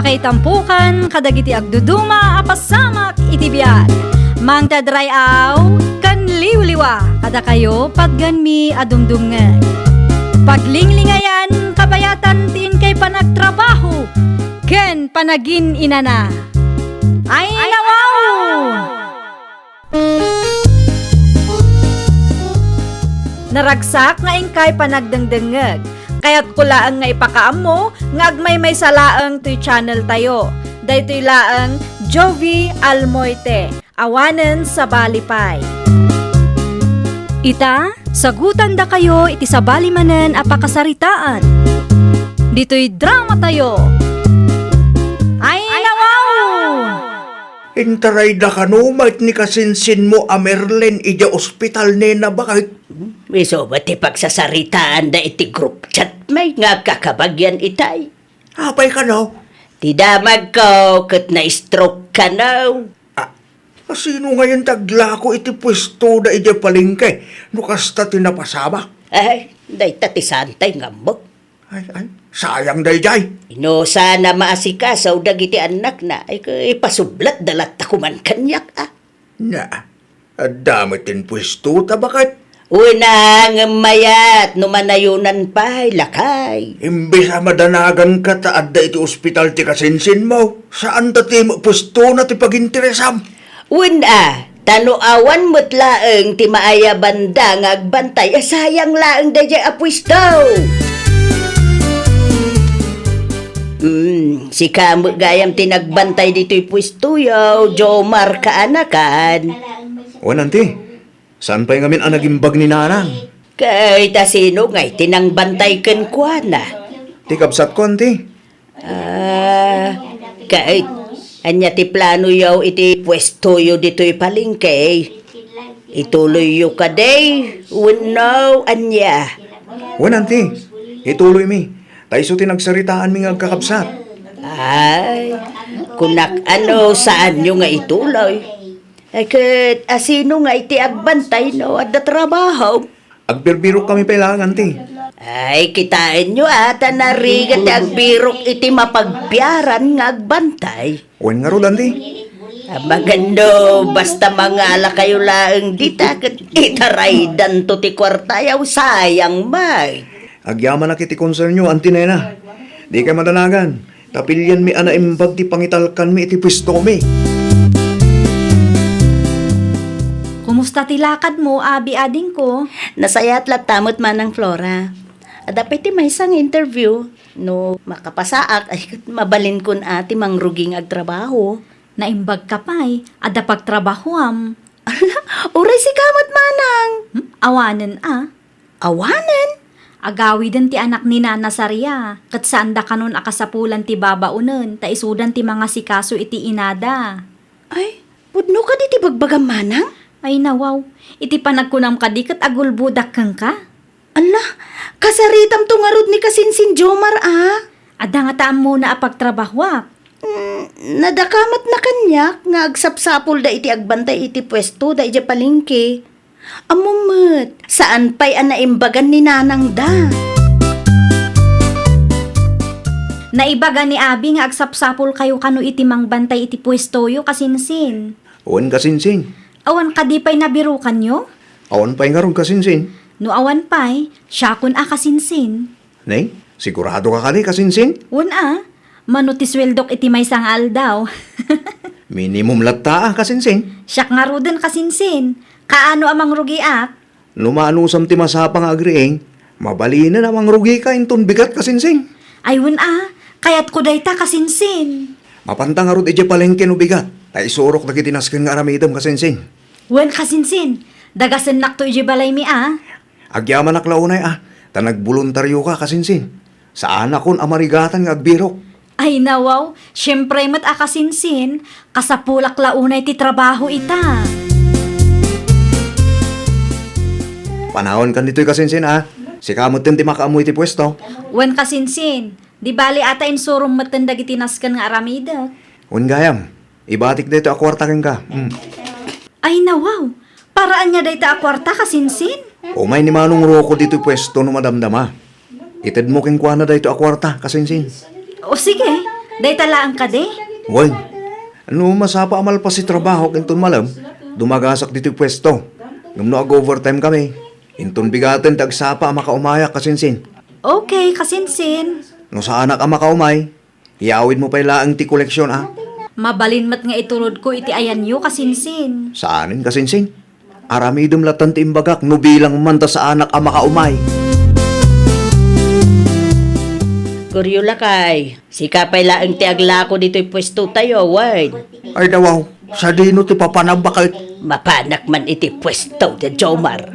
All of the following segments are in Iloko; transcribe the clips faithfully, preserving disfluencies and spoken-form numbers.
Itampukan kadagiti agduduma a pasamak iti biag. Mangted ray-aw ken liwliwa kadakayo patgenmi a dumdumngeg. Paglinglingayan, kabayatan ti inkay panagtrabaho ken panagin-inana. Ay, nawaw! Naragsak nga inkay panagdengdengngeg. Kayatko laeng nga ipakaammo nga agmaymaysa laeng toy channel tayo. Daytoy laeng Jovie Almoite, awanen sabali pay. Ita, sagutandakayo iti sabali manen a pakasaritaan. Ditoy drama tayo. Ay, nawaw! Intarayda kano met ni kasinsinmo a Merlin idiay ospital, nena, baket? Isu met ti pagsasaritaanda iti group chat, may nga agkakabagyan itay. Apay kano? Ti damagko ket na-stroke kano. Ah, sino ngayon ti aglako iti puestoda idiay palengke no kasta ti napasamak? Ay, dayta ti saantay nga ammok. Ay, ay, sayang daydiay. Inusan a maasikaso dagiti annakna, ay, ipasublatda latta koman kaniak, a. Na, adda met ti puestota, baket? Wen a, ngem mayat no manayonan pay, lakay. Imbes a madanaganka ta adda iti ospital ti kasinsinmo, saanda ti puestona ti paginteresam. Wen a, ta no awan met laeng ti maayabanda nga agbantay, a, sayang laeng daydiay a puesto. Hmm, sika met gayam ti nagbantay ditoy puestoyo, Jomar kaanakan. Wen, anti. Saan pay ngamin a nagimbag ni nanang? Ket ta sino ngay ti nangbantay kenkuana? Ti kabsatko, anti. Ah, ket ania ti planoyo iti puestoyo ditoy palengke? Ituloyyo kadi wenno ania? Wen, anti, ituloymi. Ta isu ti nagsaritaanmi nga agkakabsat. Ay, kunak a no saanyo nga ituloy. Ay, ket a sino ngay ti agbantay no adda trabaho? Agbirbirokkami pay laeng, anti. Ay, kitaenyo a, ta narigat ti agbirok iti mapagbiaran nga agbantay. Wen ngarud, anti. Amangan no, basta mangalakayo laeng dita, ket itaraydanto ti kuartayo, sayang met. Agyamanak iti konsernyo, anti, nena. Dikay madanagan. Ta pilianmi a naimbag ti pangitalkanmi iti puestomi. Kumusta ti lakadmo, abi, adingko? Nasayaat latta met, Manang Flora. Adda pay ti maysa nga interview. No makapasaak, ay, ket mabalinkon a ti mangrugi nga agtrabaho. Naimbagka pay, adda pagtrabahoam. Ala, uray sika met, Manang. Hmm? Awanen a. Awanen? Agawiden ti anak ni Nana Saria, ket saanda kanon a kasapulan ti babaonen, ta isudan ti mangasikaso iti inada. Ay, pudno kadi ti bagbagam, Manang? Ay, nawaw. Iti panagkunam kadi ket agulbodak kenka? Ala, kasaritamto ngarud ni kasinsin Jomar, a? Adda ngata ammona a pagtrabahoak. Mm, nadakamatna kaniak nga agsapsapulda iti agbantay iti puestoda idiay palengke. Ammom met, saan pay a naimbagan ni nanangda. Naibaga ni abi nga agsapsapulkayo kano iti mangbantay iti puestoyo, kasinsin. Wen, kasinsin. Awan kadi pay nabirukanyo? Awan pay ngarud, kasinsin. No awan pay, siakon a, kasinsin. Ne? Siguradoka kadi, kasinsin? Wen a, mano ti sueldok iti maysa nga aldaw? Minimum latta a, kasinsin. Siak ngaruden, kasinsin. Kaano a mangrugiak? No maanusam ti masapa nga agriing, mabalinen a mangrugika inton bigat, kasinsin. Ay, wen a, kayatko dayta, kasinsin. Mapanta ngarud idiay palengke no bigat, ta isurok dagiti nasken nga aramidem, kasinsin. Wen, kasinsin, dagasennakto idiay balaymi a. Agyamanak la unay a, ta nagboluntarioka, kasinsin. Saanakon a marigatan nga agbirok. Ay, nawaw, siempre met a, kasinsin, kasapulak la unay ti trabaho ita. Panawankan ditoy, kasinsin, a. Sika metten ti makaammo iti puesto. Wen, kasinsin, di bali a ta insurom metten dagiti nasken nga aramidek. Wen gayam, ibatik daytoy a kuarta kenka. Mm. Ay, nawaw, para ania dayta a kuarta, kasinsin? Umay ni Manong Rocco ditoy puesto no madamdama. Itedmo kenkuana daytoy a kuarta, kasinsin. O, sige. Dayta laeng kadi? Wen, no masapa a malpas ti trabahok inton malem, dumagasak ditoy puesto. Ngem no ag-overtime kami, inton bigaten ti agsapa a makaumayak, kasinsin. Okay, kasinsin. No saanak a makaumay, iyawidmo pay laeng ti koleksion, a? Mabalin met nga iturodko iti ayanyo, kasinsin. Saanen, kasinsin? Aramidem latta ti imbagak no bilang man ta saanak a makaumay. Goryo, lakay, sika pay laeng ti aglako ditoy puestotayo, wen. Ay, dawaw, sadino ti papanam, baket? Mapanak man iti puesto ti Jomar.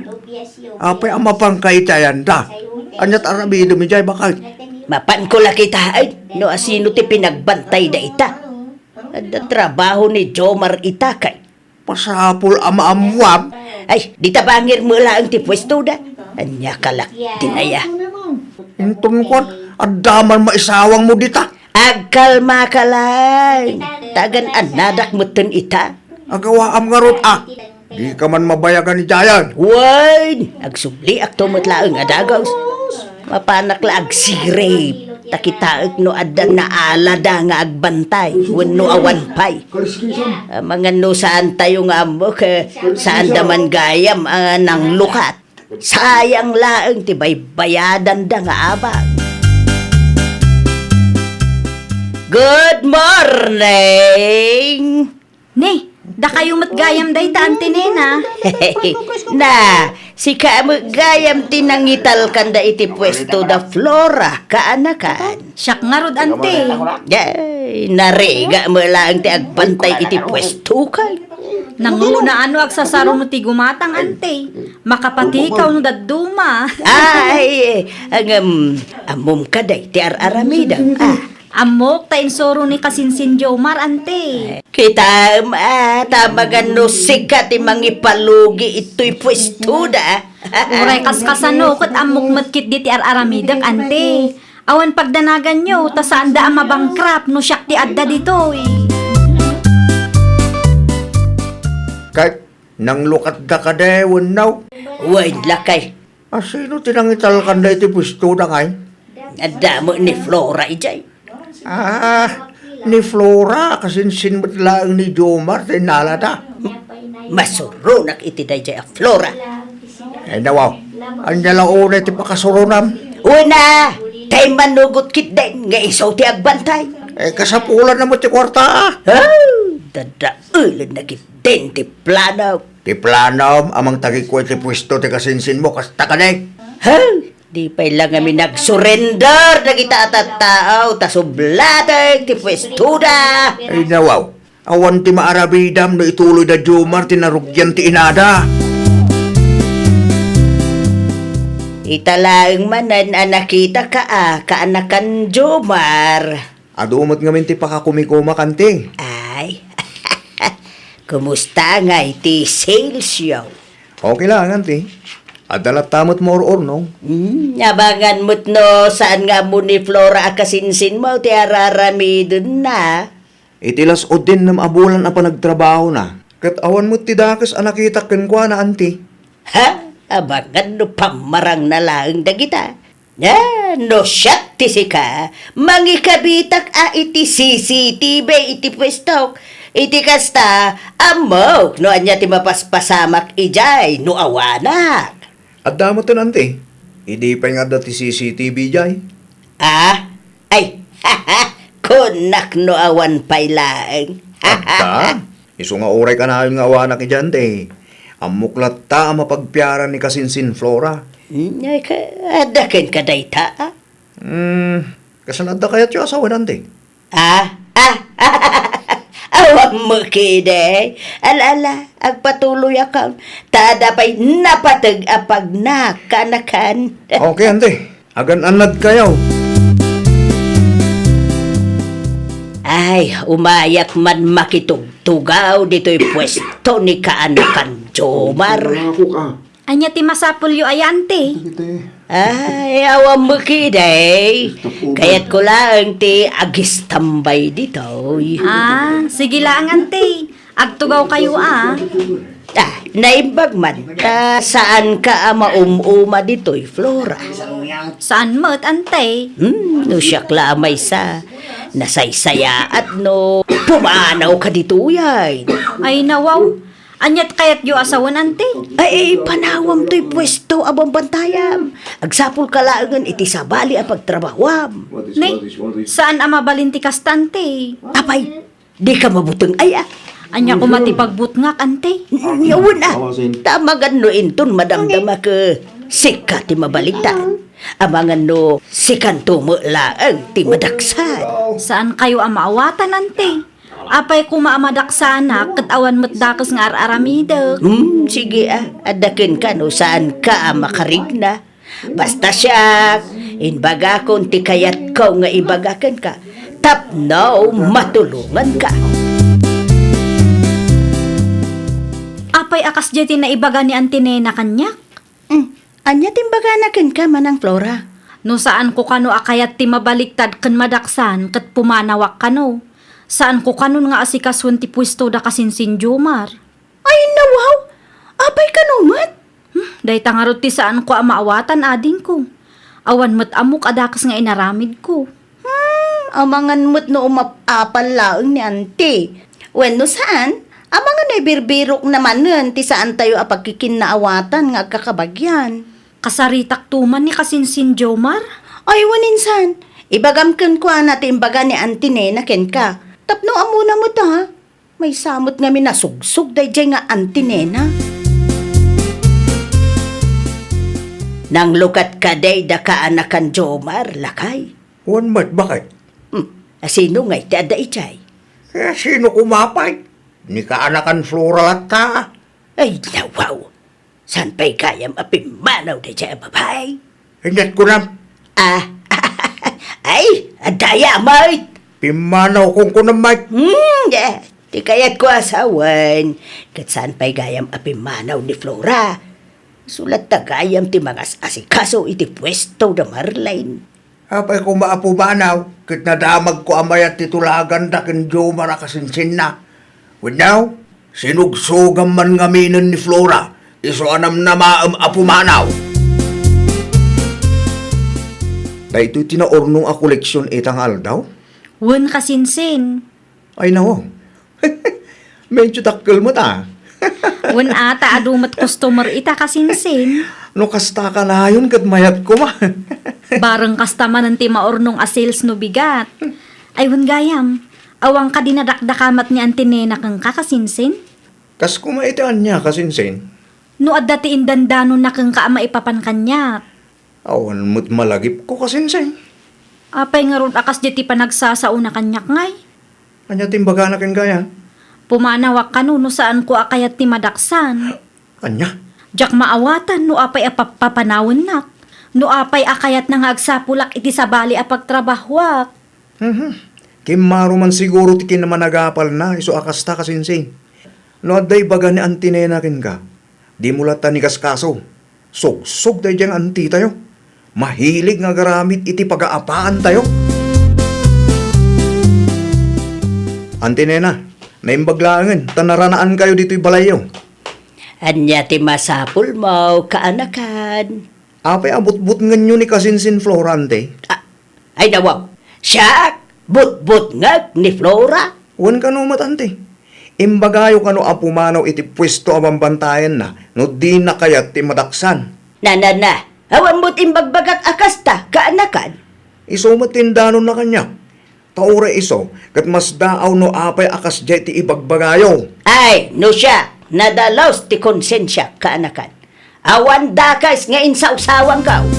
Apay a mapanka iti ayanda? Ania't aramidem idiay, baket? Mapanko la kitaen no asino ti pinagbantay dayta. Adda trabaho ni Jomar ita, kay Masapul a maammuam. Ay, dita bangir met laeng ti puestoda. Ania ka la, dinaya. Inton kuan, adda man maisawangmo dita. Agkalmaka laeng. Tagan annadak metten ita. Agawaam ngarud, a. Dika man mabayagan idiayen. Wen, agsubliakto met laeng a dagus. Mapanak la agsirib, ta kitaek no adda naalada nga agbantay, wenno awan pay. Amangan no saantayo nga ammok, eh, saanda man gayam a nanglukat. Sayang laeng ti baybayadanda nga abak. Good morning! Ne, dakayo met gayam dayta, Auntie Nena. Na, sika met gayam ti nangitalkanda iti puesto da Flora, kaanakan. Siak ngarud, Auntie. Ay, narigat met laeng ti agbantay iti puesto, kay. Nangruna a no agsasaruno ti gumatang, Auntie. Makapatikaw no dadduma. Ay, ngem, ammom kadi ti ar-aramidem, a. Ammok ta insuro ni kasinsin Jomar, Auntie. Kitaem, a, ta amangan no sika ti mangipalugi itoy puestoda. Uray kaskasano, ket ammok met ketdi ti ar-aramidek, Auntie. Awan pagdanaganyo, ta saanda a mabangkrap no siak ti adda ditoy. Ket nanglukatda kadi wenno? Wen, lakay. Asino ti nangitalkanda iti puestoda ngay? Adda met ni Flora idiay. Ah, ni Flora, kasinsin met laeng ni Jomar ti naalada. Masuronak iti daydiay a Flora. Ay, nawaw. Ania la unay ti pakasuronam? Una, tay manugot ketdin nga isu ti agbantay. Eh, kasapulanna met ti kuarta. Ah, dadaelenna ketdin ti plano. Ti planom a mangtagikua iti puesto ti kasinsinmo, kasta kadi? Ha? Di pay la ngamin nagsurrender dagita a tattao, ta sublatek ti puestoda. Ay, nawaw. Awan ti maaramidam no ituloy da Jomar ti narugian ti inada. Ita laeng manen a nakitaka a kaanakan Jomar. Adu met ngamin ti pakakumikumak, Auntie. Ay. Kumusta ngay ti sales yo? Okay laeng, Auntie. Adda latta met maur-urnong. Hmm, abangan met no saan nga ammo ni Flora a kasinsinmo ti ar-aramidenna. Iti las-udinnem a bulan a panagtrabahona, ket awan met ti dakes a nakitak kenkuana, Auntie. Ha? Abangan no pammarangna laeng dagita. Nia, no siak ti sika, mangikabitak a iti C C T V iti puestok. Iti kasta, ammok no ania ti mapaspasamak idiay no awanak. Adda metten, Auntie. Idi pay nga adda ti C C T V idiay. Ah? Ay, kunak no awan pay laeng. Adda? Isu nga uray kanayon nga awanak idiay, Auntie. Ammok latta a mapagpiara ni kasinsin Flora. Hmm, ay, ka-, adda kenka dayta, a? Hmm, kasano adda kayatyo a sawen, Auntie? Ah? Ah? Awan met ketdi. Ala, ala, agpatuloyakon. Ta adda pay napateg a pagnak, kaanakan. Okay, Auntie. Agan-annadkayo. Ay, umayak man makitugtugaw ditoy puesto ni kaanakan Jomar. Ako ka. Ania ti masapulyo aya, Auntie? Dagiti. Ay, awan met ketdi. Kayatko laeng ti agistambay ditoy. Ah, sige laeng, Auntie. Agtugawkayo, a. Ah, naimbag man. Ta saanka a maum-uma ditoy, Flora. Saan met, Auntie? Hmm, no siak la a maysa. Nasaysayaat no pumanawka ditoy ay. Ay, nawaw. Aniat kayatyo a sawen, Ante? Ay, panawam toy puesto a bambantayan. Agsapulka laengen iti sabali a pagtrabahuam. Nay, saan a mabalin ti kasta, Ante. Apay, dika mabuteng ay, a? Ania koma ti pagbutngak, Ante? N-, wen, a. Ta amangan no inton madamdamak, sika ti mabaliktad. Amangan no sikanto met laeng ti madaksan. Saankayo a maawatan, Ante. Apay koma a madaksanak ket awan met dakes nga ar-aramidek? Hmm, sige, a. Adda kenka no saanka a makarigna. Basta siak, imbagakon ti kayatko nga ibaga kenka tapno matulonganka. Apay a kasdiay ti naibaga ni Auntie Nena kaniak? Hmm, ania ti imbagana kenka, Manang Flora? No saanko kano a kayat ti mabaliktad ken madaksan ket pumanawak kano. Saanko kanon nga asikasuen ti puesto da kasinsin Jomar. Ay, nawaw! Apay kano met? Hmm, dayta ngarud ti saanko a maawatan, adingko. Awan met ammok a dakes nga inaramidko. Hmm, amangan met no umap-apal laeng ni Auntie. Wenno saan, amangan no ibirbirokna manen ti saantayo a pagkikinnaawatan nga agkakabagian. Kasaritakto man ni kasinsin Jomar? Ay, wen insan, ibagam kenkuana ti imbaga ni Auntie Nena kenka. Tapno ammona met, a. Maysa met ngamin a sugsog daydiay nga Auntie Nena. Nanglukat kadi da kaanakan Jomar, lakay? Wen met, baket? Hmm, a, sino ngay ti adda idiay? Eh, sino koma pay? Ni kaanakan Flora latta. Ay, nawaw! Saan pay gayam a pimmanaw daydiay a babai? Inyat kunam. Ah, ay, adda aya met. Pimmanaw kong kunam, Mike. Hmm, eh, ti kayatko a sawen, ket saan pay gayam a pimmanaw ni Flora? Isu latta gayam ti mangas-asikaso iti puesto da Marlene. Apay koma a pumanaw, ket nadamagko a mayat ti tulaganda ken Jomar a kasinsinna. Wenno, sinugsogam man ngaminen ni Flora, isu a namnamaem a pumanaw. Daytoy ti naurnong a koleksion ita nga aldaw? Wen, kasinsin. Ay, nawaw. Medyo dakkel met, a. Wen, a, ta adu met customer ita, kasinsin. No kasta kanayon ket mayat koma. Bareng kasta manen ti maurnong a sales no bigat. Ay, wen gayam, awan kadi nadakdakamat ni Auntie Nena kenka, kasinsin? Kas koma iti ania, kasinsin? No adda ti indandanonna kenka a maipapan kaniak. Awan met malagipko, kasinsin. Apay ngarud a kasdiay ti panagsasaona kaniak ngay? Ania ti imbagana ken gayam? Pumanawak kano no saanko a kayat ti madaksan. Ania? Diak maawatan no apay a pappapanawennak, no apay a kayatna nga agsapulak iti sabali a pagtrabahuak. Mhm. Kimmaro man siguro ti kinamanagapalna, isu a kasta, kasinsin. No adda ibaga ni Auntie Nena kenka, dimo latta inkaskaso. Sugsog daydiay nga antitayo. Mahilig nga agaramid iti pagaapaantayo. Auntie Nena, naimbag laengen ta naranaankayo ditoy balayyo. Ania ti masapulmo, kaanakan? Apay a butbutngenyo ni kasinsin Flora, Auntie? A-, ay, nawaw. Siak, butbutngek ni Flora? Wen kano met, Auntie. Imbagayo kano a pumanaw iti puesto a bambantayanna no dina kayat ti madaksan. Na, na, na. Awan met imbagbagak a kasta, kaanakan. Isu met ti indanonna kaniak. Ta uray isu, ket masdaaw no apay a kasdiay ti ibagbagayo. Ay, no siak, nadalus ti konsensiak, kaanakan. Awan dakes nga insawsawanko.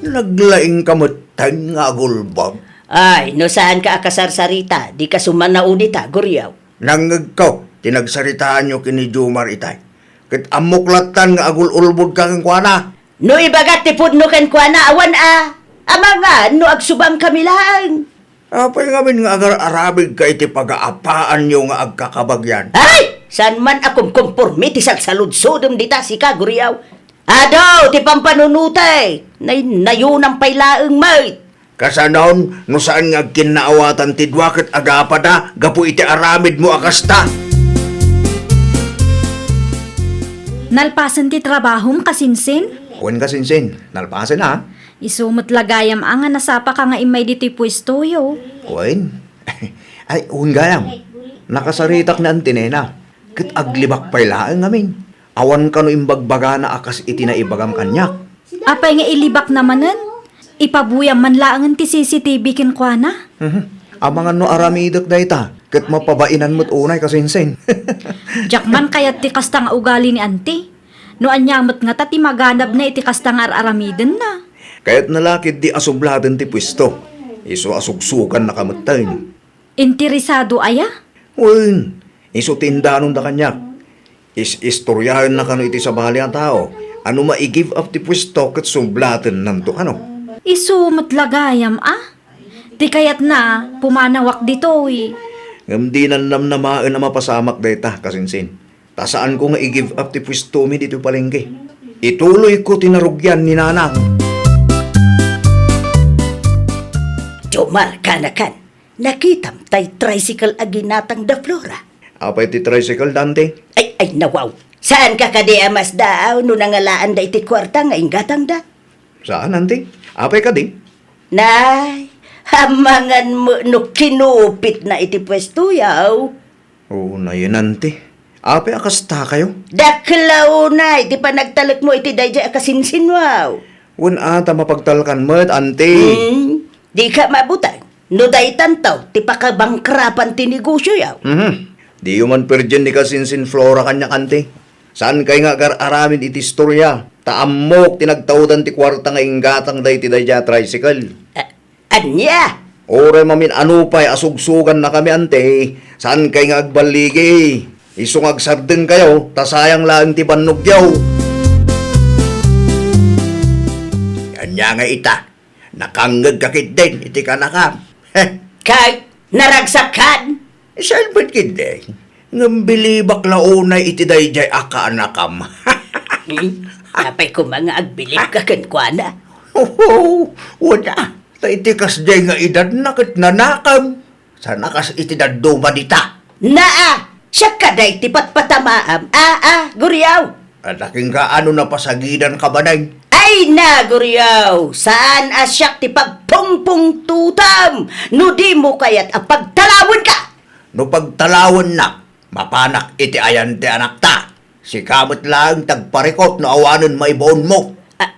Naglaingka metten nga agulbod. Ay, no saanka a kasarsarita, dika sumanaw dita, Guriaw. Nangngegko ti nagsaritaanyo ken ni Jomar itay. Ket ammok lattan nga agul-ulbodka kenkuana. No ibagat ti pudno kenkuana, awan a. Amangan no agsubangkami laeng. Apay ngamin nga agar-aramidka iti pagaapaanyo nga agkakabagian? Ay! Saan man a kumkumpormi ti salsaludsodem dita, sika, Guriaw. Adu ti pampanunotek, naynayonam pay laeng met. Kasanon, no saan nga agkinnaawatan ti dua ket agapada gapu iti aramidmo a kasta? Nalpasen ti trabahom, kasinsin? Wen, kasinsin, nalpasen, a. Isu met la gayam a nga nasapaka nga immay ditoy puestoyo. Wen? Ay, wen gayam. Nakasaritak ni Auntie Nena. Ket aglibak pay laeng ngamin. Awan kano imbagbagana a kas iti naibagam kaniak. Apay nga ilibakna manen? Ipabuyam man laengen ti C C T V kenkuana. Mhm. Amangan no aramidek dayta, ket mapabainan met unay kasinsin. Diak man kayat ti kasta nga ugali ni Auntie. No ania met ngata ti maganabna iti kasta nga ar-aramidenna? Kayatna la ketdi a sublaten ti puesto. Isu a sugsugannaka metten. Interesado aya? Wen, isu ti indanonda kaniak. Is-istoriaenna kano iti sabali a tao a no mai-give up ti puesto ket sublatennanto kano. Isu met la gayam a? Ti kayatna, pumanawak ditoy. Ngem dinan namnamaen a mapasamak dayta, kasinsin. Ta saanko nga i-give up ti puestomi ditoy palengke. Ituloyko ti narugian ni Nanang. Jomar, kanakan, nakitam tay tricycle a ginatang da Flora? Apay ti tricycle, Dante? Ay, ay, nawaw. Saanka kadi a masdaaw no nangalaanda iti kuarta nga inggatangda? Saan, Auntie? Apay kadi? Nay, amangan met no kinupitna iti puestoyo. Unayen, Auntie. Apay a kastakayo? Dakkel a unay ti panagtalekmo iti daydiay a kasinsinwaw. Wen a ta mapagtalkan met, Auntie. Hmm, dika mabuteng. No daytanto ti pakabangkrapan ti negosioyo. Mhm. Diyo man perdien ni kasinsin Flora kaniak, Auntie. Saankay nga agar-aramid iti istoria, ta ammok ti nagtaudan ti kuarta nga inggatang daydi daydiay a tricycle. A-, ania? Uray mamin-ano pay a sugsugannakami, Auntie, saankay nga agballigi. Isu nga agsardengkayo, ta sayang laeng ti bannogyo. Ania nga ita? Nakangngegka ketdin iti kanakam. Heh. Kay, naragsakan? Salbet ketdi. Ngem bilibak la unay iti daydiay a kaanakam. Hmm? Apay koma nga agbilibka kenkuana? Oho, wen a. Ta iti kasdiay nga edadna ket nanakam. Sana kas iti dadduma dita. Naa, siak kadi ti patpatamaam. A, a, guriaw. Adda kenka ano napasagidanka manen? Ay na, guriaw, saan a siak ti pagpungpungtotam no dimo kayat a pagtalawenka. No pagtalawennak, mapanak iti ayan ti anakta. Sika met laeng ti agparikut no awanen maibaonmo. A-,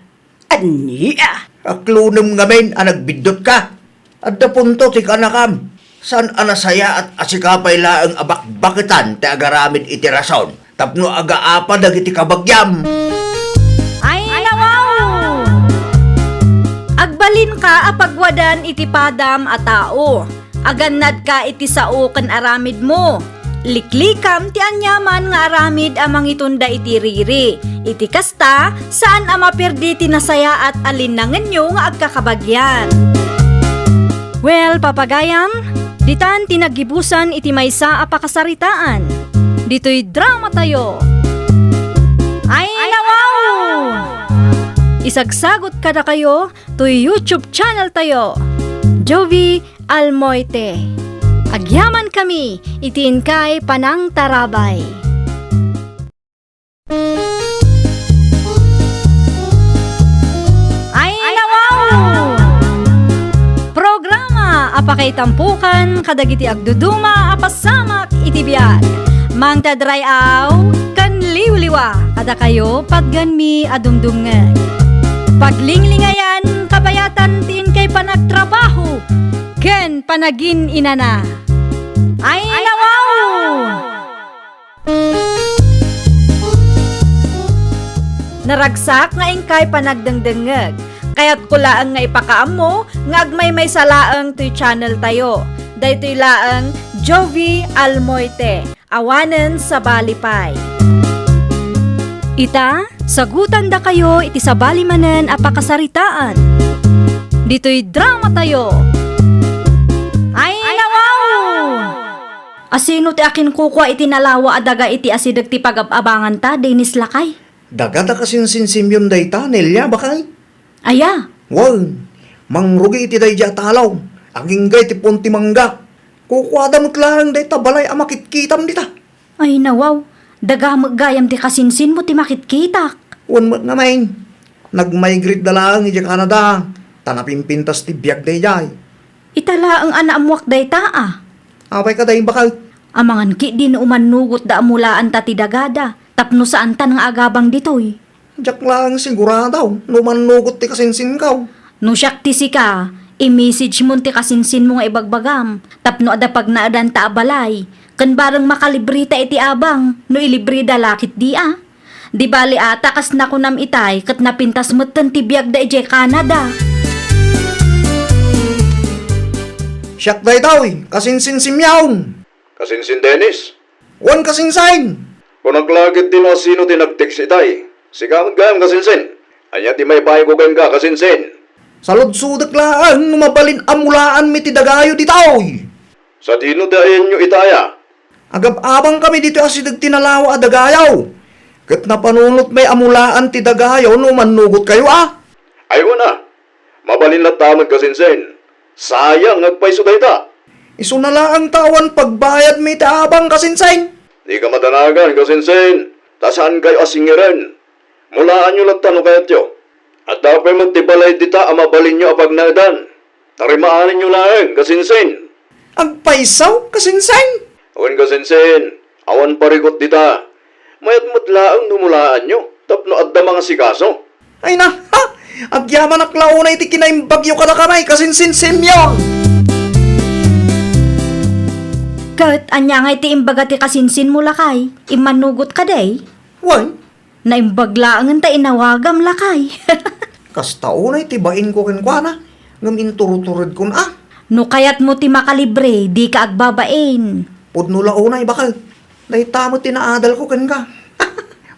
Ania? Aklonem ngamin a nagbiddutka. Adda punto ti kanakam. Saan a nasayaat a sika pay laeng a bakbaketan ti agaramid iti rason tapno agaapa dagiti kabagiam. Ay, nawaw! Agbalinka a pagwadan iti padam a tao. Agannadka iti sao ken aramidmo. Liklikam ti aniaman nga aramid a mangitunda iti riri. Iti kasta, saan a maperdi ti nasayaat a linnangenyo nga agkakabagian. Well, papagayam, ditan ti naggibusan iti maysa a pakasaritaan. Ditoy dramatayo. Ay, nawaw! Isagsagot kadakayo toy YouTube channel tayo, Jovie Almoite. Agyamankami iti inkay panangtarabay. Ay, nawaw! Programa a pakaitampokan kadagiti agduduma a pasamak iti biag. Mangted ray-aw ken liwliwa kadakayo patgenmi a dumdumngeg. Paglinglingayan, kabayatan ti inkay panagtrabaho ken panagin-inana. Ay, nawaw! Naragsak nga inkay panagdengdengngeg. Kayatko laeng nga ipakaammo nga agmaymaysa laeng toy channel tayo. Daytoy laeng Jovie Almoite. Awanen sabali pay. Ita, sagutandakayo iti sabali manen a pakasaritaan. Ditoy dramatayo. Ay, nawaw! Asino ti akinkukua iti nalawa a daga iti asideg ti pagab-abanganta, Dennis lakay? Daga ta kasinsinsimyon dayta, Nelia, bakay? Aya? Wen, mangrugi iti daydiay a talaw. Agingga iti puon ti mangga. Kukuada met laeng dayta balay a makitkitam dita. Ay, nawaw. Daga met gayam ti kasinsinmo ti makitkitak. Wen met ngamin. Nag-migrate da laeng idiay Canada, ta napimpintas ti biag daydiay. Ita laeng a naammuak dayta a. Apay kadi, baket? Amangan ketdi no umannugotda a mulaanta ti dagada, tapno saantan nga agabang ditoy. Diak laeng sigurado no umannugotda ti kasinsinko. No siak ti sika, i-message mon ti kasinsinmo nga ibagbagam, tapno adda pagnaedanta a balay, ken bareng makalibreta iti abang, no ilibreda la ketdi a. Di bali a ta kas nakunam itay ket napintas metten ti biagda idiay Canada. Siak daytoy, kasinsin Simeon. Kasinsin Dennis? Wen, kasinsin. Kunak la ketdi no asino ti nag-text itay. Sika met gayam, kasinsin. Ania ti maipayko kenka, kasinsin? Saludsodek laeng no mabalin a mulaanmi ti dagayo ditoy. Sadino ti ayanyo itay a? Agab-abangkami ditoy asideg ti nalawa a dagayo. Ket napanunotmi a mulaan ti dagayo no umannugotkayo a. Ay, wen a. Mabalin latta met, kasinsin. Sayang nga agpayso dayta. Isuna laeng ta awan pagbayadmi iti abang, kasinsin. Dika madanagan, kasinsin. Ta saankayo a singiren. Mulaanyo latta no kayatyo. Adda pay met ti balay dita a mabalinyo a pagnaedan. Tarimaanenyo laeng, kasinsin. Agpayso, kasinsin? Wen, kasinsin, awan parikut dita. Mayat met laeng no mulaanyo, tapno adda mangasikaso. Ay na, ha? Agyamanak la unay ti kinaimbagyo kadakami, kasinsin Simeon. Ket ania ngay ti imbaga ti kasinsinmo, lakay? Immanugot kadi? Wen, naimbag laengen ta inawagam, lakay. Kasta unay ti bainko kenkuana, ngem inturuturedkon a. No kayatmo ti makalibre, dika agbabain. Pudno la unay, baket. Dayta met ti naadalko kenka.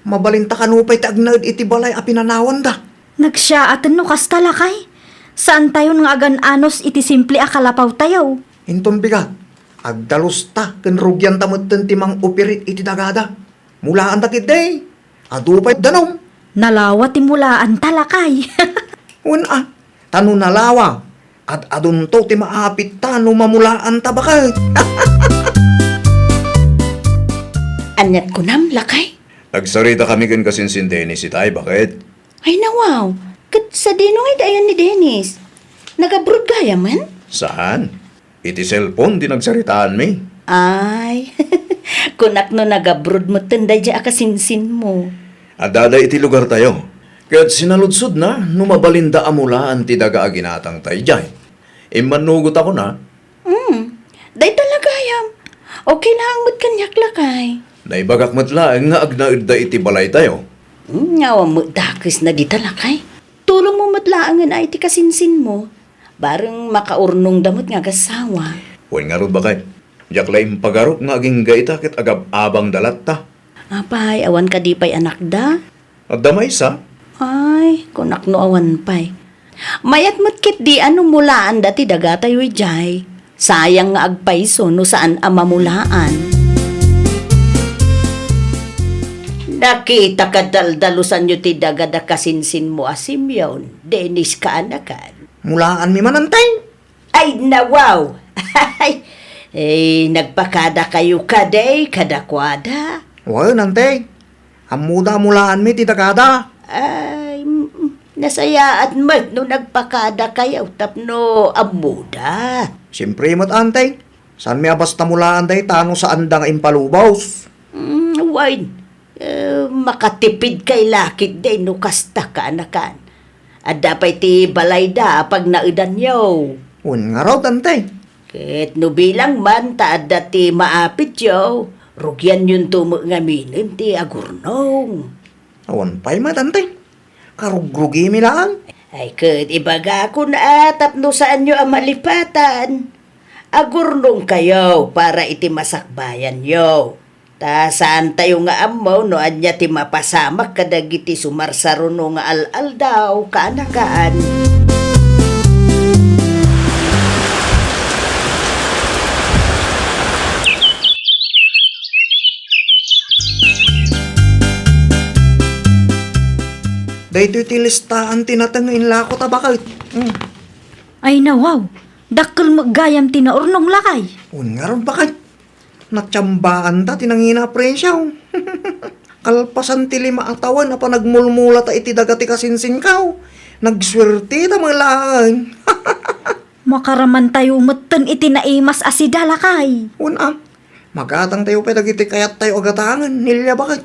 Mabalinta kano pay ti agnaed iti balay a pinanawanda. Nagsiyaaten no kasta, lakay. Saantayon nga agan-anos iti simple a kalapawtayo. Inton bigat, agdalusta ken rugianta metten ti mang-operate iti dagada. Mulaanta ketdi, adu pay danum. Nalawa ti mulaanta, lakay. Wen a, ta no nalawa, ad-adunto ti maapitta no mamulaanta, baket. Aniat kunam, lakay? Nagsaritakami ken kasinsin Dennis itay, baket. Ay, nawaw. Ket sadino ngay ti ayan ni Dennis? Nag-abroad gayamen? Saan? Iti cellphone ti nagsaritaanmi. Ay, kunak no nag-abroad metten daydiay a kasinsinmo. Addada iti lugartayo. Ket sinaludsodna no mabalinda a mulaan ti daga a ginatangta idiay. Immanugot a kuna, "Hmm, dayta la gayam. Okay laeng met kaniak, lakay." Naibagak met laeng nga agnaedda iti balaytayo. Hmm, awan met dakesna dita, lakay. Tulongmo met laengen a iti kasinsinmo. Bareng makaurnongda met nga agassawa. Wen ngarud, baket. Diak la impagarup nga agingga ita ket agab-abangda latta. Apay, awan kadi pay anakda? Adda maysa. Ay, kunak no awan pay. Mayat met ketdi a no mulaanda ti dagatayo idiay. Sayang nga agpayso no saan a mamulaan. Nakita ka daldalusanyo ti dagada kasinsinmo a Simeon, Dennis kaanakan. Mulaanmi man, Antay. Ay, nawaw! Ay, nagpakadakayo kadi kadakuada? Wen, Antay. Ammoda a mulaanmi ti dagada. Ay, mm, nasayaat met no nagpakadakayo tapno ammoda. Siempre met, Antay. Saanmi a basta mulaan dayta no saanda nga impalubos? Mm, wen. Eh, makatipidkay la ketdi no kasta kaanakan. Adda pay ti balayda a pagnaedanyo. Wen ngarud, Antay. Ket no bilang man ta adda ti maapityo, rugianyonto met ngaminen ti agurnong. Awan pay met, Antay. Karugrugimi laeng. Ay, ket ibagakon a tapno saanyo a malipatan. Agurnongkayo para iti masakbayanyo. Ta saantayo nga ammo no ania ti mapasamak kadagiti sumarsaruno nga al-aldaw kaanakan. Daytoy ti listaan ti nateng nga inlako ta baket. Mm. Ay, nawaw! Dakkel met gayam ti naurnong, lakay. Wen ngarud, baket. Natiambaanta ti nangina a presyo. Alpasan ti lima a tawen a panagmulmulata iti daga ti kasinsinko. Nagsuerteta met laeng. Makaramantayo metten iti naimas a sida, lakay. Wen a, magatangtayo pay dagiti kayattayo a gatangen, Nelia, baket.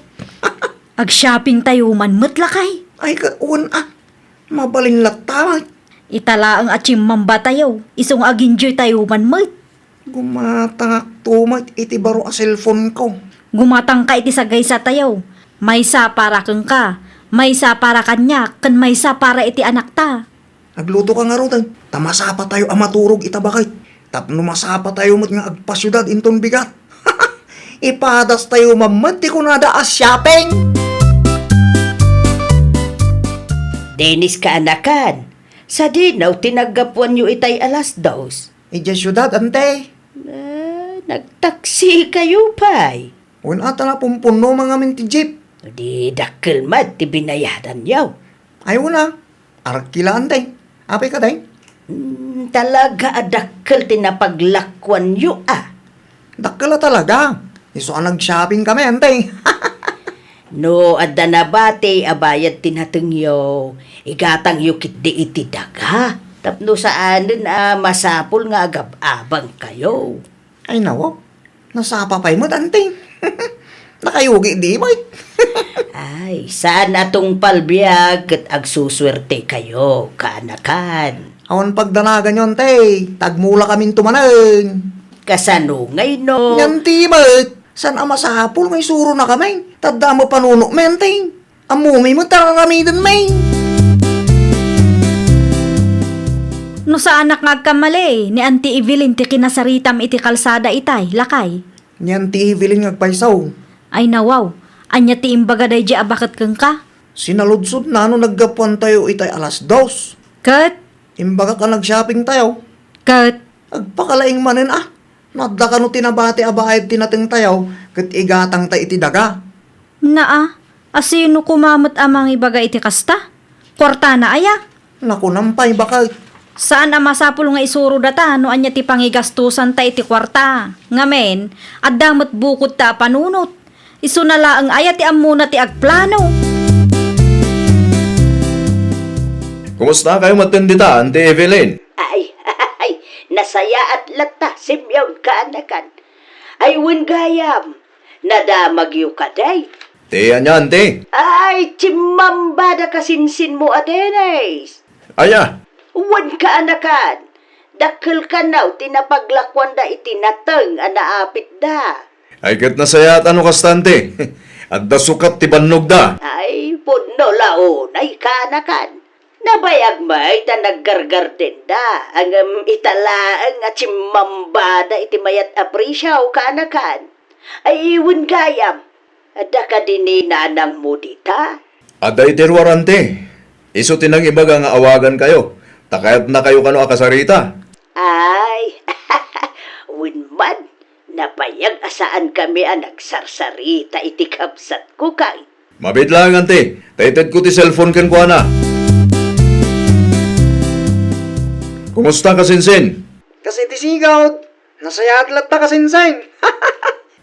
Agshoppingtayo man met, lakay. Ay, ka, wen a, mabalin latta met. Ita laeng a chimmambatayo, isu nga agenjoytayo man met. Gumatangakto met iti baro a cellphoneko. Gumatangka iti sagaysatayo. Maysa para kenka, maysa para kaniak, ken maysa para iti anakta. Aglutoka ngaruden, ta masapatayo a maturog ita, baket. Tapno masapatayo met nga agpasiudad inton bigat. Ipadastayo man met ti kunada a shopping. Dennis, kaanakan, sadino ti naggapuanyo itay alas dos? Idiay siudad, ante. Ah, nagtaksikayo pay? Wen a, ta napumpunno man ngamin ti jeep. Di dakkel met ti binayadanyo. Ay, wen a. Arkila, ante. Apay kadi? Mm, talaga a dakkel ti napaglakuanyo, a. Dakkel a talaga. Isu a nag-shopping kami, ante. No adda nabati a bayad ti natengyo, igatangyo ketdi iti daga. Tapno saanen a masapul nga agab-abangkayo. Ay, nawaw. Nasapa pay met, ante. Nakayugi di met. Ay, saan a tungpal biag ket agsusuertekayo, kaanakan. Awan pagdanaganyo, ante. Tagmulakaminto manen. Kasano ngay no? Ngan ti met. Saan a masapul nga isuronakami? Ta adda met panunotmi, ante. Ammomi met ti ar-aramidenmi. No saanak nga agkamali, ni Auntie Evelyn ti kinasaritam iti kalsada itay, lakay. Ni Auntie Evelyn nga agpayso. Ay, nawaw, ania ti imbaga daydiay a baket kenka? Sinaludsodna no naggapuantayo itay alas dos. Ket? Imbagak a nag-shoppingtayo. Ket? Agpakalaing manen, a. No adda kano ti nabati a bayad ti natengtayo, ket igatangta iti daga. Naa, asino koma met a mangibaga iti kasta? Kuartana aya? Nakunam pay, baket. Saan a masapul nga isuro data no ania ti pangigastosanta iti kuarta. Ngamin, adda met bukodta a panunot. Isuna laeng aya ti ammona ti agplano. Kumusta kayo metten dita, Auntie Evelyn? Ay, ay, nasayaat latta, Simeon, kaanakan. Ay, wen gayam, nadamagyo kadi? Ti ania, Auntie? Ay, chimmambada kasinsinmo a Dennis. Aya? Wen, kaanakan, dakkel kano ti napaglakuanda iti nateng a naapitda. Ay, ket nasayaat no kasta, Auntie. Adda sukat ti bannogda. Ay, pudno la unay, kaanakan. Nabayag met a naggardendenda, ngem ita laeng a chimmambada iti mayat a presio, kaanakan. Ay, wen gayam, adda kadi ni nanangmo dita? Adda iti ruar, Auntie. Isu ti nangibaga nga awagankayo, ta kayatnakayo kano a kasarita. Ay, wen man, nabayag a saankami a nagsarsarita iti kabsatko, kay. Mabiit laeng, Auntie, ta itedko ti cellphone kenkuana. Kumusta, kasinsin? Kas iti sigud, nasayaat latta, kasinsin.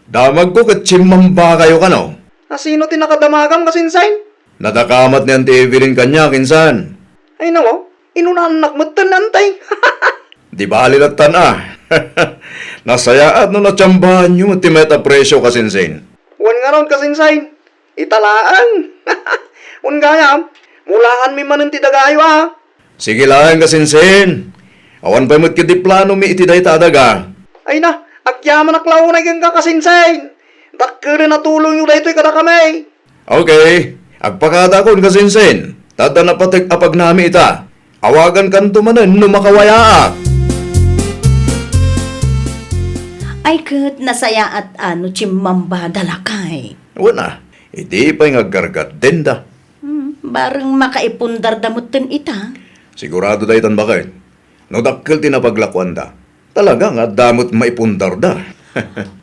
Damagko ket chimmambakayo kano. Asino ti nakadamagam, kasinsin? Nadakamat ni Auntie Evelyn kaniak, insan. Ay, nawaw, inunaannak metten, Auntie. Di bali lattan a. Nasayaat no natsambaanyo met ti mayat a presio, kasinsin. Wen ngarud, kasinsin. Ita laeng. Wen gayam, mulaanmi manen ti dagayo a. Sige laeng, kasinsin. Awan pay met ketdi planomi iti dayta a daga. Ay na, agyamanak la unay kenka, kasinsin. Dakkelen a tulongyo daytoy kadakami. Okay, agpakadaakon, kasinsin. Ta adda napateg a pagnami ita. Awagankanto manen no makawayaak. Ay ket nasayaat a no chimmambada, lakay. Wen a, idi pay nga aggargardenda. Hmm, bareng makaipundarda metten ita. Sigurado daytan, baket. No dakkel ti napaglakuanda, talaga nga adda met maipundarda.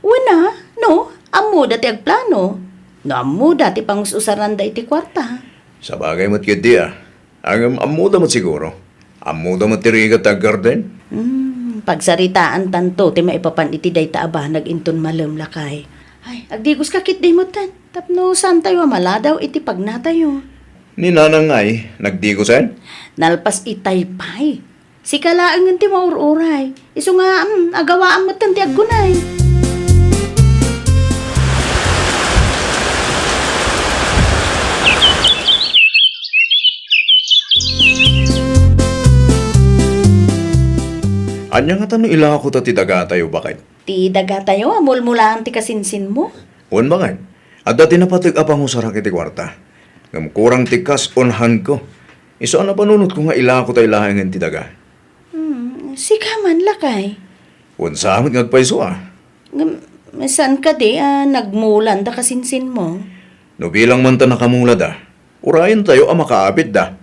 Wen a, no, ammoda ti agplano. No ammoda ti pangus-usaranda iti kuarta. Sabagay met ketdi a. Ngem ammoda met siguro. Ammoda met ti rigat ti aggarden. Hmm, pagsaritaantanto ti maipapan iti dayta a banag inton malem, lakay. Ay, agdigoska ketdi metten, tapno saantayo a maladaw iti pagnatayo. Ni Nanang ngay, nagdigosen? Nalpas itay pay. Sika laengen ti maur-uray. Isu nga, mm, agawaam metten ti aggunay. Ania ngata no ilako ta ti dagatayo, baket? Ti dagatayo a mulmulaan ti kasinsinmo? Wen, baket. Adda ti napateg a pangusarak iti kuarta. Ngem kurang ti kas-unhanko. Isu a napanunotko nga ilako tay laengen ti daga. Hmm, sika man, lakay. Wen, sa met nga agpayso a. Ngem, saan kadi a nagmulan da kasinsinmo? No bilang man ta nakamulada, urayentayo a makaapitda.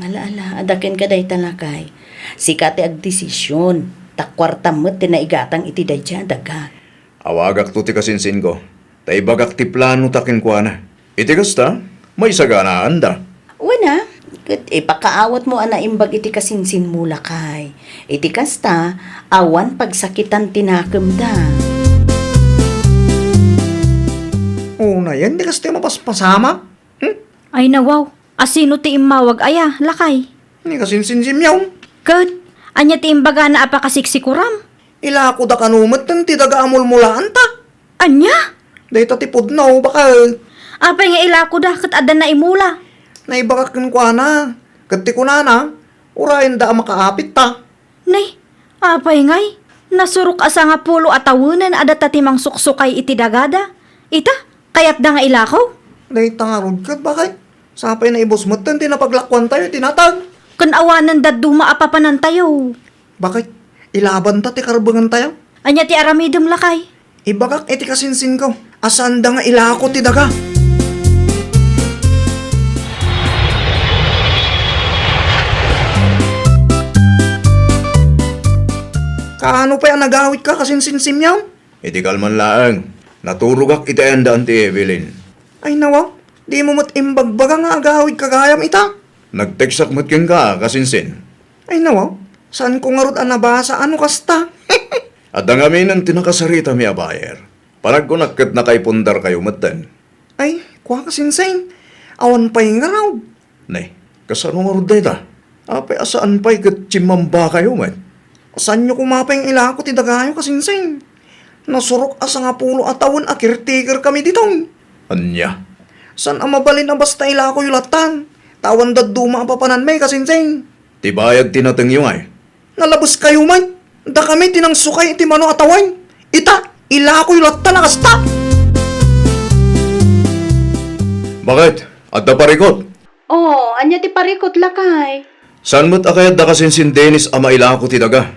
Ala, ala, adda kenka dayta, lakay. Sika ti agdesision, ta kuartam met ti naigatang iti daydiay a daga. Awagakto ti kasinsinko, ta ibagak ti planota kenkuana. Iti kasta, maisaganaanda. Wen a, ket ipakaawatmo a naimbag iti kasinsinmo, lakay. Iti kasta, awan pagsakitan ti nakemda. Unayen ti kasta mapaspasamak? Hmm? Ay, nawaw. Asino ti immawag aya, lakay? Ni kasinsinsimyaw. Ket, ania ti imbagana a pakasiksikuram? Ilakoda kano metten ti daga a mulmulaanta. Ania? Dayta ti pudno, baket. Apay nga ilakoda ket adda naimula? Naibagak kenkuana, ket ti kunana, urayenda a makaapitta. Ni, apay ngay, nasurok a sangapulo a tawenen a data ti mangsuksukay iti dagada. Ita, kayatda nga ilako? Dayta ngarud ket, baket. Sapay naibus metten ti napaglakuantayo iti natag. Ken awanen dadduma a papanantayo. Baket, ilabanta ti karbengentayo. Ania ti aramidem, lakay? Ibagak iti kasinsinko a saanda nga ilako ti daga. Kaano pay a nagawidka, kasinsinsimyaw? Iti kalman laeng, naturogak iti ayanda Auntie Evelyn. Ay, nawa, dimo met imbagbaga nga agawidka gayam ita? Nagteksak met kenka, kasinsin. Ay, nawa, saanko ngarud a nabasa a no kasta. Adda ngaminen ti nakasaritami a buyer. Panagkunak ket nakaipundarkayo metten. Ay, kua, kasinsin. Awan pay ngarud. Ne, kasano ngarud dayta? Apay a saan pay ket chimmambakayo met? Saanyo koma pay nga ilako ti dagayo, kasinsin. Nasurok a sangapulo a tawen a caretaker kami ditoy. Ania? Saan a mabalin a basta ilakoyo lattan, ta awan dadduma a papananmi, kasinsin. Ti bayad ti natengyo ngay? Nalabeskayo met. Dakami ti nangsukay iti mano a tawen. Ita, ilakoyo latta a kasta. Baket, adda parikut? Oh, ania ti parikut, lakay? Saan met a kayat da kasinsin Dennis a mailako ti daga?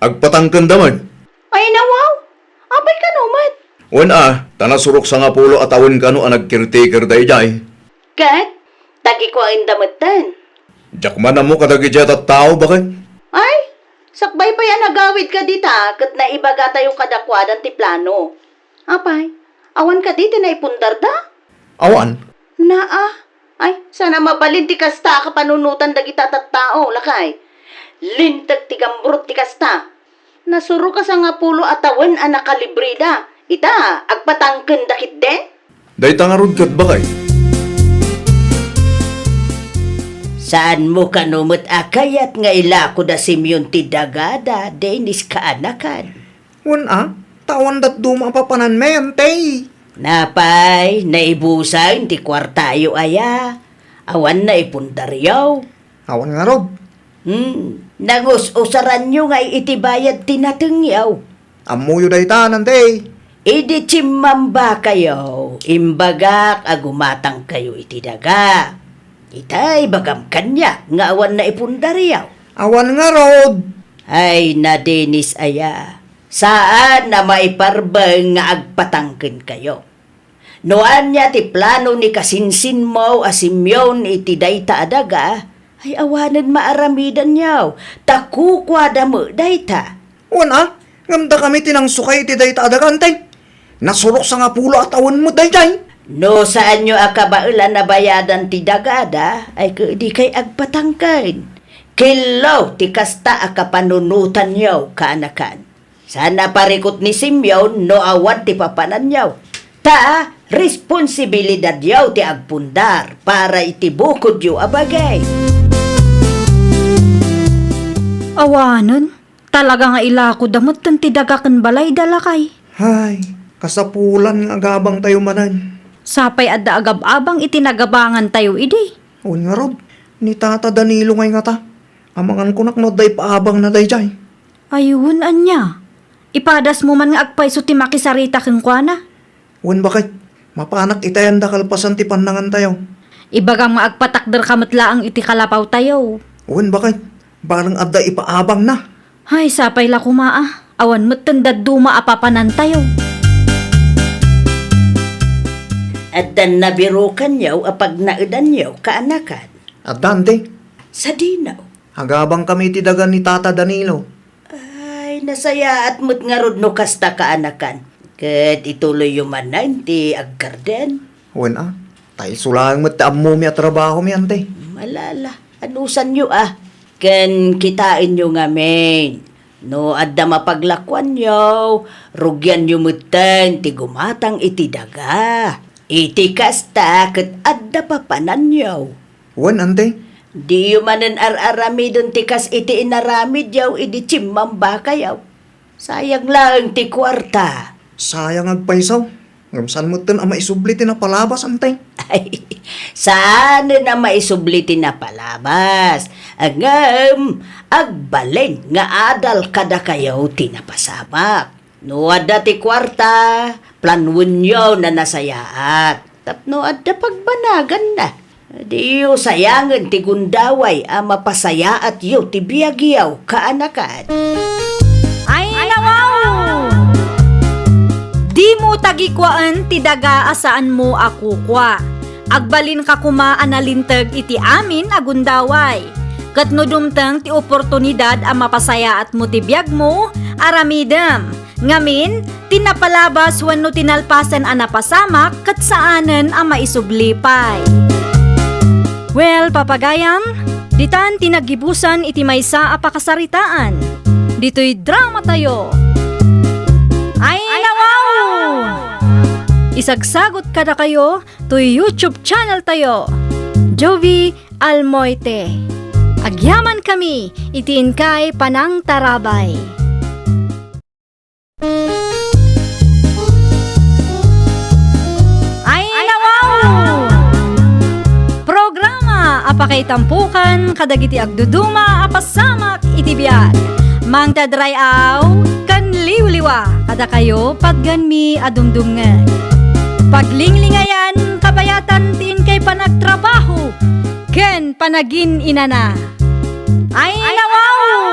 Agpatangkenda met. Ay, nawaw. Apay kano met? Wen a, ta nasurok sangapulo a tawen kano a nag-caretaker daydiay. Ket, tagikuaenda metten. Diak man ammo kadagiti a tattao, baket. Ay, sakbay pay a nagawidka dita ket naibagatayo kadakuada ti plano. Apay, awan kadi ti naipundarda? Awan. Naa, ay, saan a mabalin ti kasta a kapanunotan dagita a tattao, lakay. Linteg ti gambrot ti kasta. Nasurok a sangapulo a tawen a nakalibreda. Ita, agpatangkenda ketdin? Dayta ngarud ket, baket. Saanmo kano met a kayat nga ilako da Simeon ti dagada, Dennis, kaanakan? Wen a, ta awan dadduma a papananmi, Auntie. Napay, naibusan ti kuartayo aya? Awan naipundaryo? Awan ngarud. Hmm, nangus-usaranyo ngay iti bayad ti natengyo. Ammoyo dayta, Auntie. Idi chimmambakayo, imbagak a gumatangkayo iti daga. Ita, ibagam kaniak nga awan naipundaryo. Awan ngarud. Ay, na Dennis aya. Saan a maiparbeng nga agpatangkenkayo. No ania ti plano ni kasinsinmo a Simeon iti dayta a daga, ay awanen maaramidanyo, ta kukuada met dayta. Wen a, ngem dakami ti nangsukay iti dayta a daga, Auntie. Nasurok sangapulo a tawen met daydiay. No saanyo a kabaelan a bayadan ti dagada, ay ket dikay agpatangken. Kello ti kasta a kapanunotanyo, kaanakan. Saan a parikut ni Simeon no awan ti papananyo. Ta responsibilidadyo ti agpundar para iti bukodyo a bagay. Awanen, talaga nga ilakoda metten ti daga ken balayda, lakay. Hay, kasapulan nga agabangtayo manen. Sapay adda agab-abang iti nagabangantayo idi. Wen ngarud, ni Tata Danilo ngay ngata. Amangan kunak no adda ipaabangna daydiay. Ay, wen ania? Ipadasmo man nga agpayso ti makisarita kenkuana. Wen baket, mapanak itayan da kalpasan ti pannangantayo. Ibagam nga agpatakderka met laeng iti kalapawtayo. Wen baket, bareng adda ipaabangna. Hay, sapay la koma a, awan metten dadduma a papanantayo. Addan nabirukanyo a pagnaedanyo, kaanakan? Addan, te. Sadino? Agabangkami iti daga ni Tata Danilo. Ay, nasayaat met ngarud no kasta, kaanakan. Ket ituloyyo manen ti agkarden. Wen a, ta isu laeng met ti ammomi a trabahomi, ante. Malala, anusanyo a. Ken kitaenyo ngamin, no adda mapaglakoanyo, rugianyo metten ti gumatang iti daga. Iti kasta, ket adda papananyo. Wen, ante. Diyo manen ar-aramiden ti kas iti inaramidyo idi chimmambakayo. Sayang laeng ti kuarta. Sayang agpayso. Ngem saan metten a maisubli ti napalabas, ante? Ay, saanen a maisubli ti napalabas. Ngem, agbalin nga adal kadakayo ti napasamak. No adda ti kuarta, planuenyo a nasayaat. Tapno adda pagbanaganna. Diyo sayangen ti gundaway a mapasayaatyo ti biagyo, kaanakan. Ay, nawaw! Dimo tagikuaen ti daga a saanmo a kukua. Agbalinka koma a nalinteg iti amin a gundaway. Ket no dumteng ti oportunidad a mapasayaatmo ti biagmo, aramidem. Ngamin, ti napalabas wenno ti nalpasen a napasamak ket saanen a maisubli pay. Well, papagayam, ditan ti naggibusan iti maysa a pakasaritaan. Ditoy dramatayo. Ay, nawaw! Isagsagot kadakayo toy YouTube channel tayo, Jovie Almoite. Agyamankami iti inkay panangtarabay. Ay, nawaw! Programa a pakaitampokan kadagiti agduduma a pasamak iti biag. Mangted ray-aw ken liwliwa kadakayo, patganmi a dumdumngeg. Paglinglingayan, kabayatan ti inkay panagtrabaho ken panagin-inana. Ay, nawaw!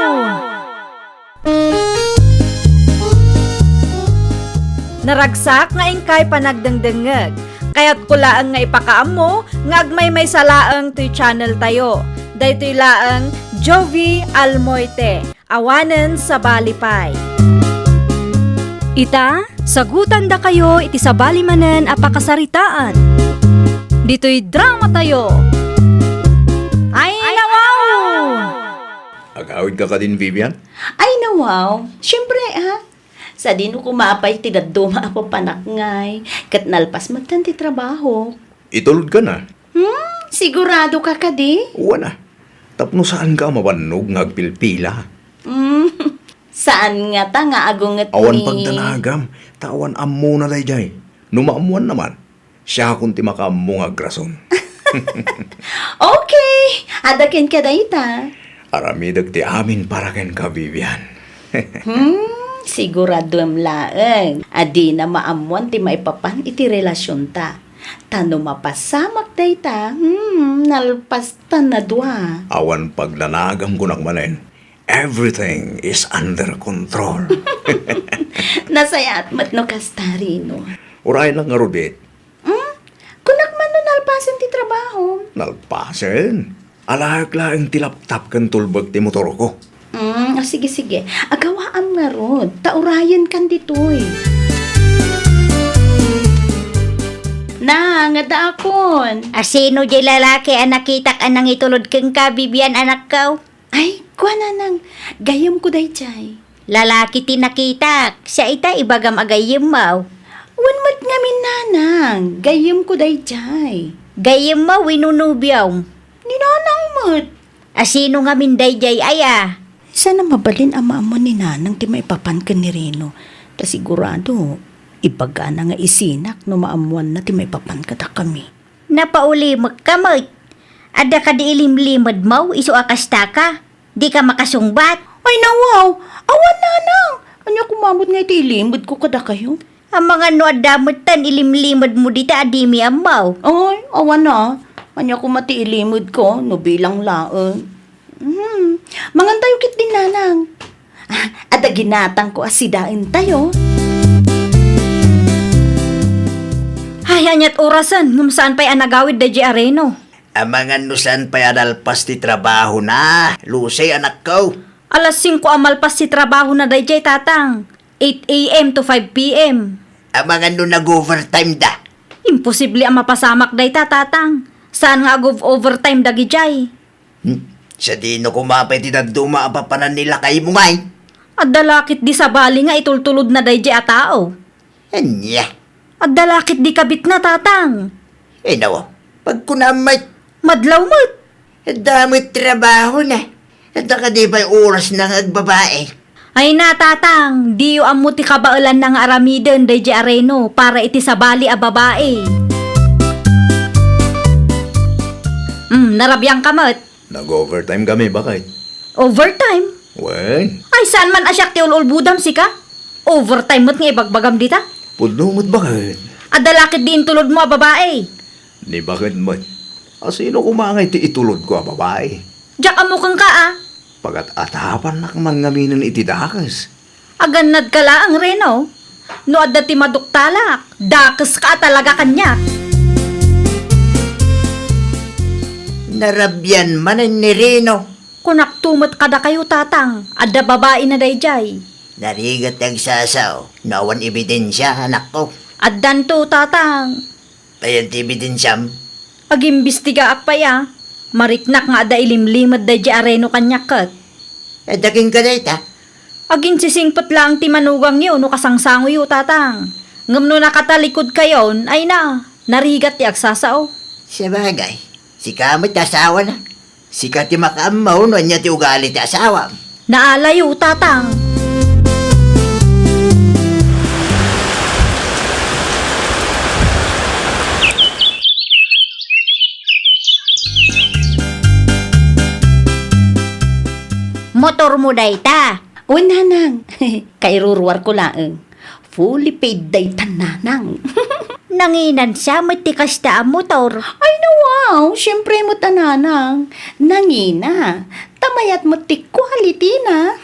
Naragsak nga inkay panagdengdengngeg. Kayatko laeng nga ipakaammo nga agmaymaysa laeng toy channel tayo. Daytoy laeng Jovie Almoite, awanen sabali pay. Ita, sagutandakayo iti sabali manen a pakasaritaan. Ditoy dramatayo. Ay, nawaw! Agawidka kadin, Vivian? Ay, nawaw. Siyempre, ha? Sadino koma pay ti dadduma a papanak ngay, ket nalpas metten ti trabaho. Itulodka na? Hmm, sigurado ka kadi? Wen a. Tapno saanka a mabannog nga agpilpila. Hmm, saan ngata nga agunget ni... Awan pagdanagam, ta awan ammona daydiay. No maammoanna man, siakon ti makaammo nga agrason. Okay! Adda kenka dayta. Aramidek ti amin para kenka, Vivian. Hmm, siguraduem laeng a dina maammoan ti maipapan iti relasionta. Ta no mapasamak dayta, hmm, nalpasta a dua. Awan pagdanagam, kunak manen. Everything is under control. Nasayaat met no kasta, Rino. Uray lang ngarud, eh. Hmm? Kunak man no nalpasen ti trabaho. Nalpasen? Alaek laeng ti laptop ken tulbek ti motorko. Hmm, o, sige, sige. Agawaam ngarud. Ta urayenkan ditoy. Na, nga daakon. A, sino di lalaki a nakitak a nangitulod kenka, Vivian, anakko? Ay, kua, nanang, gayyemko daydiay. Lalaki ti nakitak, siya ita ibagam a gayyemmo. Wen met ngamin, nanang, gayyemko daydiay. Gayyemmo wenno nobiom? Ni nanang met. A, sino ngamin daydiay aya? Saan a mabalin a maammo ni nanang ti maipapan ken ni Reno. Ta sigurado, ibagana nga isinak no maammoanna ti maipapan kadakami. Napaulimekka met. Adda kadi ilimlimedmo isu a kastaka? Dika makasungbat? Ay, nawaw! Awan, nanang! Ania koma met nga iti ilimedko kadakayo? Amangan no adda metten ilimlimedmo dita a dimi ammo. Ay, awan a. Ania koma ti ilimedko no bilang laeng? Hmm. Mangantayo ketdin, nanang. Ah, adda ginatangko a sidaentayo. Ay, ania't orasen ngem saan pay a nagawid daydiay a Reno? Amangan no saan pay a nalpas ti trabahona, Lucy, anakko. Alas singko a malpas ti trabahona daydiay, tatang. Eight a m to five p m. Amangan no nag-overtime da? Imposible a mapasamak dayta, tatang. Saan nga ag-overtime dagidiay? Hmm? Sadino koma pay ti dadduma a papanan ni lakaymo ngay? Adda la ketdi sabali nga itultulodna daydiay a tao. Ania? Adda la ketdi kabitna, tatang. Ay, nawaw. Pagkunam met. Madlaw met. Adda met trabahona. Adda kadi pay orasna nga agbabae? Ay na, tatang, diyo ammo ti kabaelanna nga aramiden daydiay a Reno para iti sabali a babai. Hmm, narabiangka met. Nag-overtime kami, baket. Overtime? Wen. Ay, saan man a siak ti ul-ulbodam, sika? Overtime met nga ibagbagam dita? Pudno met, baket. Adda la ketdi intulodmo a babai? Ni baket met. A, sino koma ngay ti itulodko a babai? Diak ammo kenka, a. Pagat-atapannak man ngaminen iti dakes. Agannadka laeng, Reno. No adda ti maduktalak, dakeska a talaga kaniak. Narabian manen ni Reno. Kunakto met kadakayo, tatang, adda babaina daydiay. Narigat ti agsasao no awan ebidensia, anakko. Addanto, tatang. Ayan ti ebidensiam? Agimbestigaak pay a. Mariknak nga adda ilimlimed daydiay a Reno kaniak ket. Adda kenka dayta? Aginsisingpet laeng ti manugangyo no kasangsangoyo, tatang. Ngem no nakatalikod kayon, ay na, narigat ti agsasao. Sabagay, sika met ti asawana. Sika ti makaammo no ania ti ugali ti asawam. Naalayo, tatang. Motormo dayta? Wen, nanang. Kairuruarko laeng. Fully paid dayta, nanang. Nanginansiak met ti kasta a motor. Ay, nawaw, siempre met a, nanang. Nangina. Ta mayat met ti quality-na.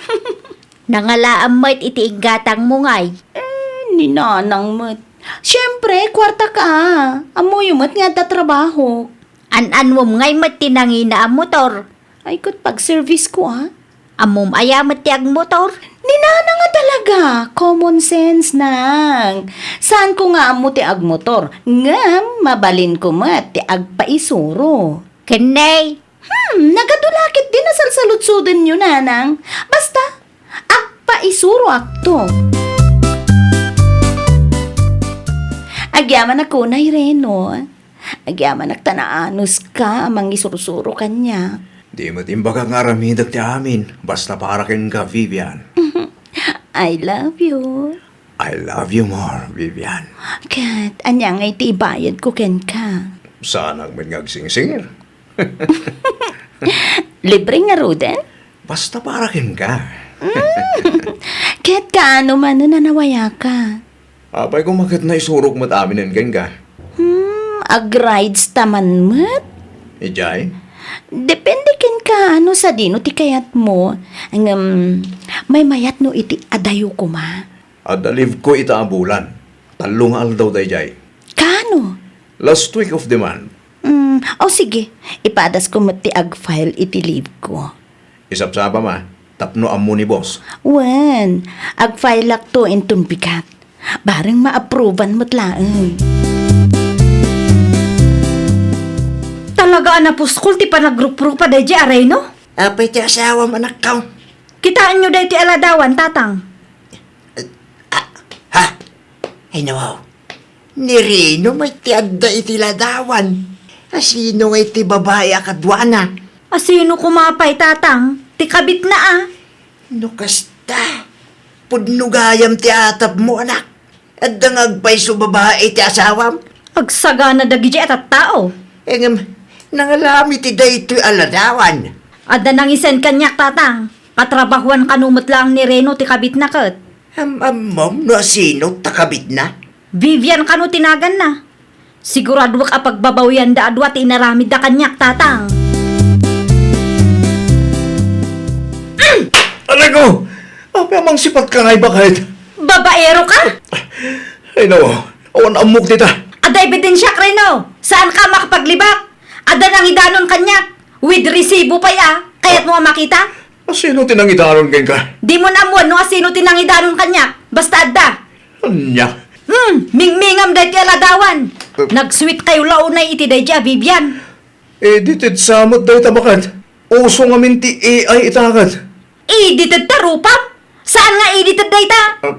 Nangalaam met iti inggatangmo ngay. Eh, ni nanang met. Siempre, kuartaka. Ammoyo met nga adda trabaho. An-anwem ngay met ti nangina a motor? Ay, ket pag-service ko, a. Ammom aya met ti agmotor? Ni nanang a talaga, common sense, nang. Saanko nga ammo ti agmotor, ngem mabalinko met ti agpaisuro. Ken nay? Hmm, nagadu la ketdi a salsaludsodenyo, nanang. Basta, agpaisuroakto. Agyamanak unay, Reno. Agyamanak ta naanuska a mangisursuro kaniak. Di met imbagak nga aramidek ti amin, basta para kenka, Vivian. I love you. I love you more, Vivian. Ket, ania ngay ti ibayadko kenka? Saanak met nga agsingsingir. Libre ngaruden? Basta para kenka. Mm. Ket kaano manen a nawayaka? Apay koma ket naisurok met aminen kenka. Hmm, agrides ta man met? Idiay? Depende kenka no sadino ti kayatmo. Ngem, maymayat no iti adayo koma. Adda leave ko ita a bulan. Tallo nga aldaw daydiay. Kaano? Last week of the month. Mm, o sige, ipadasko met ti ag-file iti leave ko. Isapsapam a, tapno ammo ni boss. Wen, ag-filelakto inton bigat. Bareng ma-approvean met laeng. Talaga a napuskol ti panagruprupa daydiay a Reno? Apay ti asawam, anakko? Kitaenyo daytoy a ladawan, tatang. Ah, ha? Ay, nawaw. Ni Reno met ti adda iti ladawan. Asino ngay ti babai a kaduana? Asino koma pay, Tatang? Ti kabitna a. No kasta, pudno gayam ti atapmo, anak. Adda nga agpayso babai ti asawam? Agsagana dagiti a tattao. Ngem, nangalami ti daytoy a ladawan. Adda nangisen kaniak, Tatang. Katrabahuan kano met laeng ni Reno ti kabitna ket. Am-ammom no asino ta kabitna? Vivian kano ti naganna. Siguraduak a pagbabawiyanda a dua ti inaramidda kaniak, Tatang. Aray ko! Apay a mangsipatka ngay baket? Babaero ka? Ay, no. Awan ammok dita. Adda ebidensiak, Reno. Saanka a makapaglibak. Adda nangidanon kaniak. With resibo pay a. Kayatmo a makita? Asino ti nangidanon kenka? Dimo ammoan no asino ti nangidanon kaniak. Basta adda. Ania? Hmm, mingmingam daytoy a ladawan. Eh. Nag-sweet kayo la unay iti daydi a Vivian. Edited sa met dayta baket. Uso ngamin ti A I ita ket. Edited ta rupam? Saan nga edited dayta? Ah.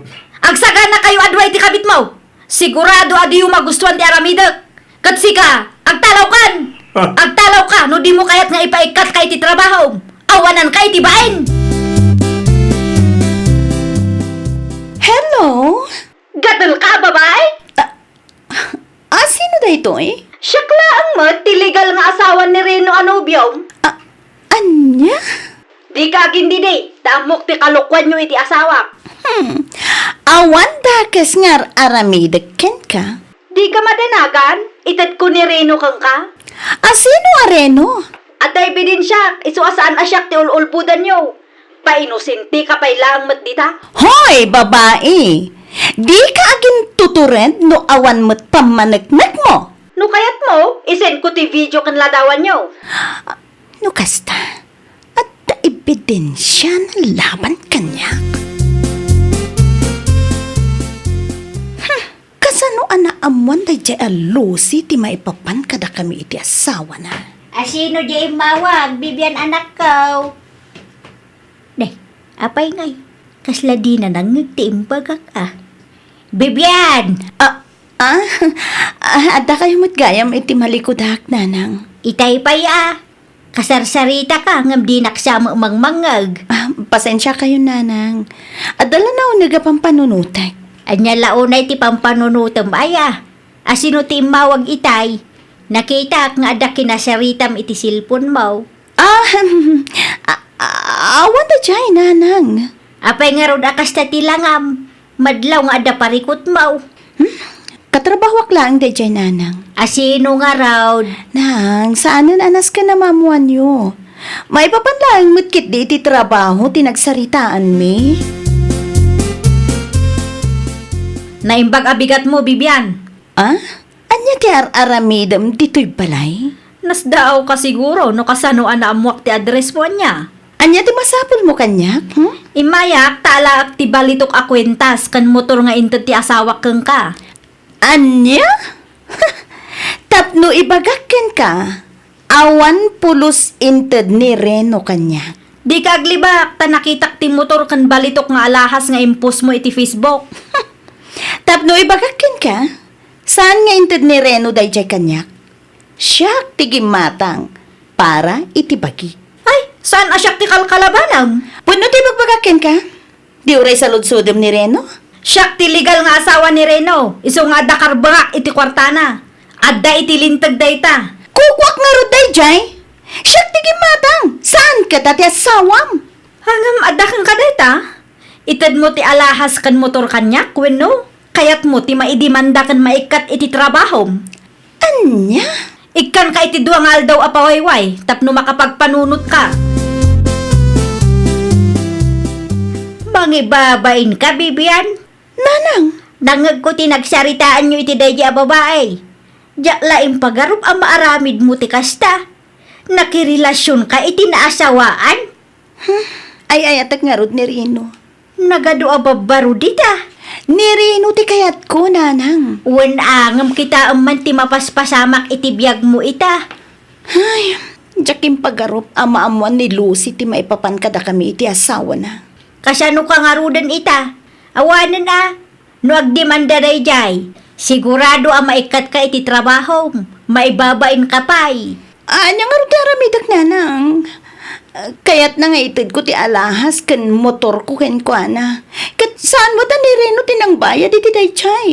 Agsagana kayo a dua iti kabitmo. Sigurado a diyo magustuan ti aramidek. Ket sika, agtalawkan! Ah. Agtalawka no dimo kayat nga ipaikkatka iti trabahom. Awananka iti bain! Hello? Gadelka a babai? Ah, ah, sino daytoy? Siak laeng met ti legal nga asawa ni Reno a nobiom. Ah, ania? Dika agindidi, ta ammok ti kalokuanyo iti asawak. Hmm. Awan dakes nga ar-aramidek kenka? Dika madanagan, itedko ni Reno kenka. Asino a Reno? Adda ebidensiak, isu a saan a siak ti ul-ulbodanyo. Painosenteka pay laeng met dita. Hoy, babai! Dika agintutured no awan met pammaneknekmo. No kayatmo, isendko ti video ken ladawanyo. No kasta, adda ebidensiana laban kaniak. Hmm, kasano a naammoan daydiay a Lucy ti maipapan kadakami iti asawana? Asino diay immawag, Vivian, anakko? Day, apay ngay? Kasla dina nangngeg ti imbagak a. Vivian! Ah, ah, ah, adda kayo met gayam iti malikudak, nanang. Itay pay a. Kasarsaritaka ngem dinak sa mangmangngeg. Ah, pasensiakayo, nanang. Adda la nauneg a pampanunotek. Ania la unay ti pampanunotem, aya? Asino ti immawag itay? Nakitak nga adda kinasaritam iti cellphone-mo. Ah, a-, a-, awan daydiay, nanang. Apay ngarud a kasta ti langam? Madlaw nga adda parikutmo. Hmm? Katrabahoak laeng daydiay, nanang. Asino ngarud? Nang, saanen a nasken a maammoanyo. Maipapan laeng met ketdi iti trabaho ti nagsaritaanmi. Naimbag a bigatmo, Vivian. Ah? Ania ti ar-aramidem ditoy balay? Nasdaawka siguro no kasano a naammoak ti address-mo, ania? Ania ti masapulmo kaniak, hmm? Immayak ta alaek ti balitok a kuentas ken motor nga inted ti asawak kenka. Ania? Tapno ibagak kenka, awan pulos inted ni Reno kaniak. Dika aglibak, ta nakitak ti motor ken balitok nga alahas nga impostmo iti Facebook. Tapno ibagak kenka, saan nga inted ni Reno daydiay kaniak? Siak ti gimmatang para iti bagi. Ay, saan a siak ti kalkalabanam? Pudno ti ibagbagak kenka? Di uray saludsodem ni Reno? Siak ti legal nga asawa ni Reno, isu nga adda karbengak iti kuartana. Adda iti linteg dayta. Kukuak ngarud daydiay? Siak ti gimmatang, saan kata ti asawam? Ngem adda kenka dayta? Itedmo ti alahas ken motor kaniak wenno kayatmo ti maidemanda ken maikkat iti trabahom? Ania? Ikkanka iti dua nga aldaw a pawayway tapno makapagpanunotka. Mangibabainka, Vivian? Nanang! Nangngegko ti nagsaritaanyo iti daydi a babai. Diak la impagarup a maaramidmo ti kasta. Nakirelasionka iti naasawaan? Hmm, ay-ayatek ngarud ni Rino. Nagadu a babbaro dita. Ni Rino ti kayatko, nanang. Wen a, ngem kitaem man ti mapaspasamak iti biagmo ita. Ay, diak impagarup a maammoan ni Lucy ti maipapan kadakami iti asawana. Kasanoka ngaruden ita? Awanen a, no agdemanda daydiay, Sigurado a maikkatka iti trabahom, maibabainka pay. Ania ngarud ti aramidek, nanang? Kayatna nga itedko ti alahas ken motorko kenkuana. Ket saan met a ni Reno ti nangbayad iti daytoy.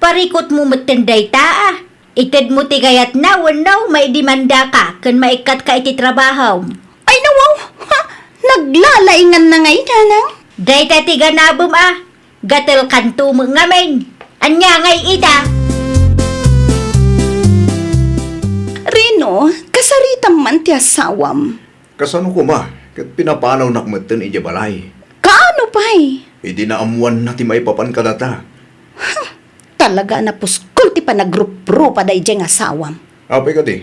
Parikutmo metten dayta, a. Itedmo ti kayatna wenno maidimandaka ken maikkatka iti trabahom. Ay, nawaw! Ha? Naglalainganna ngay, nanang? Dayta ti ganabem, a. Gatelkanto met ngamin. Ania ngay ita? Reno, kasaritam man ti asawam. Kasano koma, ket pinapanawnak metten idiay balay. Kaano pay? Idi naammoanna ti maipapan kadata. Talaga a napuskol ti panagruprupa daydiay nga asawam. Apay kadi?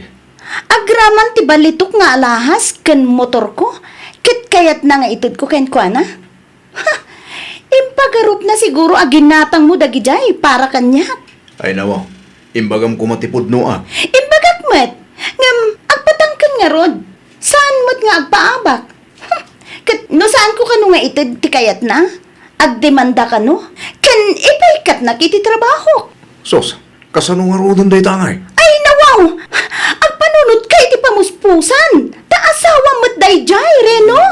Agraman ti balitok nga alahas ken motorko, ket kayatna nga itedko kenkuana. Ha! Impagarupna siguro a ginatangmo dagidiay para kaniak. Ay, nawaw. Imbagam koma ti pudno, a. Imbagak met. Ngem, agpatangken ngarud. Saan met nga agpaabak? Hmm. Ket no saanko kano nga ited ti kayatna, agdemanda kano, ken ipaikkatnak iti trabahok. Sus, kasano ngaruden dayta ngay? Ay, nawaw! Agpanunotka iti pamuspusan! Ta asawam met daydiay, Reno!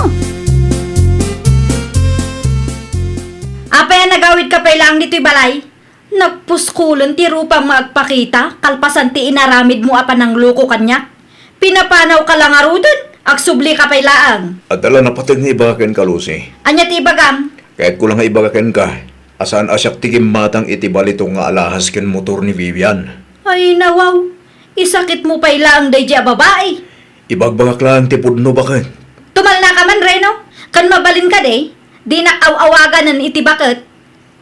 Apay a nagawidka pay laeng ditoy balay? Nagpuskulen ti rupam nga agpakita kalpasan ti inaramidmo a panangloko kaniak. Pinapanawka la ngaruden, agsublika pay laeng. Adda la napateg nga ibaga kenka, Lucy. Ania ti ibagam? Kayatko la nga ibaga kenka a saan a siak ti gimmatang iti balitok nga alahas ken motor ni Vivian. Ay, nawaw. Isakitmo pay laeng daydiay a babai. Ibagbagak laeng ti pudno, baket. Tumalnaka man, Reno. Ken mabalin kadi, dinak aw-awaganen iti baket.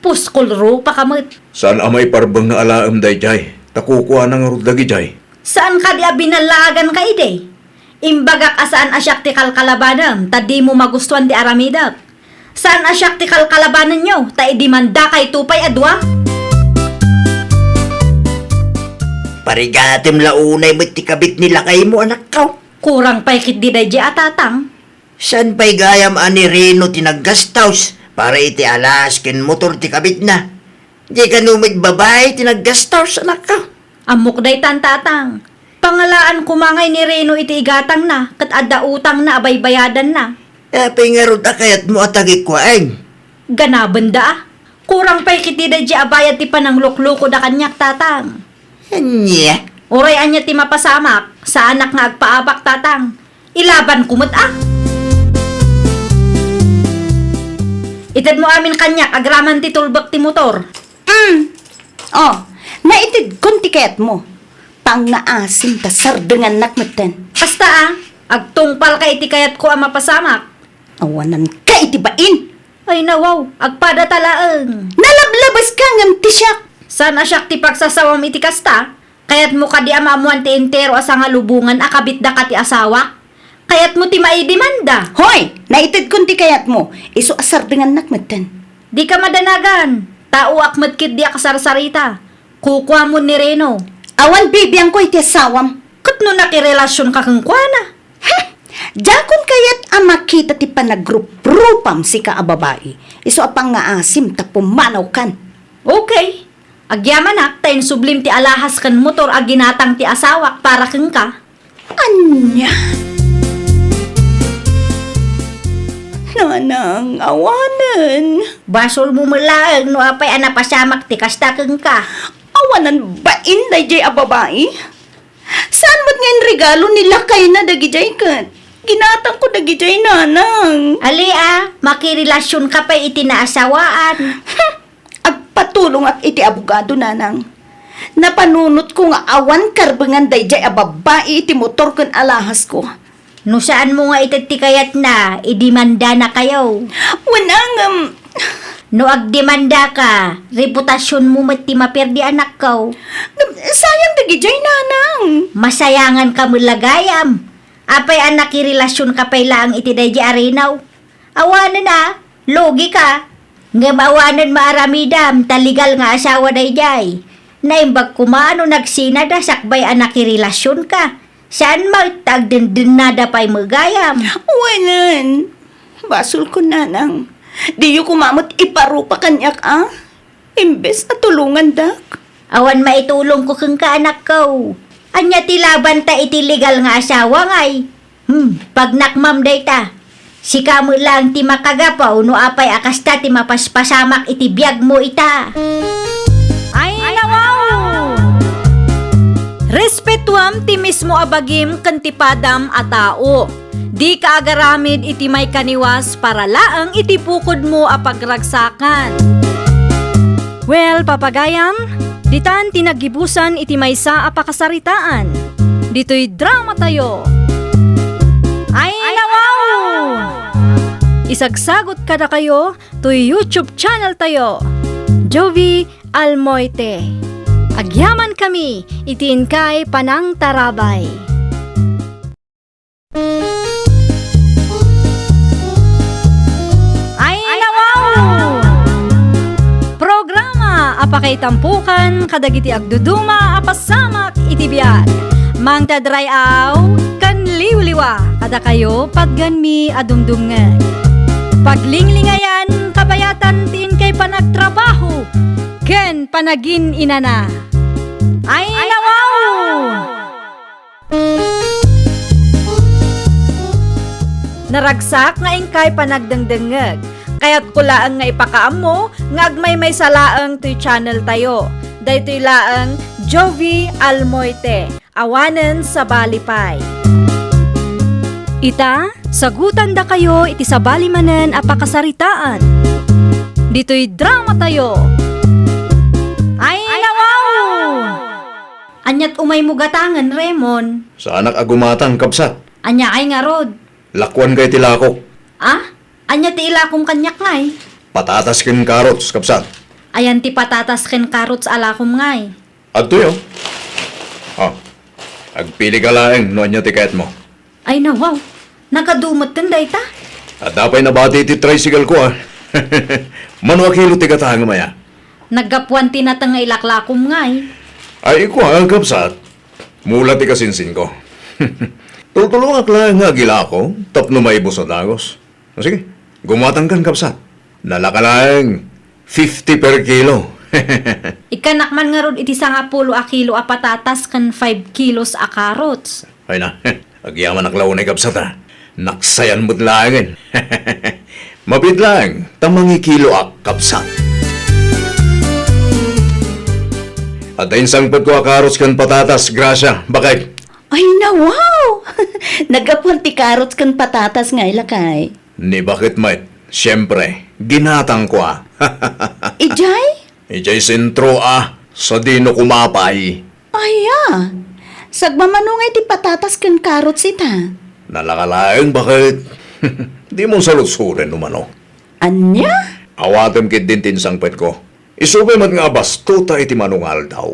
Puskol rupaka met. Saan a maiparbeng nga alaem daydiay, ta kukuana ngarud dagidiay. Saan kadi a binallaaganka idi? Imbagak a saan a siak ti kalkalabanem, ta dimo magustuan ti aramidek. Saan a siak ti kalkalabanenyo, ta idimandakayto pay a dua. Parigatem la unay met ti kabit ni lakaymo, anakko. Kurang pay ketdi daydiay a tatang. Saan pay gayam a ni Reno ti naggastos para iti alas ken motor ti kabitna? Di kano met babai ti naggastos, anakko? Ammok daytan, tatang. Pangalaan koma ngay ni Reno iti igatangna ket adda utangna a baybayadanna. Apay ngarud a kayatmo a tagikuaen? Ganabenda, a. Kurang pay ketdi daydiay a bayad ti panangluklokoda kaniak, tatang. Ania? Uray ania ti mapasamak, saanak nga agpaabak, tatang. Ilabanko met, a. Itedmo amin kaniak agraman ti tulbek ti motor. Mm. Oh, naitedkon ti kayatmo. Pangngaasim ta sardengannak metten. Kasta, a, agtungpalka iti kayatko a mapasamak. Awananka iti bain. Ay, nawaw, agpadata laeng. Nalablabeska ngem ti siak. Saan a siak ti pagsasawam iti kasta? Kayatmo kadi a maammoan ti entero a sangalubongan a kabitdaka ti asawak? Kayatmo ti maidimanda? Hoy! Naitedkon ti kayatmo. Isu a sardengannak metten. Dika madanagan. Taoak met ketdi a kasarsarita. Kukuamon ni Reno. Awan bibiangko iti asawam. Ket no nakirelasionka kenkuana? Hmm! Diakon kayat a makita ti panagruprupam sika a babai. Isu a pangngaasim ta pumanawkan. Okay. Agyamanak ta insublim ti alahas ken motor a ginatang ti asawak para kenka. Ania? Nanang, awanen. Basolmo met laeng no apay a napasamak ti kasta kenka. Awanen bain daydiay a babai. Saan met nga inregalo ni lakayna dagidiay ket ginatangko dagidiay, nanang. Ali a, makirelasionka pay iti naasawaan. Hmm, agpatulongak iti abogado, nanang. Napanunotko nga awan karbengan daydiay a babbai iti motor ken alahasko. No saanmo nga ited ti kayatna, idemandanakayo. Wen, ngem. No agdemandaka, reputasionmo met ti maperdi, anakko. Ngem, sayang dagidiay, nanang. Masayanganka met la gayam. Apay a nakirelasionka pay laeng iti daydiay a Reno? Awanen a, lugika. Ngem awanen maaramidam ta legal nga asawa daydiay. Naimbag koma no nagsinada sakbay a nakirelasionka. Saan met ta agdendennada pay met gayam. Wen, basolko, nanang. Diyo koma met iparupa kaniak, a? Imbes a tulongandak. Awan maitulongko kenka, anakko. Ania ti labanta iti legal nga asawa, ngay? Hmm, pagnakmam dayta. Sika met laeng ti makagapu no apay a kasta ti mapaspasamak iti biagmo ita. Ay, nawaw! Respetuam ti mismo a bagim ken ti padam a tao. Dika agaramid iti maikaniwas para laeng iti pukodmo a pagragsakan. Well, papagayam, ditan ti naggibusan iti maysa a pakasaritaan. Ditoy drama tayo. Ay, nawaw! Isagsagot kadakayo toy YouTube channel tayo, Jovi Almoite. Agyaman kami iti inkay panangtarabay. Ay, nawaw! Programa a pakaitampukan kadagiti agduduma a pasamak iti biag. Mangted ray-aw ken liwliwa kadakayo patganmi a dumdumngeg. Paglinglingayan, kabayatan ti inkay panagtrabaho ken panagin-inana. Ay, nawaw! Naragsak nga inkay panagdengdengngeg. Kayatko laeng nga ipakaammo nga agmaymaysa laeng toy channel tayo. Daytoy laeng Jovi Almoite, awanen sabali pay. Ita, sagutandakayo iti sabali manen a pakasaritaan. Ditoy drama tayo. Ay, nawaw! Aniat umaymo gatangen, Remon? Saanak a gumatang, kabsat. Ania ay ngarud? Lakuan kay ti lakok. Ah? Ania ti ilakom kaniak ngay? Patatas ken carrots, kabsat. Ayan ti patatas ken carrots a lakom ngay? Adtoy, oh. Ah, agpili ka laeng no ania ti kayatmo. Ay, nawaw. Nagadu metten dayta? Adda pay nabati iti tricycle ko, ah. Mano a kilo ti gatangem aya? Naggapuan ti nateng nga ilaklakom ngay. Ay, kua, kabsat. Mula ti kasinsinko. Tultulongak laeng nga agilako tapno maibus a dagus. O sige, gumatangkan, kabsat. Nalaka laeng fifty per kilo. Ikkanak man ngarud iti sangapulo a kilo a patatas ken five kilos a carrots. Ay na, agyamanak la unay, kabsat, a. Naksayan met laengen. Mabiit laeng ta mangikiloak, kabsat. Adda insangpetko a carrots ken patatas, Gracia, bakay. Ay, nawaw! Naggapuan ti carrots ken patatas ngay, lakay. Ni baket met, siempre, ginatangko a. Idiay? Idiay sentro a, sadino kumapay. Aya, sagmamano ngay ti patatas ken carrots ita? Nalaka laeng baket. Dimo saludsoden no mano. Ania? Awatem ketdin ti insangpetko. Isu pay met nga abastuta iti mano nga aldaw.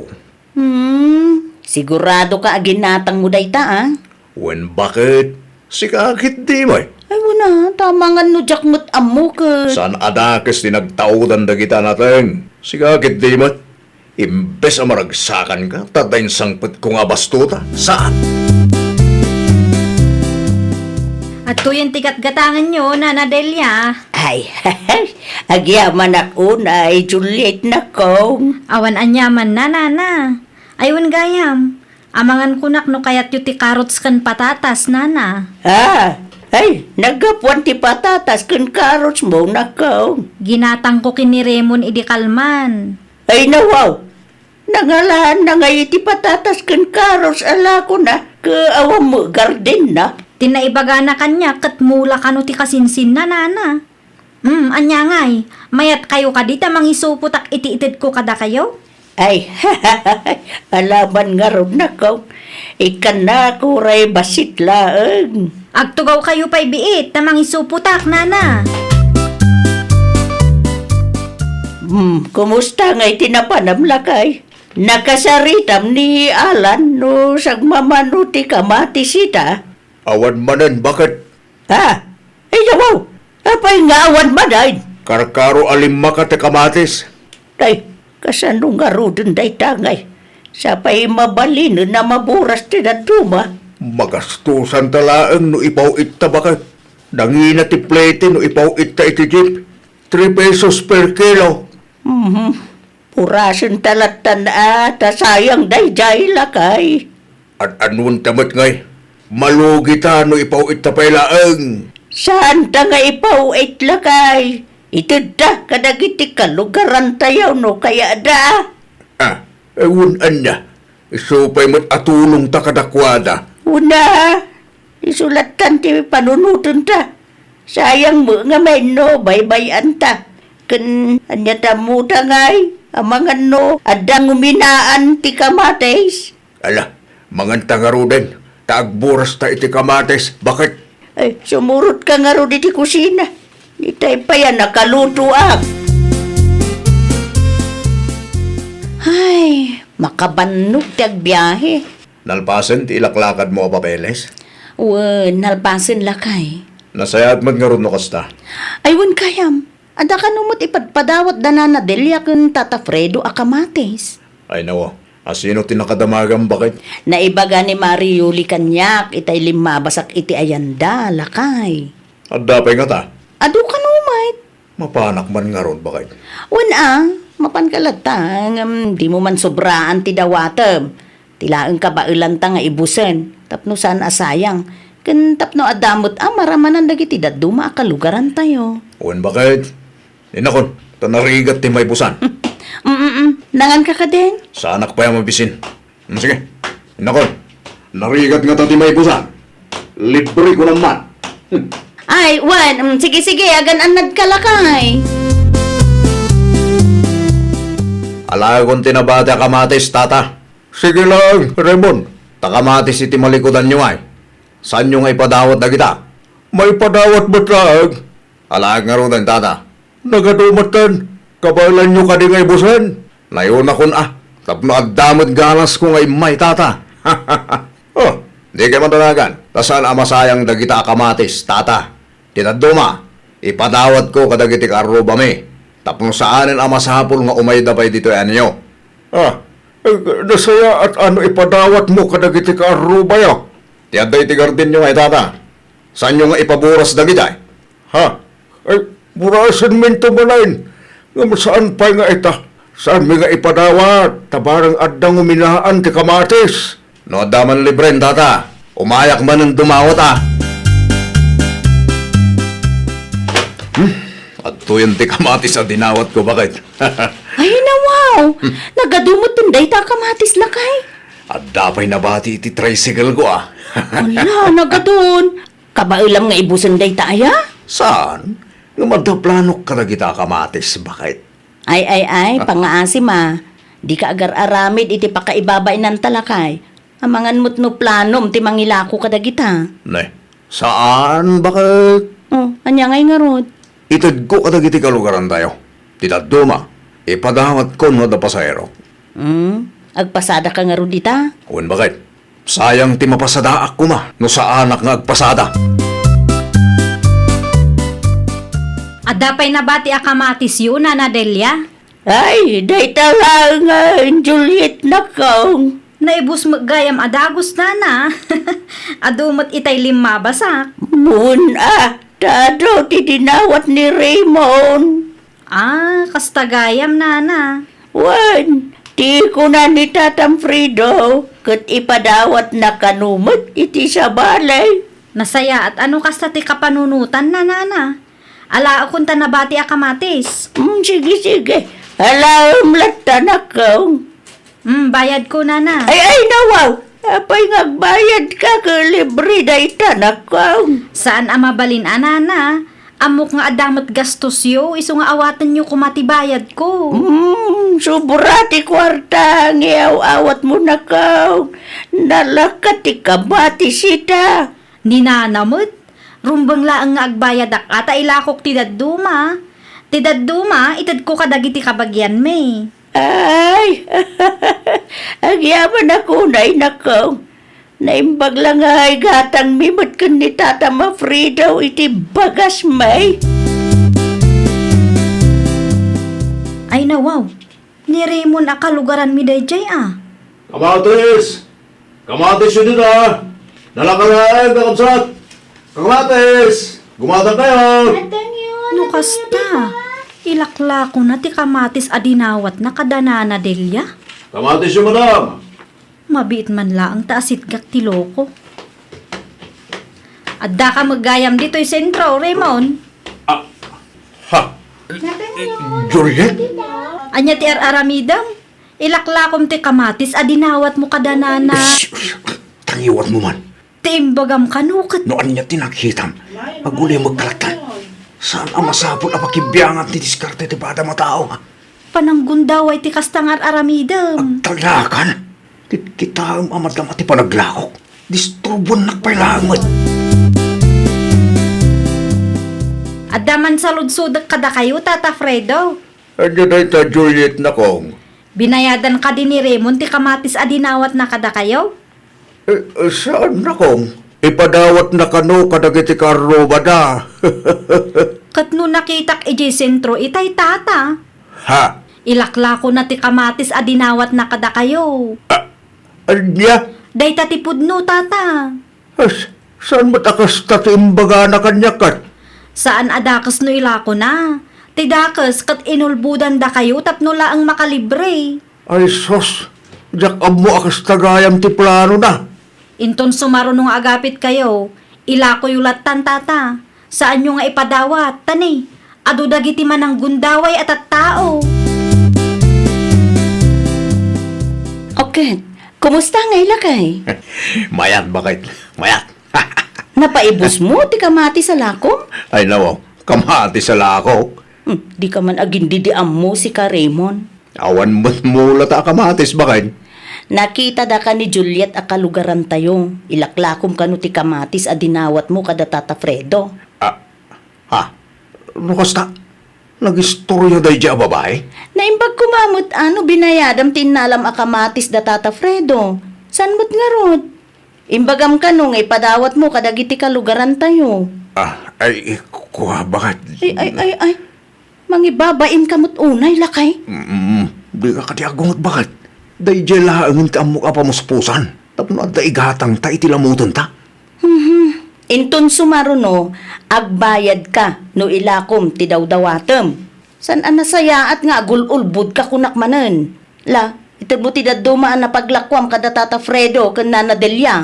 Hmm, sigurado ka a ginatangmo dayta, a? Wen baket, sika ketdi met. Ay, wen a, ta amangan no diak met ammo ket. Saan a dakes ti nagtaodan dagita nateng. Sika ketdi met. Imbes a maragsakanka, ta adda insangpetko nga abastuta. Saan? Adtoyen ti gatgatangenyo, Nana Delia. Ay, agyamanak unay, Juliet, nakong. Awan aniamanna, Nana. Ay, wen gayam. Amangan kunak no kayatyo ti carrots ken patatas, Nana. Ah, ay, naggapuan ti patatas ken carrots mo, nakong. Ginatangko ken ni Remon idi kalman. Ay, nawaw. Nangalaanna ngay iti patatas ken carrots a lakona, ket awan met gardenna. Ti naibagana kaniak ket mula kano ti kasinsinna, Nana. Hmm, ania ngay? Mayat kayo kadi ta mangisupotak iti itedko kadakayo? Ay, alaman ngarud, nakong. Ikkannak uray bassit laeng. Agtugaw kayo pay biit ta mangisupotak, Nana. Hmm, kumusta ngay ti napanam, lakay? Nakasaritam ni Alan no sagmamano ti kamatis ita? Awan manen, baket? Ha? Ay, nawaw! Apay nga awan manen? Karkaro a limmakat ti kamatis. Ay, kasano ngaruden dayta ngay? Sapay mabalinen a maburas ti dadduma. Magastusanta laeng no ipaw-itta, baket. Nangina ti plete no ipaw-itta iti jeep. Three pesos per kilo. Mhm. Purasenta lattan a, ta sayang daydiay, lakay. Ad-anonta met ngay? Malugita no ipaw-itta pay laeng. Saanta nga ipaw-it, lakay. Itedta kadagiti kalugarantayo no kayatda. Ah, eh, wen ania? Isu pay met a tulongta kadakuada. Una, isu lattan ti panunotenta. Sayang met nga mainno baybay-anta. Ken ania tammoda ngay, amangan no adda nguminaan ti kamatis? Ala, manganta ngaruden, ta agburasta iti kamatis. Baket? Ay, sumurotka ngarud iti kusina. Itay pay a nakalutoak. Ay, makabannog ti agbiahe. Nalpasen ti ilaklakadmo a papeles? Wen, nalpasen, lakay. Nasayaat met ngarud no kasta. Ay, wen gayam. Adda kano met ipadpadawat da Nana Delia ken Tata Fredo a kamatis. Ay, nawa. Asino ti nakadamagam, baket? Naibaga ni Mari Yuli kaniak itay limmabasak iti ayanda, lakay. Adda pay ngata? Adu kano met. Mapanak man ngarud, baket? Wen a, mapanka latta, ngem dimo man sobraan ti dawatem. Ti laeng kabaelanta nga ibusen, tapno saan a sayang, ken tapno adda met a maramanan dagiti dadduma a kalugarantayo. Wen, baket? Innakon, ta narigat ti maibusan. Mm, mm, mm. Nanganka kadin? Saanak pay a mabisin. Mm, sige. Innakon, narigat ngata ti maibusan. Libre ko naman. Hmm. Ay, wen, mm, sige, sige, agan-annadka, lakay. Alaekon ti nabati a kamatis, tata. Sige lang, Raymond. Ta kamatis iti malikudanyo ay. Saanyo nga ipadawat dagita? Maipadawat met laeng. Alaek ngaruden, tata. Nagadu metten, kabaelanyo kadi nga ibusen? Nayonakon a, tapno adda met ganasko nga immay, tata. Oh, dikay madanagan, ta saan a masayang dagita a kamatis, tata. Ti dadduma, ipadawatko kadagiti kaarrubami, tapno saanen a masapul nga umayda pay ditoy anyo. Ah, eh, nasayaat a no ipadawatmo kadagiti kaarrubayo. Ti adda iti gardenyo nga itata. Saanyo nga ipaburas dagitay? Ha? Ay, burasenminto manen. Ngem saan pay nga ita? Saanmi nga ipadawat, ta bareng adda nguminaan ti kamatis. No adda man libren, tata, umayak manen dumawat a. Hmm? Adtoyen ti kamatis a dinawatko, baket? Ay, nawaw! Hmm. Nagadu metten dayta a kamatis, lakay. Adda pay nabati iti tricycle ko, a. Ala, nagadun. Kabaelam nga ibusen dayta aya? Saan? Ngem adda planok kadagita a kamatis, baket? Ay, ay, ay, pangngaasim a. Dika agar-aramid iti pakaibabainanta, lakay. Amangan met no planom ti mangilako kadagita. Ne, saan, baket? Oh, ania ngay ngarud? Itedko kadagiti kalugarantayo. Ti dadduma, ipadawatko no adda pasaherok. Hmm, agpasadaka ngarud ita? Wen, baket. Sayang ti mapasadaak koma no saanak nga agpasada. Adda pay nabati a kamatisyo, Nana Delia? Ay, dayta laeng nga Juliet, nakong. Naibus met gayam a dagus, nana. Adu met itay limmabasak. Wen a, ta adu ti dinawat ni Raymond. Ah, kasta gayam, nana. Wen, ti kuna ni Tatam Fredo, ket ipadawatna kano met iti sabali. Nasayaat a no kasta ti kapanunotanna, nana. Alaekon ta nabati a kamatis. Mm, sige, sige. Alaem latta, nakong. Mm, bayadko, nana. Ay, ay, nawaw! Apay nga agbayadka ket libre dayta, nakong? Saan a mabalin a, nana. Ammok nga adda met gastosyo, isu nga awatenyo koma ti bayadko. Mm, sobra ti kuarta nga iaw-awatmo, nakong. Nalakat ti kamatis ita. Ni nana met, rumbeng laeng nga agbayadak a ta ilakok ti dadduma. Ti dadduma, itedko kadagiti kabagianmi. Ay, agyamanak unay, nakong. Naimbag la nga igatangmi met ken ni Tata Mafredo iti bagasmi. Ay, nawaw. Ni Raymond a kalugaranmi daydiay a. Kamatis! Kamatisyo dita! Nalaka laeng, kakabsat! Kamatis! Gumatang kayo! No kasta, Ilaklakona ti kamatis a dinawatna kada Nana Delia. Kamatis yo, madam. Mabiit man laeng ta asitgak ti loko. Addaka met gayam ditoy sentro, Raymond. Ah, ha? Juliet? Ania ti ar-aramidem? Ilaklakom ti kamatis a dinawatmo kada Nana. Shh, shh, tangiwatmo man. Ti imbagam kano ket. No ania ti nakitam, agulimek ka lattan. Saan a masapul a pakibiangan ti diskarte ti padam a tao, ha? Pananggundaway ti kasta nga ar-aramidem. Agtalakan. Kitkitaem a madama ti panaglakok. Disturbuennak pay laeng met. Adda man saludsodek kadakayo, Tata Fredo. Ania dayta, Juliet, nakong? Binayadan kadi ni Raymond ti kamatis a dinawatna kadakayo? Eh, eh, saan, nakong? Ipadawatna kano kadagiti karrubada. Ket no nakitak idiay sentro itay, Tata. Ha? Ilaklakona ti kamatis a dinawatna kadakayo. Ah, ania? Dayta ti pudno, Tata. As, saan met a kasta ti imbagana kaniak ket? Saan a dakes no ilakona. Ti dakes ket inulbodandakayo tapno laeng makalibre. Ay sus, diak ammo a kasta gayam ti planona. Inton sumaruno nga agapitkayo, ilakoyo lattan, Tata. Saanyo nga ipadawat, ta ni, adu dagiti mananggundaway a tattao. Oket, kumusta ngay, lakay? Mayat, baket. Mayat. Napaibusmo ti kamatis a lakom? Ay, nawaw. Kamatis a lakok. Hmm, dika man agin-didiammo, sika, Raymond. Awan met mulata a kamatis, baket. Nakitadaka ni Juliet a kalugarantayo. Ilaklakom kano ti kamatis a dinawatmo kada Tata Fredo. Ah, ha? No kasta, nagistorya daydiay a babai? Naimbag koma met a no binayadam ti innalam a kamatis da Tata Fredo. Saan met ngarud? Imbagam kano nga ipadawatmo kadagiti kalugarantayo. Ah, ay, kua, baket. Ay, ay, ay, ay. Mangibabain ka met unay, lakay? Mm, dika kadi agunget, baket. Daydiay laengen ti ammok a pamuspusan tapno adda igatangta iti lamutenta. Mhm. Inton sumaruno, agbayadka no ilakom ti dawdawatem. Saan a nasayaat nga agul-ulbodka kunak manen. La, itedmo ti dadduma a napaglakuam kada Tata Fredo ken Nana Delia.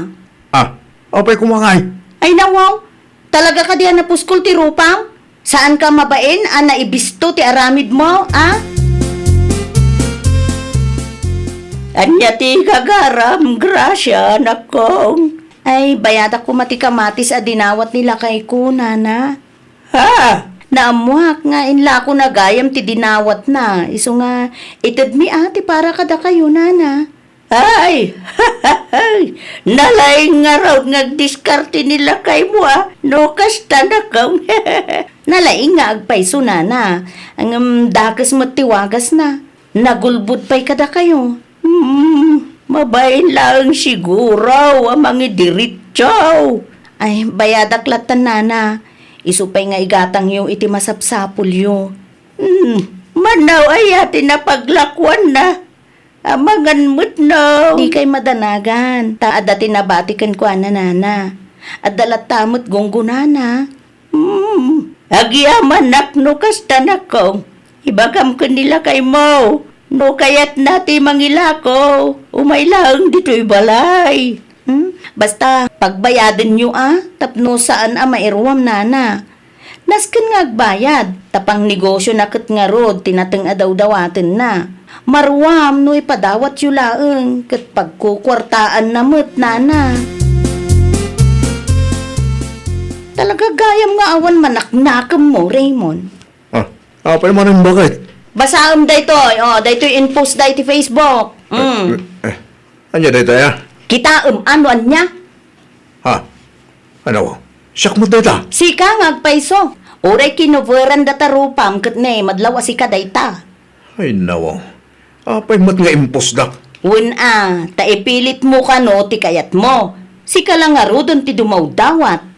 Ah, apay koma ngay? Ay, nawaw! Talaga kadi a napuskol ti rupam? Saanka mabain a naibisto ti aramidmo, a? Ania ti gagaram, Gracia, nakong? Ay, bayadak koma ti kamatis a dinawat ni lakayko, Nana. Ha? Naammoak nga inlakona gayam ti dinawatna, isu nga itedmi a ti para kadakayo, Nana. Ay! Nalaing ngarud nga agdiskarte ni lakaymo a no kasta, nakong. Nalaing nga agpayso, Nana. Ngem dakes met ti wagasna. Nagulbod pay kadakayo. Hmm, mabain laeng siguro a mangidiritso. Ay, bayadak lattan, Nana. Isu pay nga igatangyo iti masapsapulyo. Hmm, manaw aya ti napaglakuanna? Amangan met no. Dikay madanagan, ta adda ti nabati kenkuana, Nana. Adda latta met gunggonana. Hmm, agyamanak no kasta, nakong. Ibagam ken ni lakaymo, no kayatna ti mangilako, umay laeng ditoy balay. Hmm? Basta, pagbayadenyo a, tapno saan a mairuam, Nana. Nasken nga agbayad, ta pangnegosiona ket ngarud ti nateng a dawdawatenna. Maruam no ipadawatyo laeng, ket pagkukuartaanna met, Nana. Talaga gayam nga awan manaknakemmo, Raymond. Ah, apay manen, baket? Basaem daytoy, oh, daytoy in-post da iti Facebook. Mm. Eh, eh, ania daytoy, ah? Kitaem, ano, ania? Ha? Ano? Siak met dayta? Sika nga agpayso. Uray kinoveran data rupam ket ne, madlaw a sika dayta. Ay, nawaw. Apay met nga impusdak? Wen a, ta ipilitmo kano ti kayatmo. Sika la ngaruden ti dumawdawat.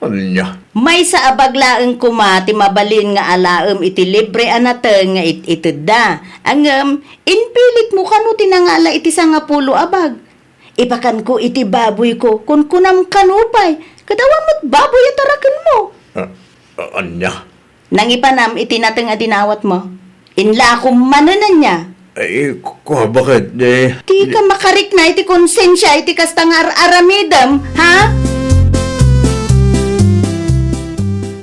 Ania? Maysa a bag laeng koma ti mabalin nga alaem iti libre a nateng nga it-itedda. Ngem, impilitmo kano ti nangala iti sangapulo a bag. Ipakanko iti baboyko, kunkunam kano pay, ket awan met baboy a tarakenmo. Ah, ah, ania? Nangipanam iti nateng a dinawatmo. Inlakom manen ania? Ay, ku-, kua, baket, eh. Dika makarikna iti konsensia iti kasta nga ar-aramidem, ha?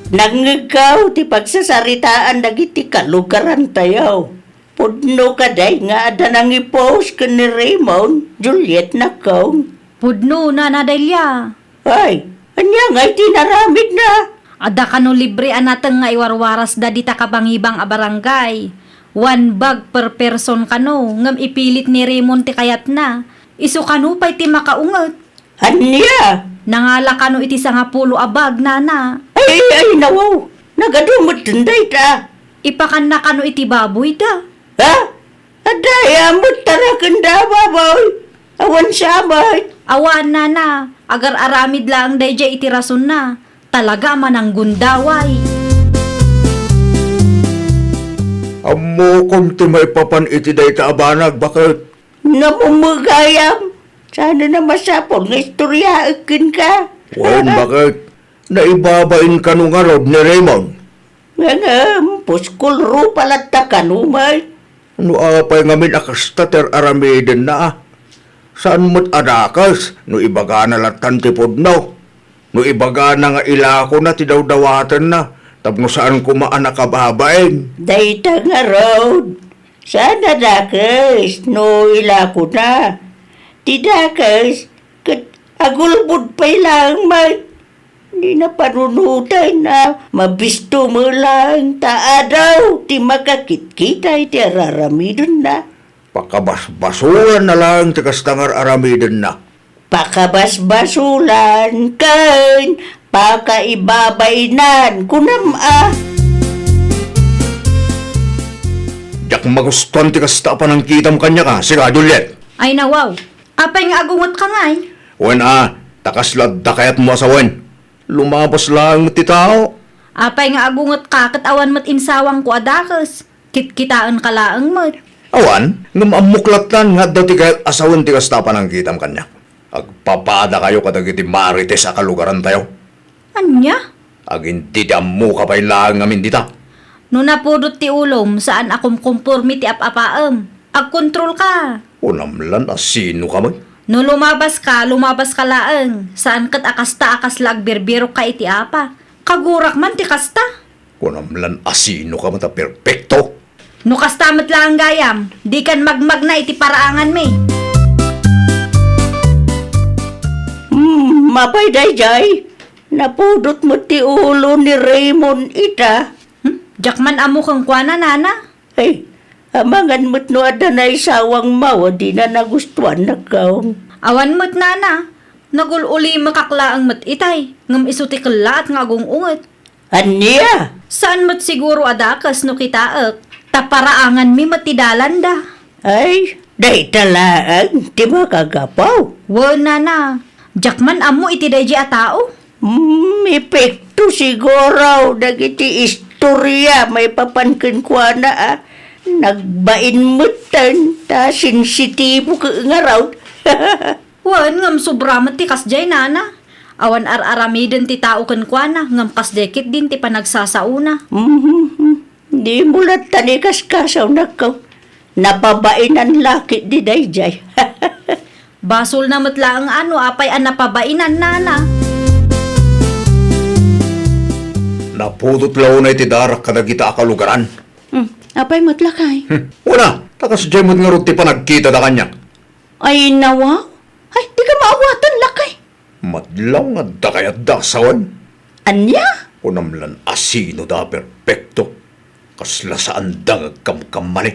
Nangngegko ti pagsasaritaan dagiti kalugarantayo. Pudno kadi nga adda nangipost ken ni Raymond, Juliet, nakkaw? Pudno, Nana Delia. Ay, ania ngay ti inaramidna? Adda kano libre a nateng nga iwarwarasda dita kabangibang a barangay. One bag per person kano, ngem ipilit ni Raymond ti kayatna. Isu kano pay ti makaunget. Ania? Nangala kano iti sangapulo a bag, Nana. Ay, ay, nawaw. Nagadu met dayta. Ipakanna kano iti baboyda. Ha? Adda aya met tarakenda a baboy? Awan sa met. Awan, Nana. Agar-aramid laeng daydiay iti rasonna. Talaga a mananggundaway. Ammokon ti maipapan iti dayta a banag, baket? Namumegayam. Saan a masapul nga istoryaek kenka. Wen, baket? Naibabain kano ngarud ni Raymond? Ngem, puskol rupa latta kano met. No apay ngamin a kasta ti ar-aramidenna, a? Saan met a dakes no ibagana lattan ti pudno? No ibagana nga ilakona ti dawdawatenna tapno saan koma a nakababain? Dayta ngarud, saan a dakes no ilakona. Ti dakes, ket agulbod pay laeng met. Ni napanunoten a mabisto met laeng ta adu ti makakitkita iti ar-aramidenna. Pakabasbasolanna laeng ti kasta nga ar-aramidenna. Pakabasbasolan ken pakaibabainan, kunam a. Diak magustuan ti kasta a panangkitam kaniak, a, sika, Juliet. Ay, nawaw. Apay nga agungetka ngay? Wen a, ta kasla adda kayatmo a sawen. Lumabas laeng met ti tao. Apay nga agungetka ket awan met insawangko a dakes? Kitkitaenka laeng met. Awan, ngem ammok lattan nga adda ti kayat a sawen ti kasta a panangkitam kaniak. Agpapadakayo kadagiti marites a kalugarantayo. Ania? Agindidammoka pay laeng ngamin dita. No napudot ti ulom, saan a kumkompormi ti ap-apaem. Agkontrolka. Kunam lan a sinoka met? No lumabaska, lumabaska laeng. Saan ket a kasta a kasla agbirbirokka iti apa. Kagurak man ti kasta. Kunam lan a sinoka met a perpekto. No kasta met laeng gayam, dikan magmagna iti paraanganmi. Hmm, apay daydiay? Napudot met ti ulo ni Raymond ita. Hmm? Diak man ammo kenkuana, Nana. Ay, amangan met no adda naisawangmo a dina nagustuan, nakkaw. Awan met, Nana. Nagul-ulimekak laeng met itay, ngem isu ti kellaat nga agung-unget. Ania? Saan met siguro a dakes no kitaek, ta paraanganmi met ti dalanda. Ay, dayta laeng ti makagapu. Wen, Nana, diak man ammo iti daydiay a tao. Hmm, epekto siguro dagiti istorya maipapan kenkuana a nagbain metten ta sensitibo ket ngarud. Wen, ngem sobra met ti kasdiay, Nana. Awan ar-aramiden ti tao kenkuana, ngem kasdiay ketdin ti panagsasaona. Mhm. Dimo lattan ikaskasaw, nakkaw. Napabainan la ketdi daydiay. Basolna met laeng a no apay a napabainan, Nana. Napudot la unay ti darak kadagita a kalugaran. Hmm, apay met, lakay? Hmm, wen a, ta kasdiay met ngarud ti panagkitada kaniak. Ay, nawa? Ay, dika maawatan, lakay. Madlaw nga adda kayatda a sawen. Ania? Kunam lan a sinoda a perpekto. Kasla saanda nga agkamkamali.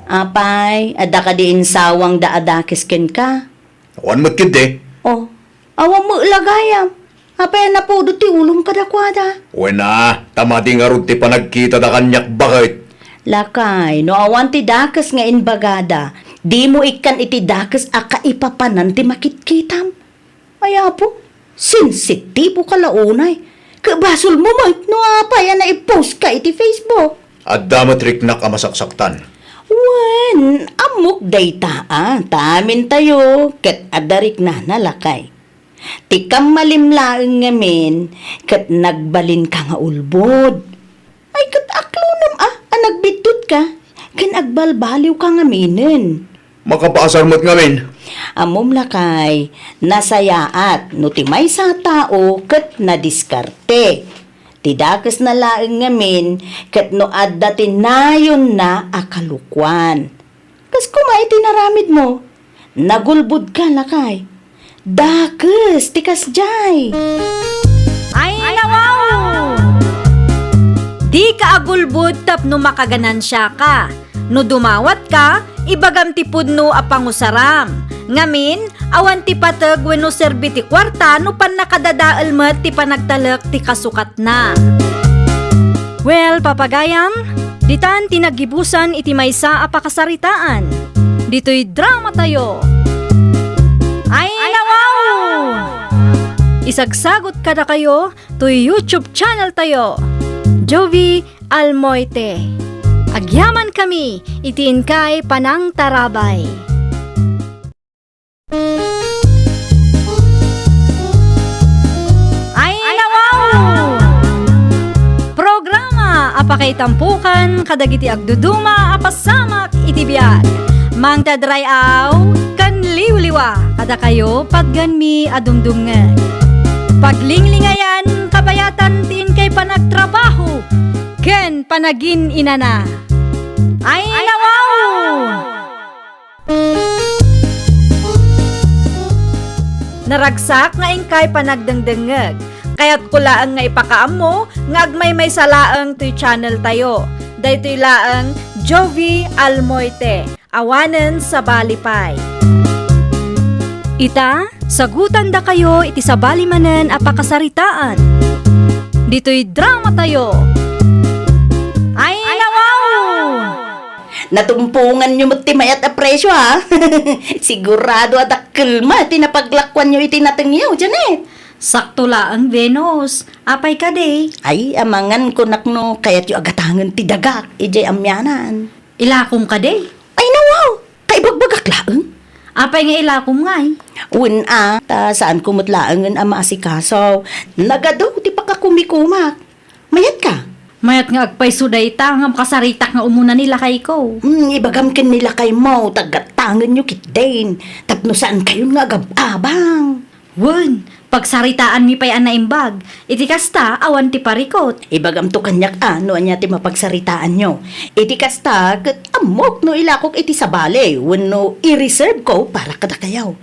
Apay, adda kadi insawangda a dakes kenka? Awan met ketdi. Oh, awan met la gayam. Apay a napudot ti ulom kadakuada? Wen a, ta madi ngarud ti panagkitada kaniak, baket. Lakay, no awan ti dakes nga imbagada, dimo ikkan iti dakes a kaipapanan ti makitkitam. Ay, Apo, sensitiboka la unay. Ket basolmo met no apay a naipostka iti Facebook. Adda met riknak a masaksaktan. Wen, ammok dayta a, ta amintayo ket adda riknana, lakay. Ti kammalim laeng ngamin ket nagbalinka nga ulbod. Ay, ket Biddut ka, ken agbalbaliw ka ngaminen. Makapaasar met ngamin. Ammom lakay, nasayaat no ti maysa a tao ket nadiskarte. Ti dakesna laeng ngamin ket no adda ti nayonna a kalukuan. Kas koma iti naramidmo, nagulbodka lakay. Dakes ti kasdiay. Ay, nawaw! Dika agulbod tapno makaganansiaka. No dumawatka, ibagam ti pudno a pangusaram. Ngamin, awan ti pateg wenno serbi ti kuarta no pannakadadael met ti panagtalek ti kasukatna. Well, papagayam, ditan ti naggibusan iti maysa a pakasaritaan. Ditoy dramatayo. Ay, nawaw! Isagsagot kadakayo toy YouTube channel tayo, Jovie Almoite. Agyaman kami iti inkay panangtarabay. Ay, nawaw! Programa a pakaitampukan kadagiti agduduma a pasamak iti biag. Mangted ray-aw ken liwliwa kadakayo patgenmi a dumdumngeg. Paglinglingayan, kabayatan ti inkay panagtrabaho ken panagin-inana. Ay, nawaw! Naragsak nga inkay panagdengdengngeg. Kayatko laeng nga ipakaammo nga agmaymaysa laeng toy channel tayo. Daytoy laeng Jovie Almoite, awanen sabali pay. Ita, sagutandakayo iti sabali manen a pakasaritaan. Ditoy dramatayo. Ay, nawaw! Natumponganyo met ti mayat a presio, ha? Sigurado a dakkel met ti napaglakuanyo iti natengyo, Janet. Sakto laeng, Venus. Apay kadi? Ay, amangan kunak no kayatyo a gatangen ti dagak idiay amianan. Ilakom kadi? Ay, nawaw! Kaibagbagak laeng. Apay nga ilakom ngay? Wen a, ta saanko met laengen a maasikaso. Nagadu ti pakakumikumak. Mayat ka? Mayat nga agpayso dayta nga makasaritak nga umuna ni lakayko. Hmm, ibagam ken ni lakaymo, ta gatangenyo ketdin, tapno saankayon nga agab-abang. Wen, pagsaritaanmi pay a naimbag. Iti kasta, awan ti parikut. Ibagamto kaniak a no ania ti mapagsaritaanyo. Iti kasta, ket ammok no ilakok iti sabali wenno i-reserve ko para kadakayo.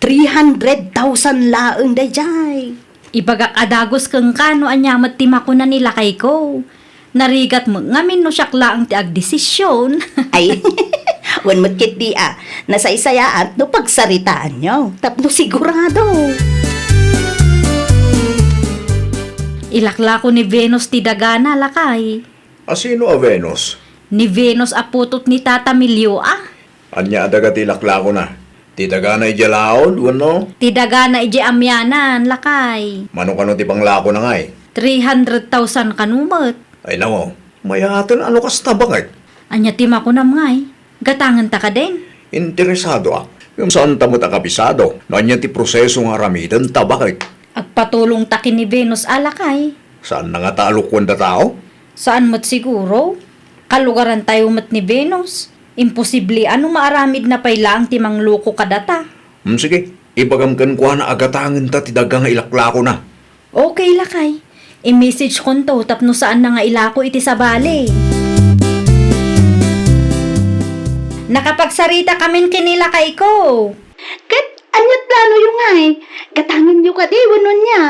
Three hundred thousand laeng daydiay. Ibagak a dagus kenka no ania met ti makuna ni lakayko. Narigat met ngamin no siak laeng ti agdesisyon. Ay, wen met ketdi a, nasaysayaat no pagsaritaanyo, tapno sigurado. Ilaklako ni Venus ti dagana, lakay. A sino a Venus? Ni Venus a putot ni Tata Milio a. Ania a daga ti ilaklakona? Ti dagana idiay laud, wenno? Ti dagana idiay amianan, lakay. Mano kano ti panglakona ngay? Three hundred thousand kano met. Ay, nako, mayaten a no kasta, baket. Ania ti makunam ngay? Gatangenta kadin? Interesadoak. Ngem saanta met a kabisado no ania ti proseso nga aramidenta, baket. Agpatulongta ken ni Venus a, lakay. Saanna ngata a lokoanda tao? Saan met siguro. Kalugarantayo met ni Venus. Imposible a no maaramidna pay laeng ti mangloko kadata. Hmm, sige, ibagam kenkuana a gatangenta ti daga nga ilaklakona. Okay, lakay. I-message konto tapno saanna nga ilako iti sabali. Nakapagsarita kamin ken ni lakayko. Ket ania't planoyo ngay? Gatangenyo kadi wenno ania?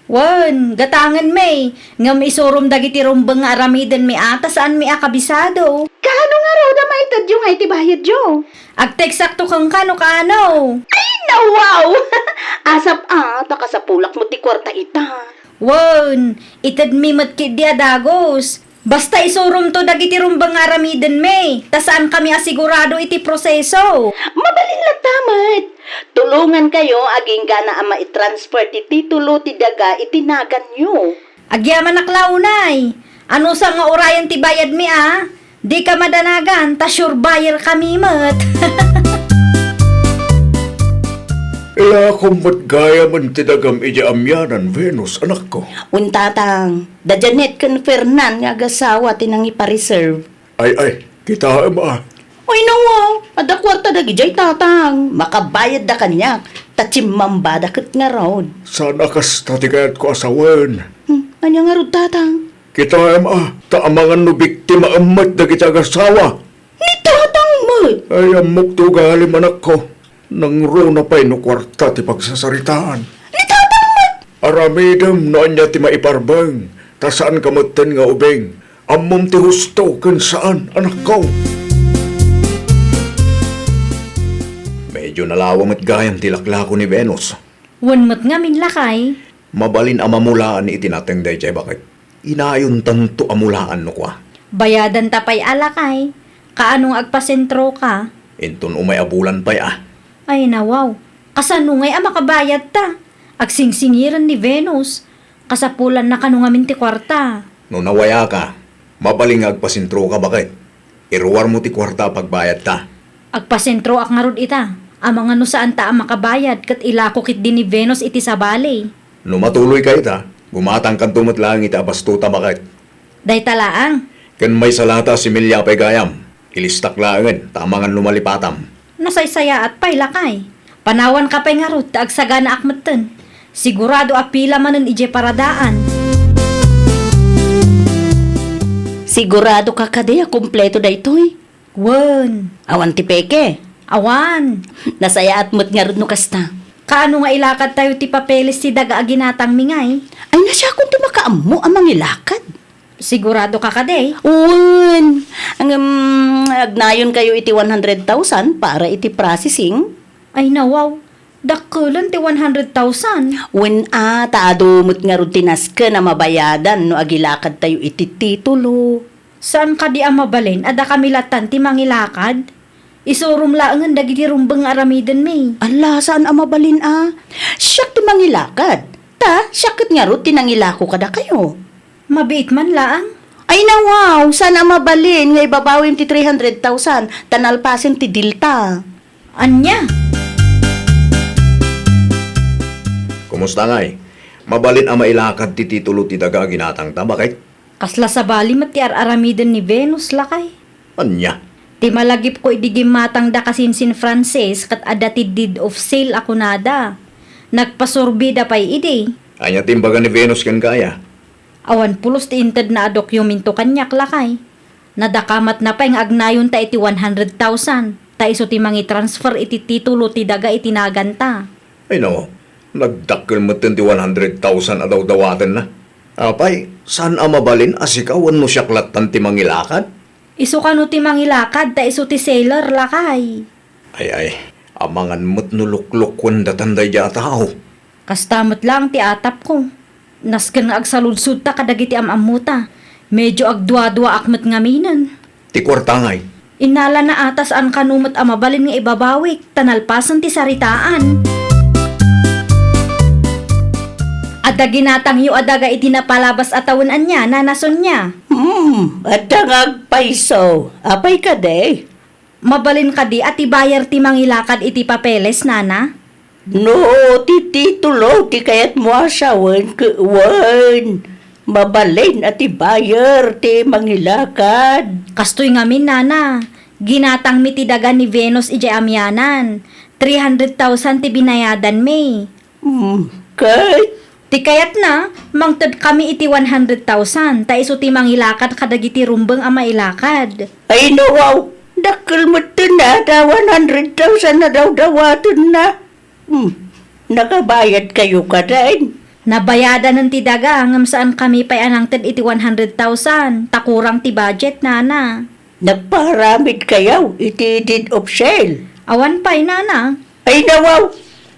Wen, gatangenmi. Ngem isurom dagiti rumbeng nga aramidenmi a ta saanmi a kabisado. Kaano ngarud a maitedyo ngay ti bayadyo? Agteksakto kenka no kaano. Ay, nawaw! Asap a, ta kasapulak met ti kuarta ita. Wen, itedmi met ketdi a dagus. Basta isuromto dagiti rumbeng nga aramidenmi, ta saankami a sigurado iti proseso. Mabalin latta met. Tulongankayo agingga a maitransfer ti titulo ti daga iti naganyo. Agyamanak la unay. Anusam nga urayen ti bayadmi a? Dika madanagan, ta sure buyer kami met. Ilakom met gayamen ti dagam idiay amianan, Venus, anakko. Wen, Tatang, da Janet ken Fernan nga agasawa ti nangipareserve. Ay, ay, kitaem a. Ay, nawaw, adda kuarta dagidiay, tatang. Makabayadda kaniak, ta chimmambada ket ngarud. Saan a kasta ti kayatko a sawen. Hmm, ania ngarud, tatang? Kitaem a, ta amangan no biktimaem met dagiti agassawa. Ni tatang met! Ay, ammok ti ugalim, anakko. Nangruna pay no kuarta ti pagsasaritaan. Ni tatang met! Aramidem no ania ti maiparbeng, ta saanka metten nga ubing. Ammom ti husto ken saan, anakko. Medyo nalawa met gayam ti laklako ni Venus. Wen met ngamin, lakay. Mabalin a mamulaan iti nateng daydiay, baket. Inayontanto a mulaan no kua. Bayadanta pay a, lakay. Kaano nga agpasentroka? Inton umay a bulan pay a. Ay, nawaw. Kasano ngay a makabayadta? Agsingsingiren ni Venus. Kasapulanna kano ngamin ti kuarta. No nawayaka, mabalin nga agpasentroka, baket. Iruarmo ti kuarta a pagbayadta. Agpasentroak ngarud ita. Amangan no saanta a makabayad ket ilako ketdi ni Venus iti sabali. No matuloyka ita, gumatangkanto met laeng iti abastota, baket. Dayta laeng. Ken maysa latta a similya pay gayam. Ilistak laengen, ta amangan no malipatam. Nasaysayaat pay, lakay. Panawanka pay ngarud ta agsaganaak metten. Sigurado a pila manen idiay paradaan. Siguradoka kadi a kompleto daytoy? Wen. Awan ti peke? Awan. Nasayaat met ngarud no kasta. Kaano nga ilakadtayo ti papeles ti daga a ginatangmi ngay? Ay, na, siakon ti makaammo a mangilakad. Siguradoka kadi? Wen. Ngem, agnayonkayo iti one hundred thousand para iti processing. Ay, nawaw. Dakkelen ti one hundred thousand. Wen a, ta adu met ngarud ti nasken a mabayadan no agilakadtayo iti titulo. Saan kadi a mabalin a dakami lattan ti mangilakad? Isurom laengen dagiti rumbeng nga aramidenmi. Ala, saan a mabalin a. Siak ti mangilakad. Ta, siak ket ngarud ti nangilako kadakayo. Mabiit man laeng. Ay, nawaw, saan a mabalin nga ibabawim ti three hundred thousand, ta nalpasen ti dilta. Ania? Kumusta ngay? Mabalin a mailakad ti titulo ti daga a ginatangta, baket? Kasla sabali met ti ar-aramiden ni Venus, lakay. Ania? Ti malagipko idi gimmatangda kasinsin Frances ket adda ti deed of sale a kunada. Nagpasurbida pay idi. Ania ti imbaga ni Venus kenka aya? Awan pulos ti intedna a dokumento kaniak, lakay. Nadakamatna pay nga agnayonta iti one hundred thousand, ta isu ti mangitransfer iti titulo ti daga iti naganta. Ay, no, nagdakkel metten ti one hundred thousand a dawdawatenna. Apay, saan a mabalin a sika wenno siak lattan ti mangilakad? Isu kano ti mangilakad ta isu ti seller, lakay. Ay, ay, amangan met no luklokuendatan daydiay a tao. Kasta met laeng ti atapko. Nasken nga agsaludsodta kadagiti am-ammota. Medio agduaduaak met ngaminen. Ti kuarta ngay? Innalana a ta saan kano met a mabalin nga ibabawik, ta nalpasen ti saritaan. Adda ginatangyo a daga iti napalabas a tawen ania, Nana Sonia? Hmm, adda nga agpayso. Apay kadi? Mabalin kadi a ti buyer ti mangilakad iti papeles, Nana? No ti titulo ti kayatmo a sawen, ke-, wen, mabalin a ti buyer ti mangilakad. Kastoy ngamin, Nana. Ginatangmi ti daga ni Venus idiay Amianan. Three hundred thousand ti binayadanmi. Hmm, ket? Ti kayatna, mangtedkami iti one hundred thousand, ta isu ti mangilakad kadagiti rumbeng a mailakad. Ay, nawaw, dakkel metten a ta one hundred thousand a dawdawatenna. Hmm, nakabayadkayo kadi? Nabayadanen ti daga, ngem saankami pay a nangted iti one hundred thousand, ta kurang ti budget, Nana. Nagpaaramidkayo iti deed of sale? Awan pay, Nana. Ay, nawaw!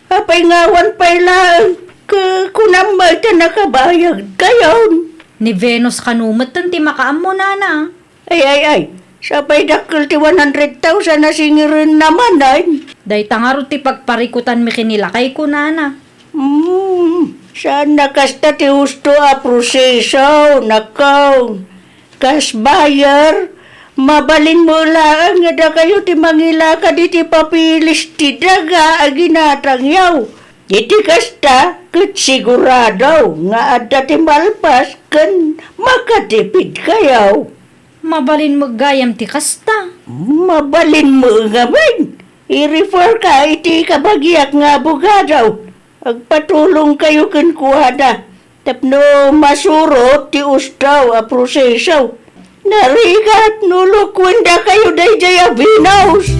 Apay nga awan pay laeng? Ku-, kunam met ta nakabayadkayon. Ni Venus kano metten ti makaammo, Nana. Ay, ay, ay. Sapay dakkel ti one hundred thousand a singirenna manen. Dayta ngarud ti pagparikutanmi ken ni lakayko, Nana. Hmm, saan a kasta ti husto a proseso, nako. Kas buyer, mabalinmo laeng nga dakayo ti mangilakad iti papeles ti daga a ginatangyo. Iti kasta, ket sigurado nga adda ti malpas ken makatipidkayo. Mabalin met gayam ti kasta. Mabalin met ngamin. I-refer ka iti kabagiak nga abogado. Agpatulongkayo kenkuana tapno masurot ti usdaw a proseso. Narigat no lukuendakayo daydiay a Venus.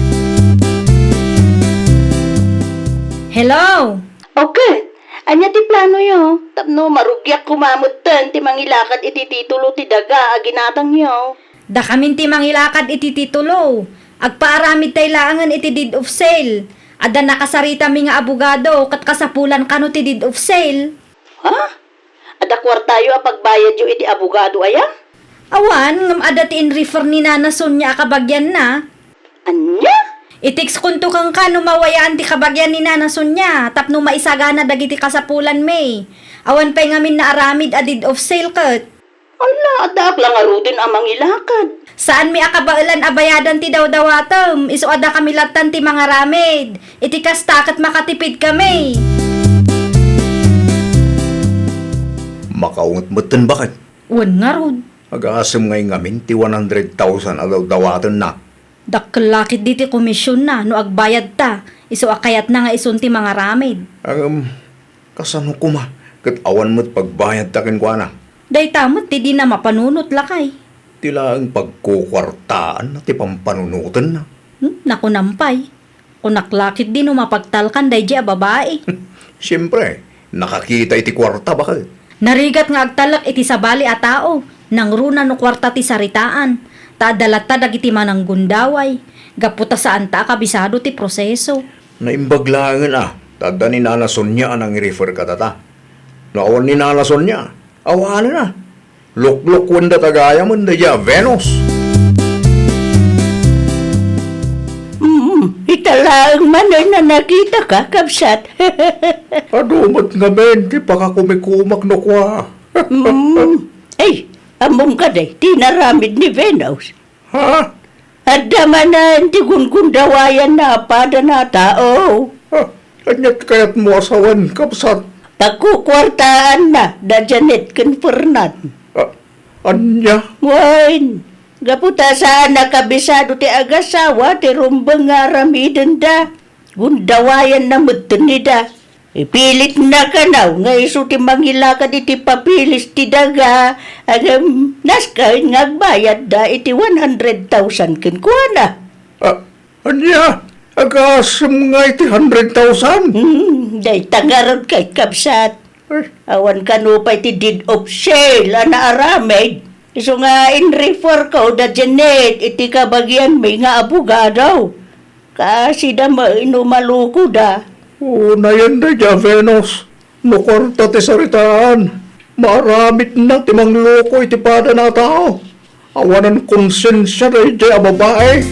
Hello? Okay. Ania ti planoyo? Tapno marugiak koma metten ti mangilakad iti titulo ti daga a ginatangyo. Dakamin ti mangilakad iti titulo. Agpaaramidtay laengen iti deed of sale. Adda nakasaritami nga abogado ket kasapulan kano ti deed of sale. Ha? Adda kuartayo a pagbayadyo iti abogado aya? Awan, ngem adda ti in-refer ni Nana Sonia a kabagianna. Ania? I-textkonto kenka no mawayaan ti kabagian ni Nana Sonia tapno maisagana dagiti kasapulanmi. Awan pay ngamin naaramid a deed of sale ket. Ala, addaak la ngaruden a mangilakad. Saanmi a kabaelan a bayadan ti dawdawatem, isu a dakami lattan ti mangaramid. Iti kasta ket makatipidkami. Makaunget metten baket. Wen ngarud. Agasem ngay ngamin ti one hundred thousand a dawdawatenna. Dakkel la ketdi ti komisionna no agbayadta, isu a kayatna nga isun ti mangaramid. Ngem, kasano koma ket awan met pagbayadta kenkuana? Dayta met ti dina mapanunot, lakay. Ti laeng pagkukuartaanna ti pampanunotenna. Hmm, nakunam pay. Kunak la ketdi no mapagtalkan daydiay a babai. Siempre, nakakita iti kuarta, baket. Narigat nga agtalek iti sabali a tao, nangruna no kuarta ti saritaan, ta adda latta dagiti mananggundaway, gapu ta saanta a kabisado ti proseso. Naimbag laengen a, ta adda ni Nana Sonia a nangi-refer kadata. No awan ni Nana Sonia, awanen a. Luklukuenda ta gayamen daydiay a Venus. Mm, ita laeng manen a nakitaka, kabsat. Adu met ngamin ti pakakumikumak no kua. Mm. Ay, ammom kadi ti inaramid ni Venus? Ha? Adda manen ti gungundawayanna a padana a tao. Ah, ania ti kayatmo a sawen, kabsat? Pagkukuartaanna da Janet ken Fernan. Ah, ania? Wen, gapu ta saan a kabisado ti agasawa ti rumbeng nga aramidenda. Gundawayanna metten ida. Ipilitna kano nga isu ti mangilakad iti papeles ti daga, ngem nasken nga agbayadda iti one hundred thousand kenkuana. Ah, ania? Agasem nga iti hundred thousand? Hmm, dayta ngarud ket, kabsat. Ay. Awan kano pay ti deed of sale a naaramid. Isu nga in-refer ko da Janet iti kabagianmi nga abogado. Kasida met no malukoda. Unayen daydiay a Venus. No kuarta ti saritaan, maaramidna ti mangluko iti padana a tao. Awanan konsensia daydiay a babai.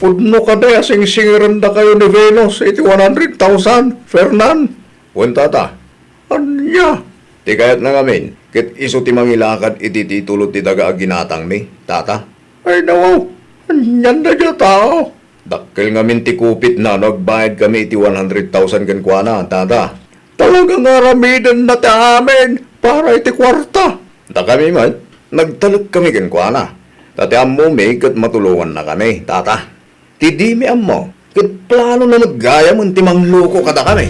Pudno kadi a singsingirendakayo ni Venus iti one hundred thousand, Fernan? Wen, tata. Ania? Ti kayatna ngamin, ket isu ti mangilakad iti titulo ti daga a ginatangmi, tata. Ay, nawaw, anian daydiay a tao? Dakkel ngamin ti kupitna no agbayadkami iti one hundred thousand kenkuana, tata. Talaga nga aramidenna ti amin para iti kuarta. Dakami met, nagtalekkami kenkuana. Ta ti ammomi ket matulongannakami, tata. Ti dimi ammo, ket planona met gayamen ti mangluko kadakami.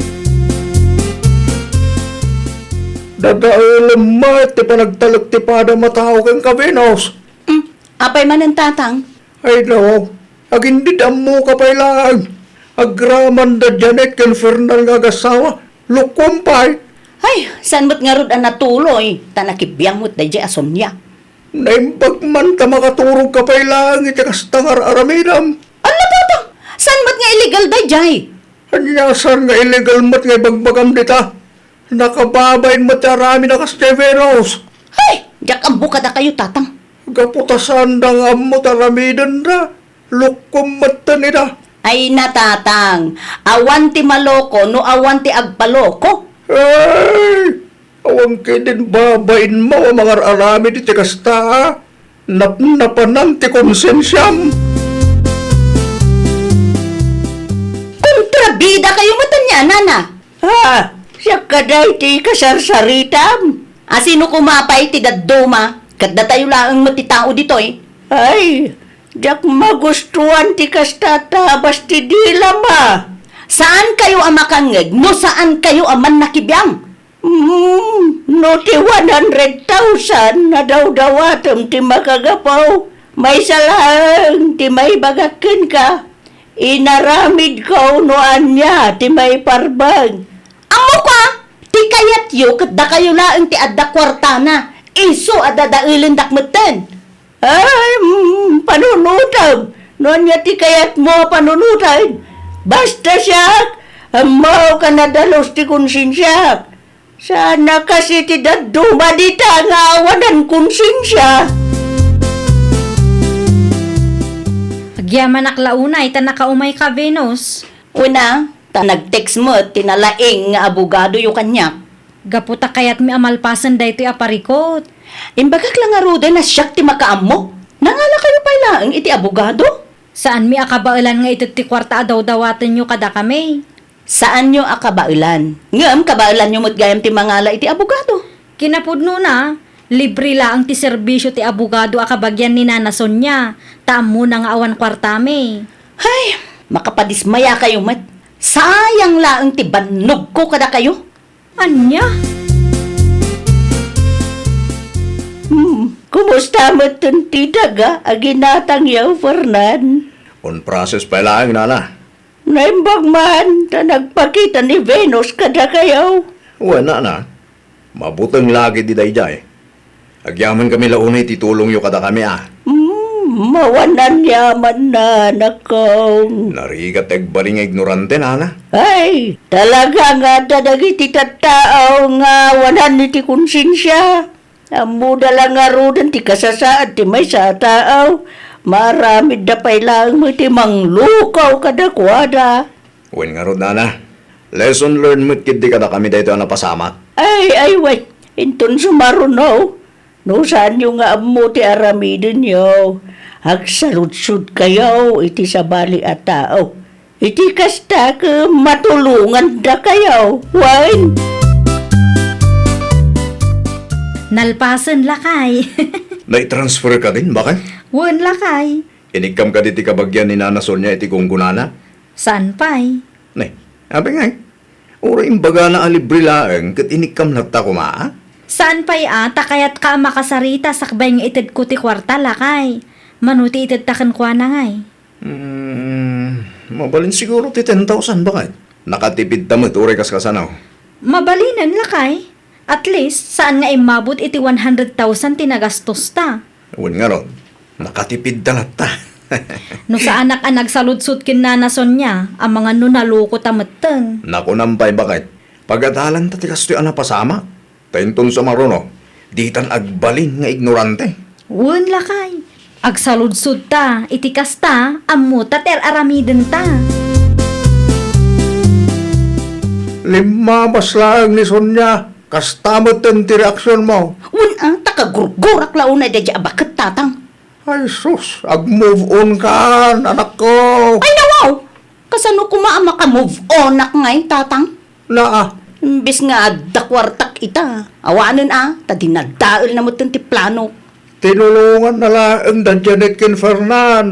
Dadaelem met ti panagtalek ti padam a tao kenka, Venus. Hmm, apay manen, tatang? Ay, no. Agindid ammoka pay laeng. Agraman da Janet ken Fernan nga agasawa. Lukuam pay. Ay, saan met ngarud a natuloy, ta nakibiang met daydiay a Sonia. Naimbag man ta makaturogka pay laeng iti kasta nga ar-aramidem. Ala, Papa! Saan met nga illegal daydiay? Ania saan nga illegal met nga ibagbagam dita? Nakababain met ti aramid a kasdiay, Venus. Hay! Diak ammo kadakayo, Tatang. Gapu ta saanda nga ammo ti aramidenda. Lukuam metten ida. Ay na, Tatang, awan ti maloko no awan ti agpaloko. Ay! Awan ketdin babainmo a mangar-aramid iti kasta, a? Napnapanam ti konsensiam. Kontrabidakayo met ania, Nana? Ha? Siak kadi ti kasarsaritam? A sino koma pay ti dadduma? Ket datayo laeng met ti tao ditoy. Ay, diak magustuan ti kasta a tabas ti dilam a. Saankayo a makangngeg no saankayo a mannakibiang. Mm, no ti one hundred thousand a dawdawatem ti makagapu, maysa laeng ti maibagak kenka. Inaramidko no ania ti maiparbeng. Ammok a, ti kayatyo ket dakayo laeng ti adda kuartana, isu a dadaelendak metten. Ay, mm, panunotem. No ania ti kayatmo a panunoten? Basta siak, ammok a nadalus ti konsensiak. Saan a kas iti dadduma dita nga awanan konsensia. Agyamanak la unay ta nakaumayka, Venus. Wen a, ta nag-text met ti nalaing nga abogadoyo kaniak. Gapu ta kayatmi a malpasen daytoy a parikut. Imbagak la ngaruden a siak ti makaammo. Nangalakayo pay laeng iti abogado? Saanmi a kabaelan nga ited ti kuarta a dawdawatenyo kadakami. Saanyo a kabaelan. Ngem kabaelanyo met gayam ti mangala iti abogado. Kinapudnona, libre laeng ti serbisio ti abogado a kabagian ni Nana Sonia, ta ammona nga awan kuartami. Hay, makapadismayakayo met. Sayang laeng ti bannogko kadakayo. Ania? Hmm, kumusta metten ti daga a ginatangyo, Fernan? On process pay laeng, nana. Naimbag man ta nagpakita ni Venus kadakayo. Wen, nana. Mabuteng la ketdi daydiay. Agyamankami la unay ti tulongyo kadakami a. Mm, awan aniamanna, anakko. Narigat ti agbalin nga ignorante, nana. Ay, talaga nga adda dagiti tattao nga awanan iti konsensia. Ammoda la ngaruden ti kasasaad ti maysa a tao. Maaramidda pay laeng met ti manglukaw kadakuada. Wen ngarud, nana, lesson learned met ketdi kadakami daytoy a napasamak. Ay, ay, wen. Inton sumaruno, no saanyo nga ammo ti aramidenyo, agsaludsodkayo iti sabali a tao. Iti kasta ket matulongandakayo. Wen. Nalpasen, lakay. Nai-transfer kadin, bakay? Wen, lakay. Inikkam kadi ti kabagian ni Nana Sonia iti gunggonana? Saan pay. Ne, apay ngay? Uray imbagana a libre laeng ket inikkam latta koma, a? Saan pay a, ta kayatka a makasarita sakbay nga itedko ti kuarta, lakay. Mano ti itedta kenkuana ngay? Hmm, mabalin siguro ti ten thousand, bakay? Nakatipidta met uray kaskasano. Mabalinen, lakay. At least, saan nga immabot iti one hundred thousand ti nagastosta. Wen ngarud, nakatipidta latta. No saanak a nagsaludsod ken Nana Sonia, amangan no nalukota metten. Nakunam pay, bakay. Pagadalanta ti kastoy a napasamak. Ta inton sumaruno, ditan agbalin nga ignorante. Wen, lakay. Agsaludsodta iti kasta, ammota ti ar-aramidenta. Limmabas laeng ni Sonia. Kasta metten ti reaksionmo. Wen a, ta kagurgurak la unay daydiay a baket, tatang. Ay sus, ag-move on kan, anakko. Ay, nawaw! Kasano koma a maka-move onak ngay, tatang? Naa. Imbes nga adda kuartak ita, awanen a, ta dinadaelna metten ti planok. Tinulonganna laeng da Janet ken Fernan.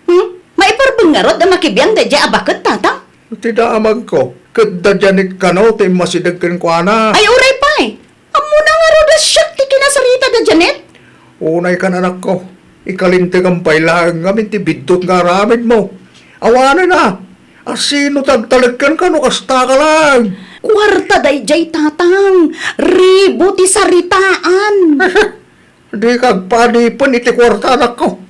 Hmm? Maiparbeng ngarud a makibiang daydiay a baket, tatang? Ti damagko, ket da Janet kano ti immasideg kenkuana. Ay, uray pay! Ammona ngarud a siak ti kinasarita da Janet? Unay kan, anakko, ikalintegam pay laeng ngamin ti biddut nga aramidmo. Awanen a, asino ti agtalek kenka no kastaka laeng? Kuarta daydiay, tatang. Ribo ti saritaan. Dika agpadipen iti kuarta, anakko.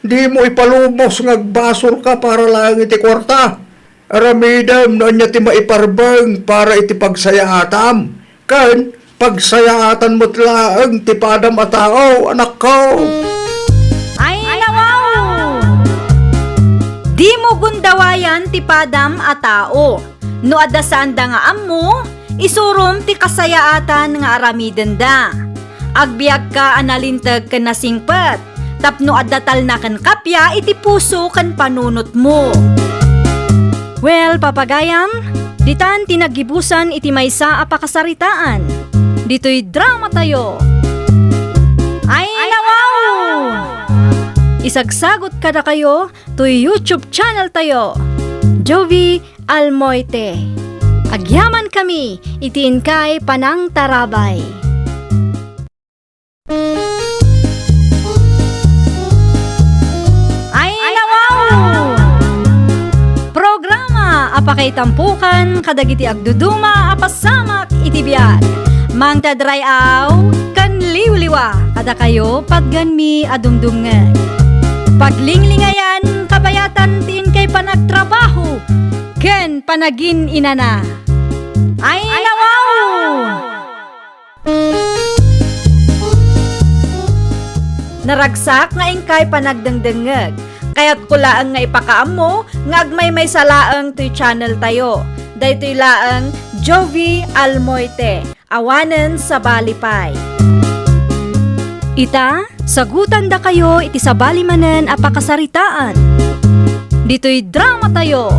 Dimo ipalubos nga agbasolka para laeng iti kuarta. Aramidem no ania ti maiparbeng para iti pagsayaatam, ken pagsayaatan met laeng ti padam a tao, anakko. Ay, nawaw! Dimo gundawayan ti padam a tao. No adda saanda nga ammo, isurom ti kasayaatan nga aramidenda. Agbiagka a nalinteg ken nasingpet, tapno adda talna ken kappia iti puso ken panunotmo. Well, papagayam, ditan ti naggibusan iti maysa a pakasaritaan. ditoy dramatayo. Ay, nawaw! Isagsagut kadakayo toy YouTube channeltayo, Jovie Almoite. Agyamankami iti inkay panangtarabay. Ay, nawaw! Programa a pakaitampukan kadagiti agduduma a pasamak iti biag. Mangted ray-aw ken liwliwa kadakayo patgenmi a dumdumngeg. Paglinglingayan kabayatan ti inkay panagtrabaho ken panagin-inana. Ay, nawaw! Naragsak nga inkay panagdengdengngeg. Kayatko laeng nga ipakaammo nga agmaymaysa laeng toy channeltayo. Daytoy laeng Jovie Almoite, awanen sabali pay. Ita, sagutandakayo iti sabali manen a pakasaritaan. Ditoy dramatayo.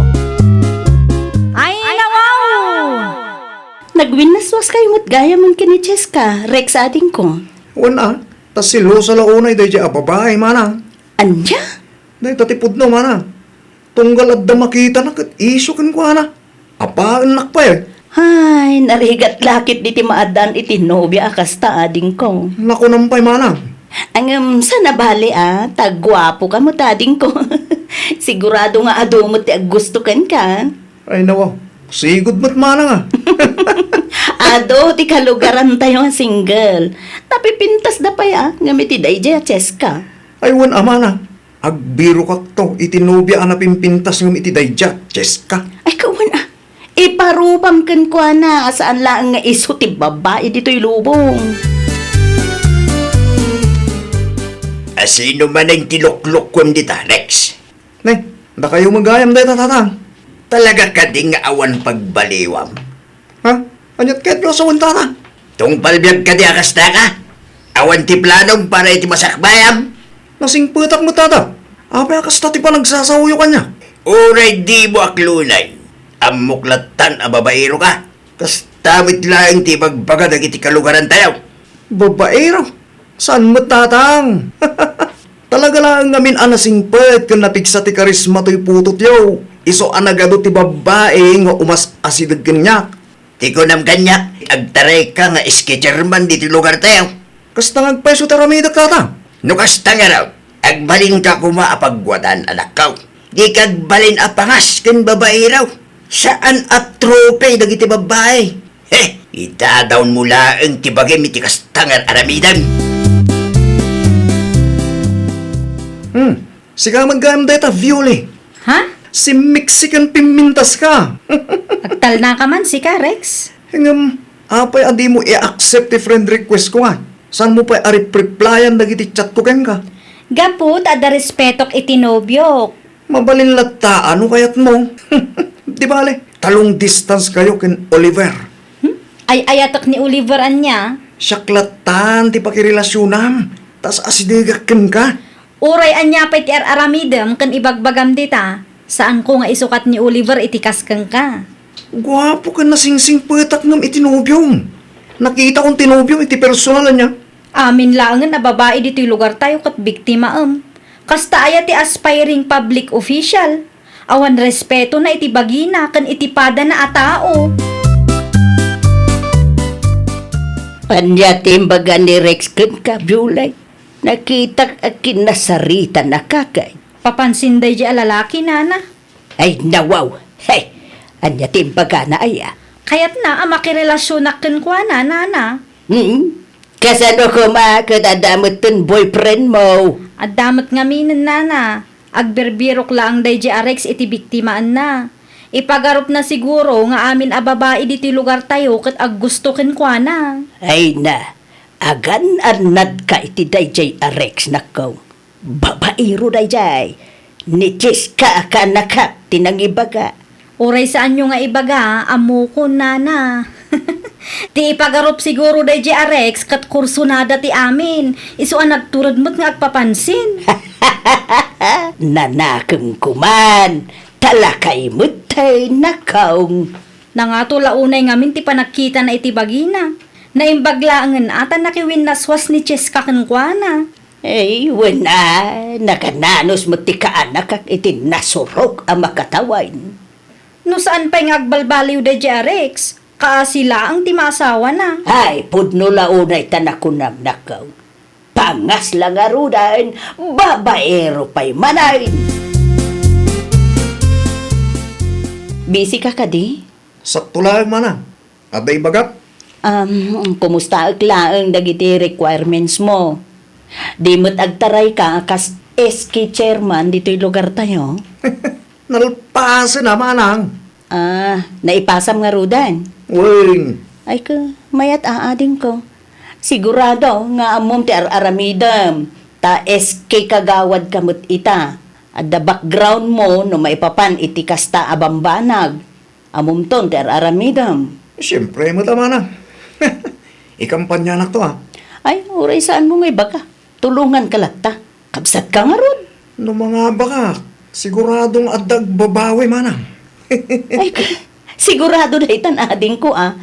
Ay, nawaw! Nagwinnaswaskayo met gayam ken ni Cheska, Rex adingko. Wen a, ta selosa la unay daydiay a babai, manang. Ania? Dayta ti pudno, manang. Tunggal adda makitana ket isu kenkuana. Apaennak pay. Ay, narigat la ketdi ti maaddaan iti nobia a kasta, adingko. Nakunam pay, manang. Ngem, saan a bale a, ta guapoka met, adingko. Sigurado nga adu met ti aggusto kenka. Ay, nawa. Sigud met manang a. Adu ti kalugarantayo nga single. Napipintasda pay a, ngem iti daydiay a Cheska. Ay, wen a, manang. Agbirokakto iti nobia a napimpintas ngem iti daydiay a Cheska. Ay, kawan a. Iparubam kenkuana a saan laeng nga isu ti babai ditoy lubong. Asino manen ti luklukuem dita, Rex? Ne, dakayo met gayam dayta, tatang. Talaga kadi nga awan pagbaliwam? Ha? Aniat ket no sawen, tatang? Tungpal biag kadi a kastaka? Awan ti planom para iti masakbayam? Nasingpetak met, tata. Apay a kasta ti panagsasaoyo kaniak? Uray dimo aklonay, ammok lattan a babaeroka. Kasta met laeng ti ibagbaga dagiti kalugarantayo. Babaero? Saan met, tatang? Talaga laeng ngamin a nasingpet ken napigsa ti karisma toy putotyo. Isu a nagadu ti babbai nga umas-asideg kaniak. Ti kunam kaniak, agtarayka nga sketcher man ditoy lugartayo. Kasta nga agpayso ti aramidek, tatang. No kasta ngarud, agbalinka koma a pagwadaan, anakko. Dika agbalin a pangas ken babaero. Saan a trophy dagiti babbai. He, idadawnmo laeng ti bagim iti kasta nga aramidem. Hmm, sika met gayam dayta, Viole. Ha? Simmiksi ken pimmintaska. Agtalnaka man sika, Rex. Ngem, apay a dimo i-accept ti friend request ko, a? Saanmo pay a rep-replyan dagiti chat ko kenka? Gapu ta adda respetok iti nobiok. Mabalin latta no kayatmo. Di bale, ta long distance kayo ken Oliver. Hmm? Ay-ayatek ni Oliver ania? Siak lattan ti pakirelasionam, ta as-asidegak kenka. Uray ania pay ti ar-aramidem ken ibagbagam dita, saanko nga isukat ni Oliver iti kas kenka. Guapo ken nasingsingpetak ngem iti nobiom. Nakitakon ti nobiom iti personal ania. Amin laengen a babai ditoy lugartayo ket biktimaem. Kasta aya ti aspiring public official? Awan respetona iti bagina ken iti padana a tao. Ania ti imbaga ni Rex kenka, Violay? Nakitak a kinasaritanaka kay. Papansin daydiay a lalaki, nana. Ay, nawaw! Hey! Ania ti imbagana aya? Kayatna a makirelasionak kenkuana, nana. Hmm? Kasano koma ket adda metten boyfriend mo? Adda met ngaminen, nana. Agbirbirok laeng daydiay a Rex iti biktimaenna. Ipagarupna siguro nga amin a babai ditoy lugartayo ket aggusto kenkuana. Ay na, agan-annadka iti daydiay a Rex, nakko. Babaero daydiay. Ni Cheska a kaanakak ti nangibaga. Uray saanyo nga ibaga, ammokon, nana. Ti ipagarup siguro daydiay a Rex ket kursonada ti amin. Isu a nagtured met nga agpapansin. Nanakemko man, ta lakay met ti nakong. Nangato la unay ngamin ti panagkitana iti bagina. Naimbag laengen a ta nakiwinnaswas ni Cheska kenkuana. Ay, wen a, nakananus met ti kaanakak iti nasurok a makatawen. No saan pay nga agbalbaliw daydiay a Rex, kaasi laeng ti maasawana. Ay, pudno la unay ta nakunam, nakaw. Pangas la ngaruden, babaero pay manen. Busy ka kadi? Sakto laeng, manang. Adda ibagak? Um, kumustaek laeng dagiti requirements mo? Di met agtarayka a kas S K chairman ditoy lugartayo? Nalpasen a, manang. Ah, naipasam ngaruden? Wen. Ay ka, mayat a, adingko. Sigurado nga ammom ti ar-aramidem, ta S K kagawad ka met ita. Adda background mo no maipapan iti kasta a bambanag. Ammomton ti ar-aramidem. Siempre met a, manang. Ikampanyanak to, a. Ay, uray saanmo nga ibaga. Tulonganka latta. Kabsatka ngarud. No mangabakak, sigurado nga adda agbabawi, manang. Ay, ka-, sigurado daytan, adingko, a.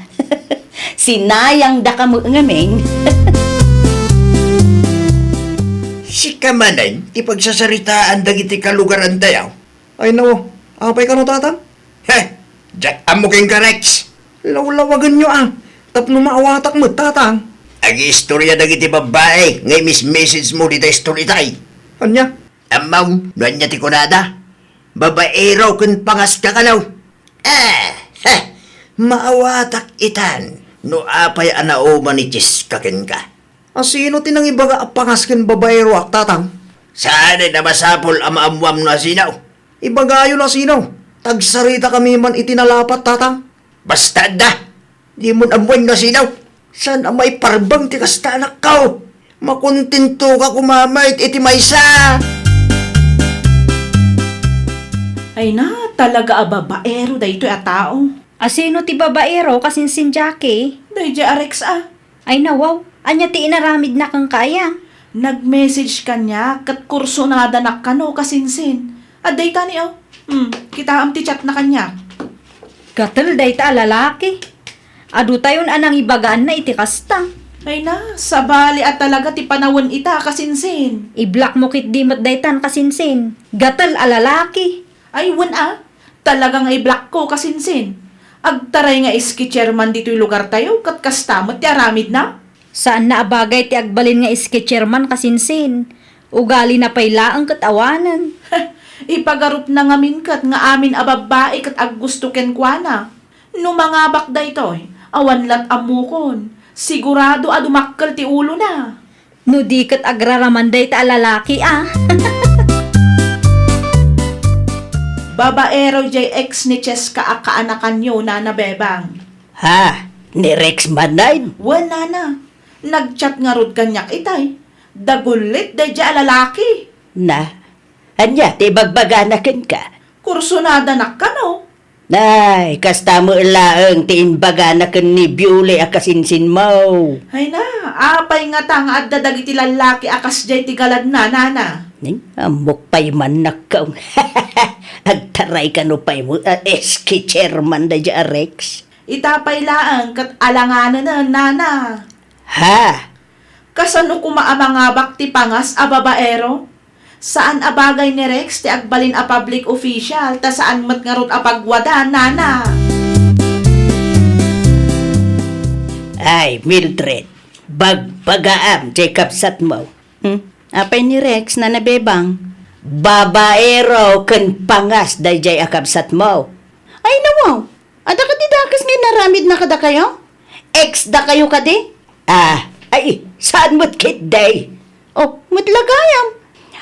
Sinayangdaka met ngamin. Sika manen ti pagsasaritaan dagiti kalugarantayo? Ay, nao. Apay kano, tatang? He! Diak ammo kenka, Rex. Lawlawagenyo, a. Tapno maawatak met, tatang. Agiistoria dagiti babbai nga imis-message mo dita istoritayo. Ania? Ammom no ania ti kunada? Babaero ken pangaska kano? Eh, he! Maawatak itan no apay a nauman ni Cheska kenka. A, sino ti nangibaga a pangas ken babaeroak, tatang? Saanen a masapul a maammuam no asino. Ibagayo no asino. Ta agsaritakami man iti nalapat, tatang. Basta adda. Dimon ammoen no asino. Saan a maiparbeng ti kasta, anakko. Makontentoka koma met iti maysa. Ay na, talaga a babaero daytoy a tao. Asino ti babaero, kasinsin, Jackie? Daydiay a Rex, a. Ay, nawaw. Ania ti inaramidna kenka aya? Nag-message kaniak ket kursonadanak kano, kasinsin. Adda itay, o. Hmm, kitaem ti chatna kaniak. Gatel dayta a lalaki. Adutayon a nangibagaanna iti kasta. Ay na, sabali a talaga ti panawen ita, kasinsin. I-block mo ketdi met daytan, kasinsin. Gatel a lalaki. Ay, wen a, talaga nga i-blockko, kasinsin. Agtaray nga S K chairman ditoy lugartayo, ket kasta met ti aramidna. Saanna a bagay ti agbalin nga S K chairman, kasinsin. Ugalina pay laeng ket awanen. Ipagarupna ngamin ket nga amin a babbai ket aggusto kenkuana. No mangabak daytoy, awan lat ammokon. Sigurado a dumakkel ti ulona. No di ket agraraman dayta a lalaki, a. Babaero jay ex ni Cheska a kaanakanyo, Nana Bebang. Ha? Ni Rex manen? Wen, Nana. Nag-chat ngarud kaniak itay. Dagullit daydiay a lalaki. Na, ania ti ibagbagana kenka? Kursonadanak kano. Ay, kasta met laeng ti imbagana ken ni Biuli a kasinsinmo. Ay na, apay ngata nga adda dagiti lallaki a kasdiay ti galadna, Nana? Ning, ammok pay man, nakkaw. Agtaray kano pay mo, a, S K chairman daydiay a Rex. Ita pay laeng ket alanganenen, Nana. Ha? Kasano koma a mangabak ti pangas a babaero? Saan a bagay ni Rex ti agbalin a public official, ta saan met ngarud a pagwada, Nana. Ay, Mildred, bagbagaam jay kabsatmo. Hmm? Apay ni Rex, Nana Bebang? Babaero ken pangas daydiay a kabsatmo. Ay, nawaw. Adda kadi dakes nga inaramidna kadakayo? Ex dakayo kadi? Ah, ay, saan met ketdi? Oh, met la gayam.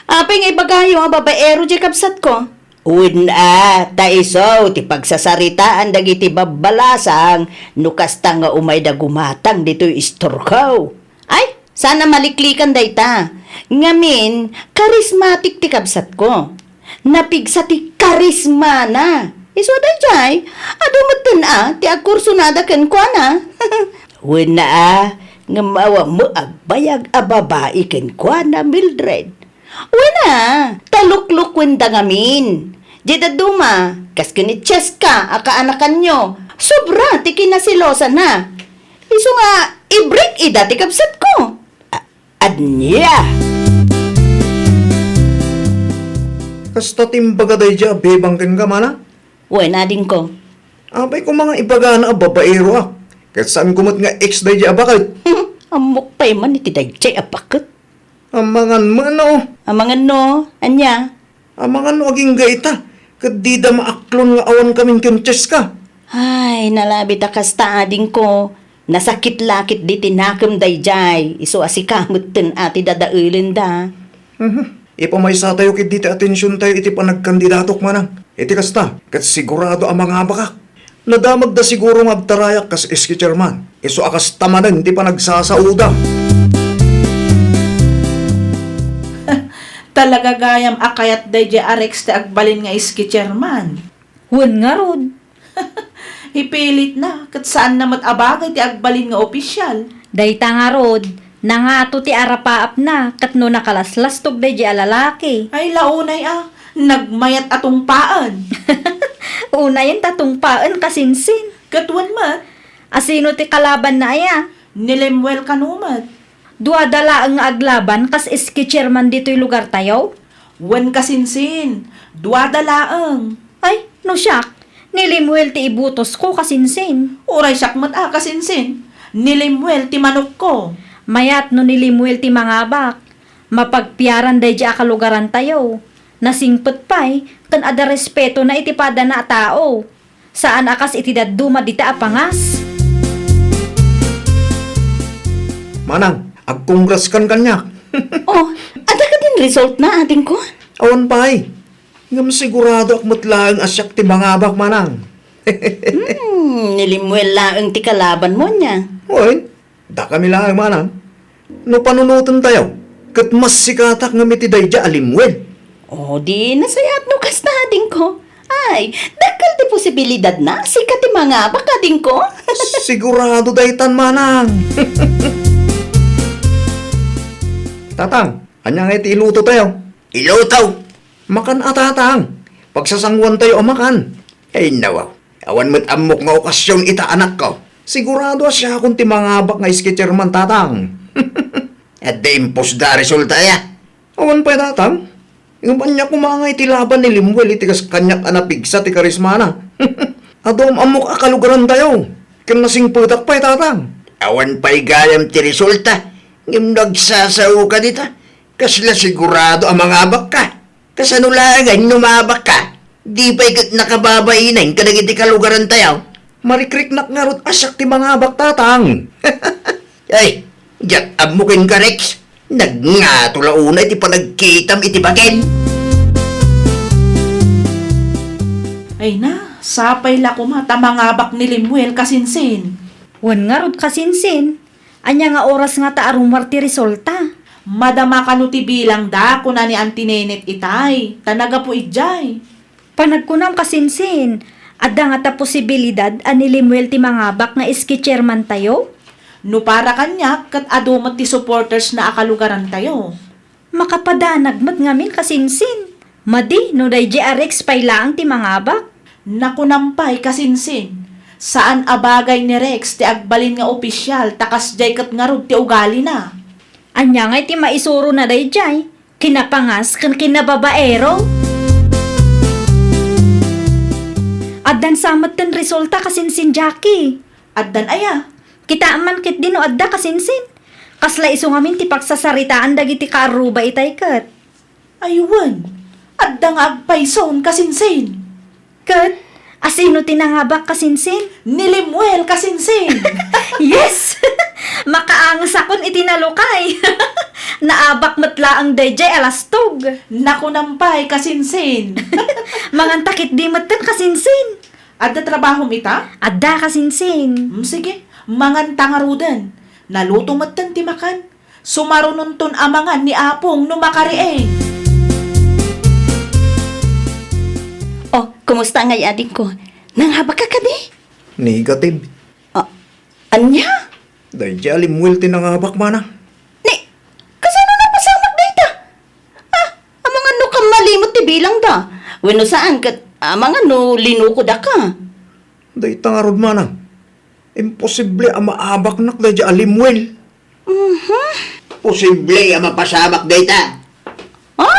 Apay nga ibagayo a babaero jay kabsatko? Wen a, ta isu ti pagsasaritaan dagiti babbalasang no kasta nga umayda gumatang ditoy istorko. Ay, saan a maliklikan dayta. Ngamin, charismatic ti kabsatko. Napigsa ti karismana. Isu a daydiay, adu metten a ti agkursonada kenkuana. Wen a, ngem awan met agbayag a babai kenkuana, Mildred. Wen a, ta luklukuenda ngamin. Diay dadduma, kas ken ni Cheska a kaanakanyo, sobra ti kinaselosana. Isu nga, Ida ti kabsatko. A-, ania? Kasta ti imbaga daydiay a bebang kenka, manang? Wen, adingko. Apay koma nga ibagana a babaeroak, ket saanko met nga ex daydiay a baket? Ammok pay man iti daydiay a baket. Amangan met no. Amangan no, ania? Amangan no agingga ita, ket dida maaklon nga awan kamin ken Cheska. Ay, nalabit a kasta, adingko. Nasakit la ketdi ti nakem daydiay, isu a sika metten a ti dadaelenda. Mhm. Ipamaysatayo ketdi ti atensiontayo iti panagkandidatok, manang. Iti kasta, ket sigurado a mangabakak. Nadamagda siguro nga agtarayak kas S K chairman. Isu a kasta manen ti panagsasaoda. Talaga gayam a kayat daydiay a Rex ti agbalin nga S K chairman. Wen ngarud. Ipilitna, ket saanna met a bagay ti agbalin nga opisial. Dayta ngarud, nangato ti arapaapna, ket no nakalaslastog daydiay a lalaki. Ay, la unay a, nagmayat a tungpaen. Unayen ta tungpaen, kasinsin. Ket wen met. Asino ti kalabanna aya? Ni Lemuel kano met. Duada laeng nga aglaban kas S K chairman ditoy lugartayo? Wen, kasinsin, duada laeng. Ay, no siak, ni Lemuel ti ibutosko, kasinsin. Uray siak met a, kasinsin, ni Lemuel ti manokko. Mayat no ni Lemuel ti mangabak. Mapagpiaran daydiay a kalugarantayo. Nasingpet pay, ken adda respetona iti padana a tao. Saan a kas iti dadduma dita a pangas. Manang, agkongraskan kaniak. Oh, adda kadin resultna, adingko? Awan pay. Ngem siguradoak met laeng a siak ti mangabak, manang. Hmm, ni Lemuel laeng ti kalabanmo, ania? Wen, dakami laeng, manang. No panunotentayo, ket massikatak ngem iti daydiay a Lemuel. O, di nasayaat no kasta, adingko. Ay, dakkel ti posibilidadna a sika ti mangabak, adingko. Sigurado daytan, manang. Tatang, ania ngay ti ilutotayo? Iluto? Makan a, tatang. Pagsasanguantayo a makan. Ay, nawaw. Awan met ammok nga okasion ita, anakko. Sigurado a siakon ti mangabak nga S K chairman, tatang. Adda impusda a resulta aya? Awan pay, tatang. Ngem ania koma ngay ti laban ni Lemuel iti kas kaniak a napigsa ti karismana? Adu am-ammok a kalugarantayo. Ken nasingpetak pay, tatang. Awan pay gayam ti resulta. Ngem no agsasaoka dita, kasla sigurado a mangabakka. Kasano laengen no maabakka? Di pay ket nakababainen kadagiti kalugarantayo? Marikriknak ngarud a siak ti mangabak, tatang. Ay, diak ammo kenka, Rex. Nagngato la unay ti panagkitam iti baken. Ay na, sapay la koma ta mangabak ni Lemuel, kasinsin. Wen ngarud, kasinsin. Ania nga oras ngata a rummuar ti resulta? Madama kano ti bilangda, kuna ni Auntie Nenet itay, ta naggapu idiay. Panagkunam, kasinsin, adda ngata posibilidad a ni Lemuel ti mangabak nga S K chairmantayo? No para kaniak, ket adu met ti supportersna a kalugarantayo. Makapadanag met ngamin, kasinsin. Madi no daydiay a Rex pay laeng ti mangabak. Nakunam pay, kasinsin, saan a bagay ni Rex ti agbalin nga opisial ta kasdiay ket ngarud ti ugalina. Ania ngay ti maisurona daydiay? Kinapangas ken kinababaero? Addan sa metten resulta, kasinsin, Jackie. Addan aya? Kitaem man ketdi no adda, kasinsin. Kasla isu ngamin ti pagsasaritaan dagiti kaarruba itay ket. Ay wen, adda nga agpayson, kasinsin. Ket, asino ti nangabak, kasinsin? Ni Lemuel, kasinsin. Yes! Makaangesakon iti nalukay. Naabak met laeng daydiay a lastog. Nakunam pay, kasinsin. Manganta ketdi metten, kasinsin. Adda trabahom ita? Adda, kasinsin. Mm, sige, manganta ngaruden. Naluto metten ti makan. Sumarunonton a mangan ni Apong no makariing. Oh, kumusta ngay, adingko? Nangabakka kadi? Negative. Ah, ania? Daydiay a Lemuel ti nangabak, manang. Ni, kasano napasamak dayta? Ah, amangan no kammalimot ti bilangda. Wenno saan ket amangan no linukodaka. Dayta ngarud, manang. Imposible a maabaknak daydiay a Lemuel. Mhm. Posible a mapasamak dayta. Ha?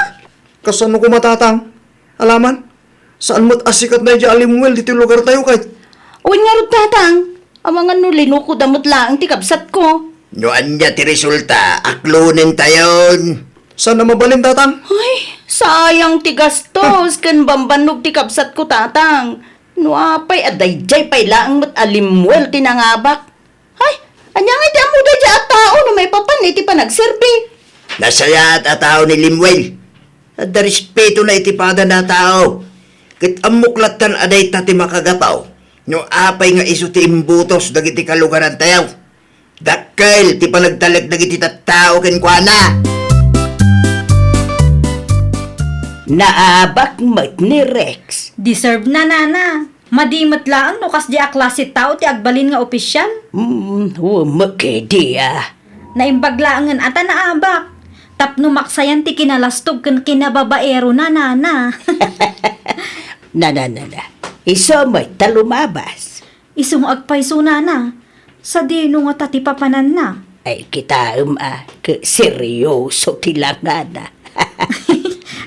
Kasano koma, Tatang? Alaman, saan met a sikat daydiay a limwel ditoy lugartayo ket. Wen ngarud, Tatang, amangan no linukoda met laeng ti kabsatko. No ania ti resulta, aklonentayon. Saan a mabalin, Tatang? Ay, sayang ti gastos ken bambannog ti kabsatko, Tatang. No apay a daydiay pay laeng met a limwel ti nangabak. Ay, ania ngay ti ammo daydiay a tao no maipapan iti panagserbi? Nasayaat a tao ni Lemuel. Adda respetona iti padana a tao. Ket ammok lattan a dayta ti makagapu no apay nga isu ti imbutos dagiti kalugarantayo. Dakkel ti panagtalek dagiti tattao kenkuana. Naabak met ni Rex. Deserve na, nana. Madi met laeng no kasdi a klase tao ti agbalin nga opisial. Hmm, wen met kadi a. Naimbag laengen a ta naabak. Tapno maksayan ti kinalastog ken kinababaerona, nana. Na, na, na, na. Isu met ta lumabas. Isu nga agpayso, nana. Sadino ngata ti papananna? Ay, kitaem a, ket seryoso ti langana.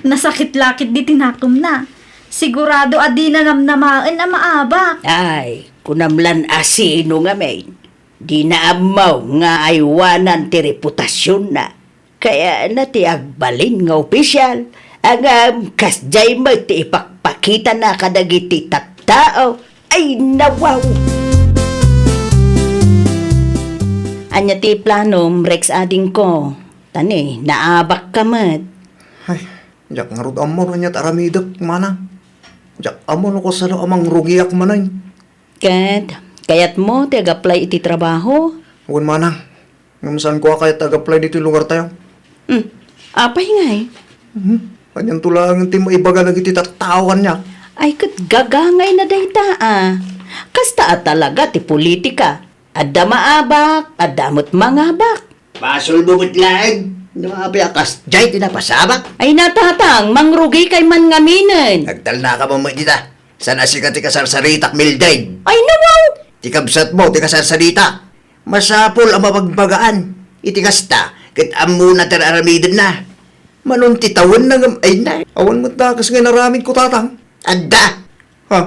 Nasakit la ketdi ti nakemna. Sigurado a dina namnamaen a maabak. Ay, kunam lan a sino ngamin. Dina ammo nga aywanan ti reputasionna. Kayatna ti agbalin nga opisial, ngem kasdiay met ti ipakpakitana kadagiti tattao. Ay, nawaw! Ania ti planom, Rex adingko? Ta ni, naabakka met. Ay, diak ngarud ammo no ania ti aramidek, manang. Diak ammo no kasano a mangrugiak manen. Ket, kayatmo ti ag-apply iti trabaho? Wen, manang. Ngem saanko a kayat ti ag-apply ditoy lugartayo. Hmm. Apay ngay? Hmm. Anianto laeng ti maibaga dagiti tattao kaniak? Ay, ket gagangayna dayta a. Kasta a talaga ti politika. Adda maabak, adda met mangabak. Basolmo met laeng no apay a kasdiay ti napasamak. Ay, natatang, mangrugikay man ngaminen. Agtalnaka man met dita. Saan a sika ti kasarsaritak, Mildred? Ay, nawaw! Ti kabsatmo ti kasarsaritak. Masapul a mabagbagaan iti kasta ket ammona ti ar-aramidenna. Manong ti tawenna ngem ay na. Awan met dakes nga inaramidko, Tatang. Adda! Ha?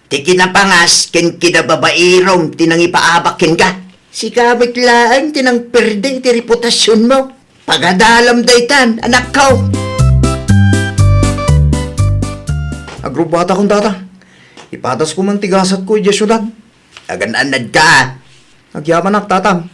Ti kinapangas ken kinababairom ti nangipaabak kenka. Sika met laeng ti nangperde iti reputasionmo. Pagadalam daytan, anakko. Agrubbatakon, Tatang. Ipadasko man ti gasatko idiay siudad. Agan-annadka. Agyamanak, Tatang.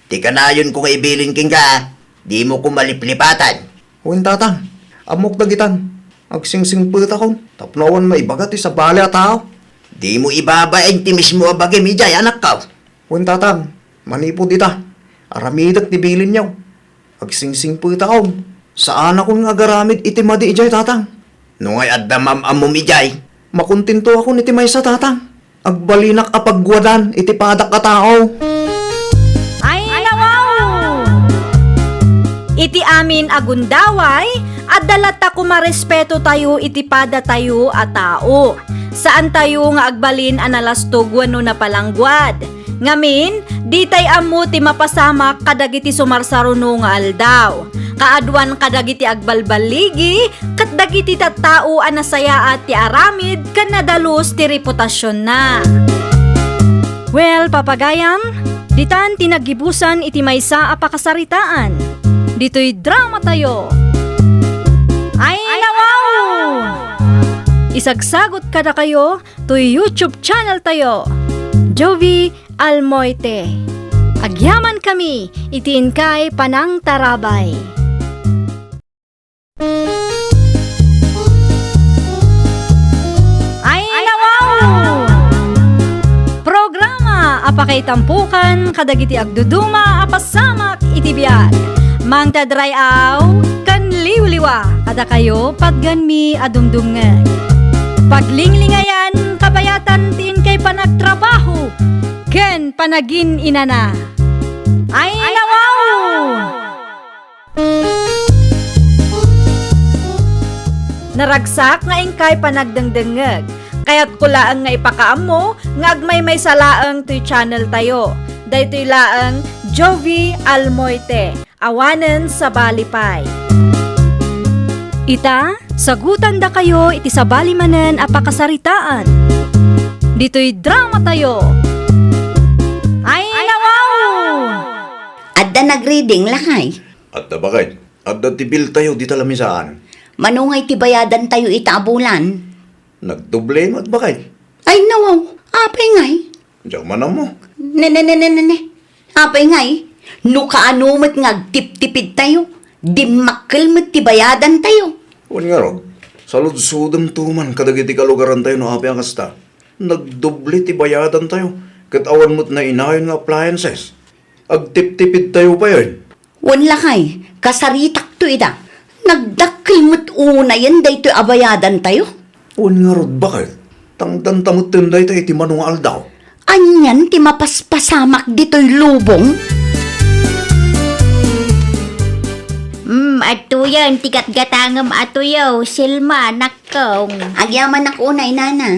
Ti kanayonko nga ibilin kenka, dimo koma liplipatan. Wen, Tatang. Ammok dagitan. Agsingsingpetakon tapno awan maibaga ti sabali a tao. Dimo ibabain ti mismo a bagim idiay, anakko. Wen, Tatang, manipud ita, aramidek ti bilinyo. Agsingsingpetakon. Saanakon nga agaramid iti madi idiay, Tatang. No ngay adda maam-ammom idiay, makontentoakon iti maysa, Tatang. Agbalinak a pagguadan iti padak a tao. Ay, nawaw! Iti amin a gundaway, adda latta koma respetotayo iti padatayo a tao. Saantayo nga agbalin a nalastog wenno napalangguad. Ngamin, ditay ammo ti mapasamak kadagiti sumarsaruno nga aldaw. Kaaduan kadagiti agbalballigi, ket dagiti tattao a nasayaat ti aramid ken nadalus ti reputasionna. Well, papagayam, ditan ti naggibusan iti maysa a pakasaritaan. Ditoy dramatayo. Ay, nawaw! Isagsagot kadakayo toy YouTube channel tayo, Jovie Almoite. Agyaman kami iti inkay panangtarabay. Ay, nawaw! Programa a pakaitampokan kadagiti agduduma a pasamak iti biag. Mangted ray-aw ken liwliwa kadakayo patgenmi a dumdumngeg. Paglinglingayan, kabayatan ti inkay panagtrabaho ken panagin-inana. Ay, nawaw! Naragsak nga inkay panagdengdengngeg. Kayatko laeng nga ipakaammo nga agmaymaysa laeng toy channel tayo. Daytoy laeng Jovi Almoite, awanen sabali pay. Ita, sagutandakayo iti sabali manen a pakasaritaan. Ditoy dramatayo. Ay, nawaw! Adda nagreading, lakay? Adda, baket. Adda ti bill tayo dita lamisaan. Mano ngay ti bayadan tayo ita a bulan? Nagdoble met, baket. Ay, nawaw. Apay ngay? Diak man ammo. Ne, ne, ne, ne, ne, ne. Apay ngay? No kaano met nga agtiptipid tayo, dimmakkel met ti bayadan tayo. Wen ngarud, saludsodem to man kadagiti kalugaran tayo no apay a kasta. Nagdoble ti bayadan tayo, ket awan met nainayon nga appliances. Agtiptipid tayo payen. Wen lakay, kasaritakto ida. Nagdakkel met unayen daytoy a bayadan tayo. Wen ngarud, baket? Tangdanta metten dayta iti mano nga aldaw. Anian ti mapaspasamak ditoy lubong? Hmm, adtoyen ti gatgatangem a tuyo, Selma, nakkong. Agyamanak unay, nana.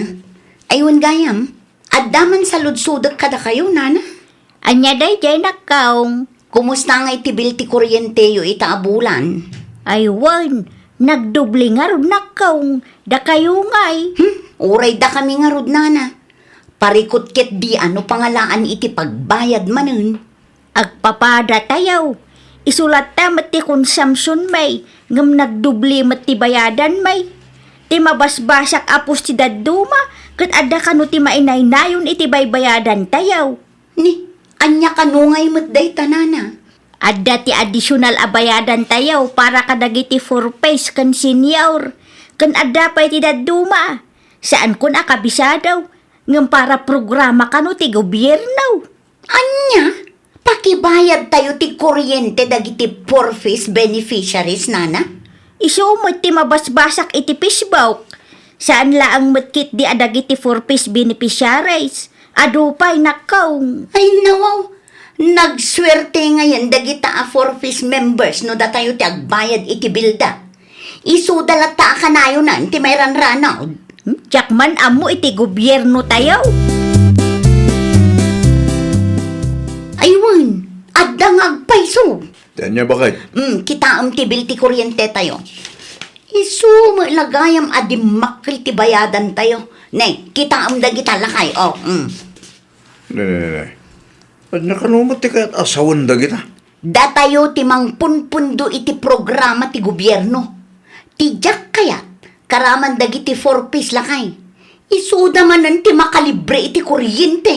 Ay, wen gayam, adda man saludsodek kadakayo, nana? Ania daydiay, nakkong? Kumusta ngay ti bill ti kuryenteyo ita a bulan? Ay wen, nagdoble ngarud, nakkong. Dakayo ngay? Hmm, uray dakami ngarud, nana. Parikut ketdi a no pangalaan iti pagbayad manen. Agpapada tayo. Isu latta met ti konsumpsion, may, ngem nagdoble met ti bayadan, may. Ti mabasbasak a pos ti dadduma, ket adda kano ti mainaynayon iti baybayadan tayo. Ni, ania kano ngay met dayta, nana? Adda ti additional a bayadan tayo para kadagiti four Ps ken senior, ken adda pay ti dadduma. Saankon a kabisado, ngem para programa kano ti gobierno. Ania? Pakibayad tayo ti kuryente dagiti four Ps beneficiaries, nana? Isu met ti mabasbasak iti Facebook. Saan laeng met ketdi a dagiti four Ps beneficiaries. Adu pay, nakkong. Ay, nawaw. Nagsuerte ngayen dagita a four Ps members no datayo ti agbayad iti bilda. Isuda latta a kanayonan ti mairanranaw. Hmm? Diak man ammo iti gobierno tayo. Ay wen, adda nga agpayso. Ti ania, baket? Hmm, kitaem ti bill ti kuryente tayo. Isu met la gayam a dimmakkel ti bayadan tayo. Ne, kitaem dagita, lakay. Oh, hmm. Ne, ne, ne, ne. Ania kano met ti kayat a sawen dagita? Datayo ti mangpunpundo iti programa ti gobierno. Ti diak kayat, karaman dagiti four Ps, lakay. Isuda manen ti makalibre iti kuryente.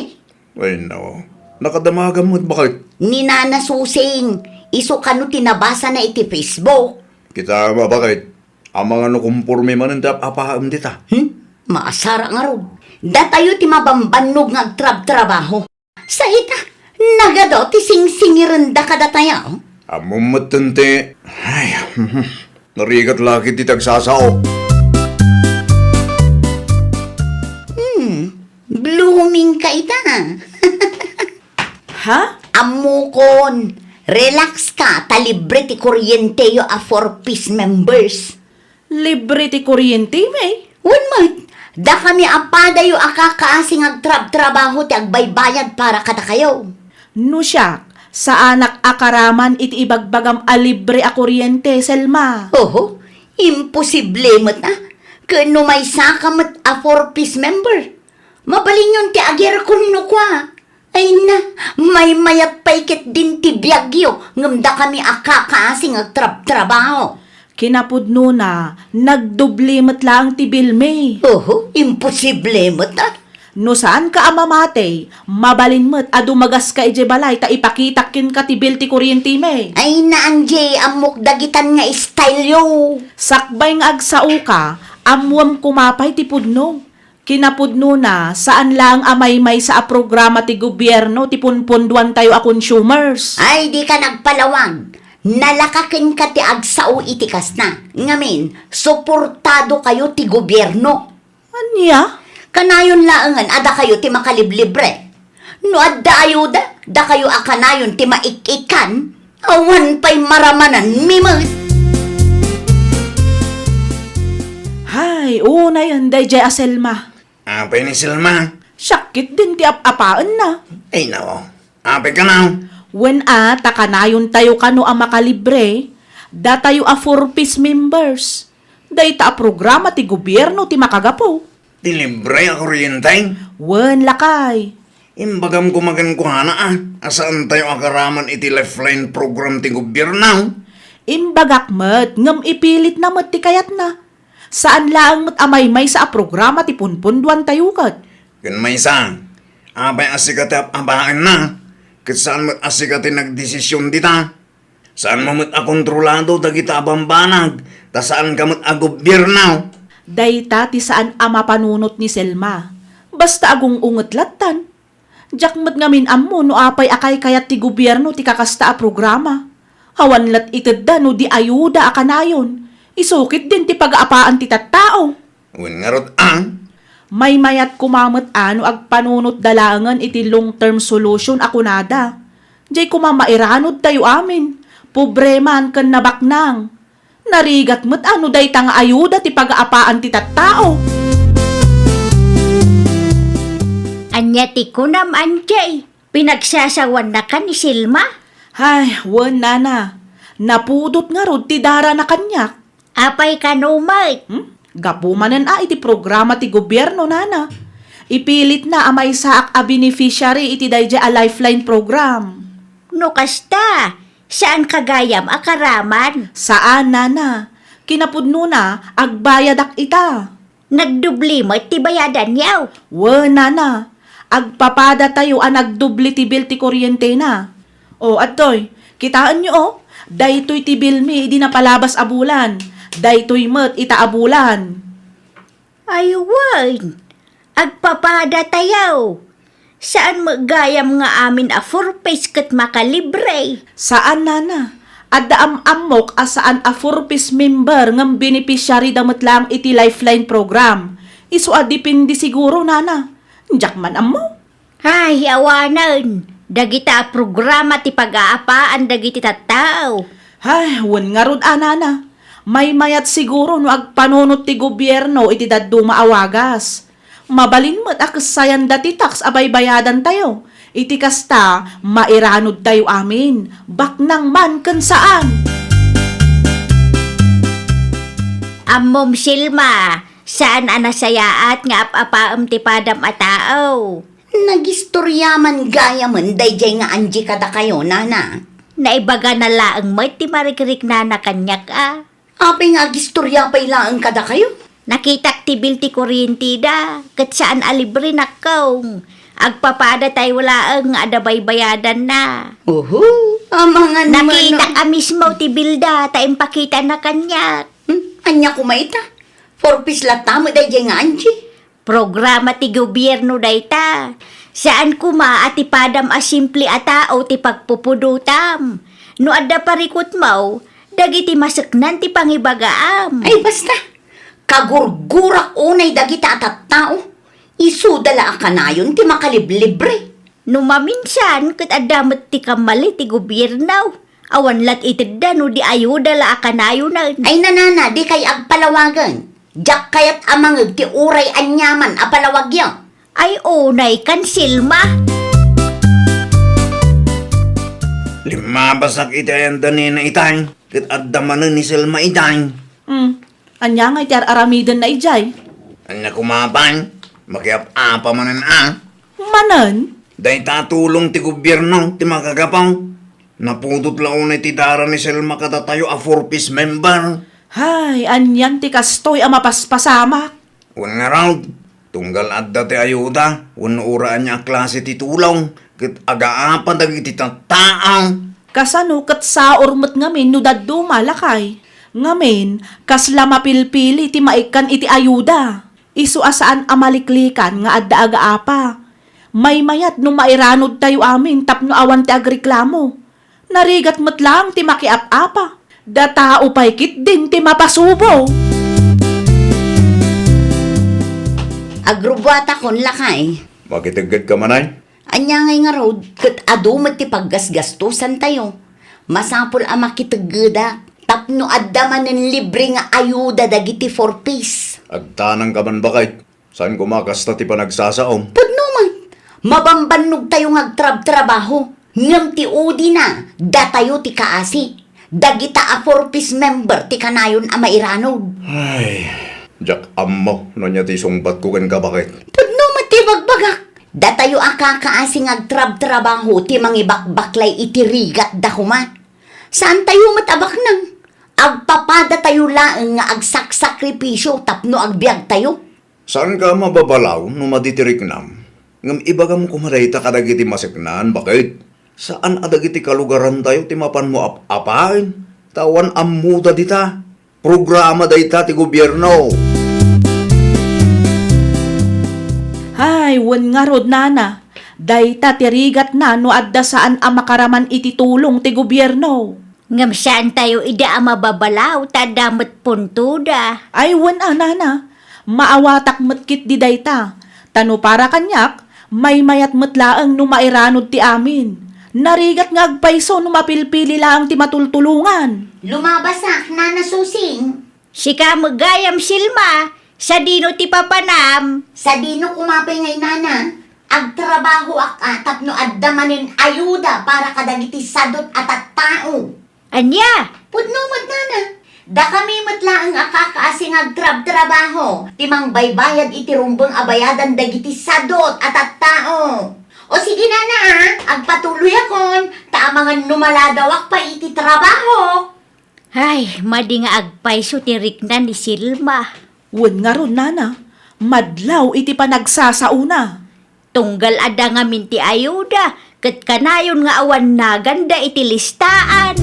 Ay, no. Nakadamagam met, baket? Ni Nana Susing, isu kano ti nabasana iti Facebook. Kitaem a, baket? Amangan no komporme manen ti ap-apaem dita. Hmm? Maasara ngarud. Datayo ti mabambannog nga agtrabtrabaho. Sa ita, nagadu ti singsingirenda kadatayo. Ammom metten ti, ay, narigat la ketdi ti agsasao. Hmm, blooming ka ita. Ha? Ammokon, relax ka, ta libre ti kuryenteyo a four Ps members. Libre ti kuryente, may? Wen met, dakami a padayo a kakaasi nga agtrabtrabaho ti agbaybayad para kadakayo. No siak, saanak a karaman iti ibagbagam a libre a kuryente, Selma. Oho, imposible met a. Ken no maysaka met a four Ps member, mabalinyon ti agirkon no kua. Ay na, maymayat pay ketdin ti biagyo, ngem dakami a kakaasi nga agtrabtrabaho. Kinapudnona, nagdoble met laeng ti bill mi. Oho, imposible met a. No saanka a mamati, mabalin met a dumagaska idiay balay ta ipakitak kenka ti bill ti kuryente mi. Ay na, Angie, ammok dagitan nga style yo. Sakbay nga agsaoka, ammoem koma pay ti pudno. Kinapudnona, saan laeng a maymaysa a programa ti gobierno ti punpunduantayo a consumers. Ay, dika nagpalawag. Nalaka kenka ti agsao iti kasta. Ngamin, suportado kayo ti gobierno. Ania? Kanayon laengen a dakayo ti makaliblibre. No adda ayuda, dakayo a kanayon ti maik-ikkan. Awan pay maramananmi met. Hay, unayen daydiay a Selma. Apay ni Selma? Siak ketdin ti ap-apaenna. Ay, nao. Apay kano? Wen a, ta kanayontayo kano a makalibre, datayo a four Ps members. Dayta a programa ti gobierno ti makagapu. Ti libre a kuryente? Wen, lakay. Imbagam koma kenkuana a, a saantayo a karaman iti Lifeline program ti gobierno. Imbagak met, ngem ipilitna met ti kayatna. Saan laeng met a maymaysa a programa ti punpundoantayo ket. Ken maysa, apay a sika ti ap-apaenna, ket saan met a sika ti nagdesisyon dita? Saanmo met a kontrolado dagita a bambanag, ta saanka met a gobierno. Dayta ti saan a mapanunot ni Selma. Basta agung-unget lattan. Diak met ngamin ammo no apay a kaykayat ti gobierno ti kakasta a programa. Awan lat itedda no di ayuda a kanayon. Isu ketdin ti pagaapaan ti tattao. Wen ngarud a. Maymayat koma met a no agpanunotda laengen iti long-term solution a kunada. Diay koma mairanudtayo amin, pobre man ken nabaknang. Narigat met a no dayta nga ayuda ti pagaapaan ti tattao. Ania ti kunam, Anjay? Pinagsasawannakan ni Selma? Ay, wen, nana. Napudot ngarud ti darana kaniak. Apay kano met? Hmm? Gapu manen a iti programa ti gobierno, nana. Ipilitna a maysaak a beneficiary iti daydiay a Lifeline program. No kasta, saanka gayam a karaman? Saan, nana. Kinapudnona, agbayadak ita. Nagdubli met ti bayadanyo? Wen, nana. Agpapadatayo a nagdubli ti bill ti kuryentena. O, adtoy, kitaenyo, o. Daytoy ti billmi idi napalabas a bulan. Daytoy met ita a bulan. Ay, wen. Agpapadatayo. Saan met gayam nga amin a four Ps ket makalibre? Saan, nana. Adda am-ammok a saan a four Ps member ngem beneficiary da met laeng iti Lifeline program. Isu a depende siguro, nana. Diak man ammo. Ay, awanen. Dagita a programa ti pagaapaan dagiti tattao. Ay, wen ngarud a, nana. Maymayat siguro no agpanunot ti gobierno iti dadduma a wagas. Mabalin met a kessayanda ti tax a baybayadantayo. Iti kasta, mairanudtayo amin, baknang man ken saan. Ammom, Selma, saan a nasayaat nga ap-apaem ti padam a tao. Nagistorya man gayamen daydiay nga Angie kadakayo, nana. Naibagana laeng met ti marikriknana kaniak a. Apay nga agistorya pay laeng kadakayo? Nakitak ti bill ti kuryentida, ket saan a libre, nakkong. Agpapadatayo laeng nga adda baybayadanna. Oho, amangan. Nakitak a mismo ti billda, ta impakitana kaniak. Hmm, ania koma ita? Four Ps latta met daydiay nga Angie? Programa ti gobierno dayta. Saan koma a ti padam a simple a tao ti pagpupudotam. No adda parikutmo, dagiti maseknan ti pangibagaam. Ay, basta. Kagurgurak unay dagita a tattao. Isuda la a kanayon ti makaliblibre. No maminsan, ket adda met ti kammali ti gobierno. Awan lat itedda no di ayuda la a kanayonen. Ay, nanana, dikay agpalawagen. Diak kayat a mangeg ti uray aniaman a palawagyo. Ay, unay kan Selma. Limmabasak iti ayanda nina itay, ket adda manen ni Selma itay. Hmm. Ania ngay ti ar-aramidenna idiay? Ania koma pay? Makiap-apa manen a. Manen? Dayta a tulong ti gobierno ti makagapu. Napudot la unay ti dara ni Selma kadatayo a four Ps member. Hay, anian ti kastoy a mapaspasamak? Wen ngarud, tunggal adda ti ayuda wenno uray ania a klase ti tulong ket agaapa dagiti tattao. Kasano ket saor met ngamin no dadduma, lakay? Ngamin, kasla mapilpili ti maikkan iti ayuda. Isu a saan a maliklikan nga adda agaapa. Maymayat no mairanudtayo amin tapno awan ti agreklamo. Narigat met laeng ti makiap-apa. Datao pay ketdin ti mapasubo. Agrubbuatakon, lakay. Makiteggedka manay? Ania ngay ngarud, ket adu met ti paggasgastosantayo. Masapul a makiteggedak tapno adda manen libre nga ayuda dagiti four Ps. Agtanangka man, baket. Saan koma kasta ti panagsasaom? Pudno man. Mabambannogtayo nga agtrabtrabaho. Ngem ti udina, datayo ti kaasi. Dagita a four Ps member ti kanayon a mairanud. Ay, diak ammo no ania ti sungbatko kenka, baket. Pudno met ti bagbagak. Datayo a kakaasi nga agtrabtrabaho ti mangibakbaklay iti rigatda koma. Saantayo met a baknang. Agpapadatayo laeng nga agsaksakripisio tapno agbiagtayo. Saanka a mababalaw no madi ti riknam, ngem ibagam koma dayta kadagiti maseknan, baket. Saan a dagiti kalugarantayo ti mapanmo ap-apaen, ta awan ammoda dita. Programa dayta ti gobierno. Hay, wen ngarud, nana, dayta ti rigatna no adda saan a makaraman iti tulong ti gobierno. Ngem saantayo idi a mababalaw ta adda met puntoda. Ay, wen a, nana. Maawatak met ketdi dayta. Ta no para kaniak, maymayat met laeng no mairanud ti amin. Narigat nga agpayso no mapilpili laeng ti matultulongan. Lumabasak, Nana Susing. Sika met gayam, Selma. Sadino ti papanam? Sadino koma pay ngay, nana? Agtrabahoak a tapno adda manen ayuda para kadagiti sadot a tattao. Ania? Pudno met, nana. Dakami met laeng a kakaasi nga agtrabtrabaho ti mangbaybayad iti rumbeng a bayadan dagiti sadot a tattao. O sige, nana, a, agpatuloyakon, ta amangan no maladawak pay iti trabaho. Ay, madi nga agpayso ti rikna ni Selma. Wen ngarud, nana, madlaw iti panagsasaona. Tunggal adda ngamin ti ayuda, ket kanayon nga awan naganda iti listaan.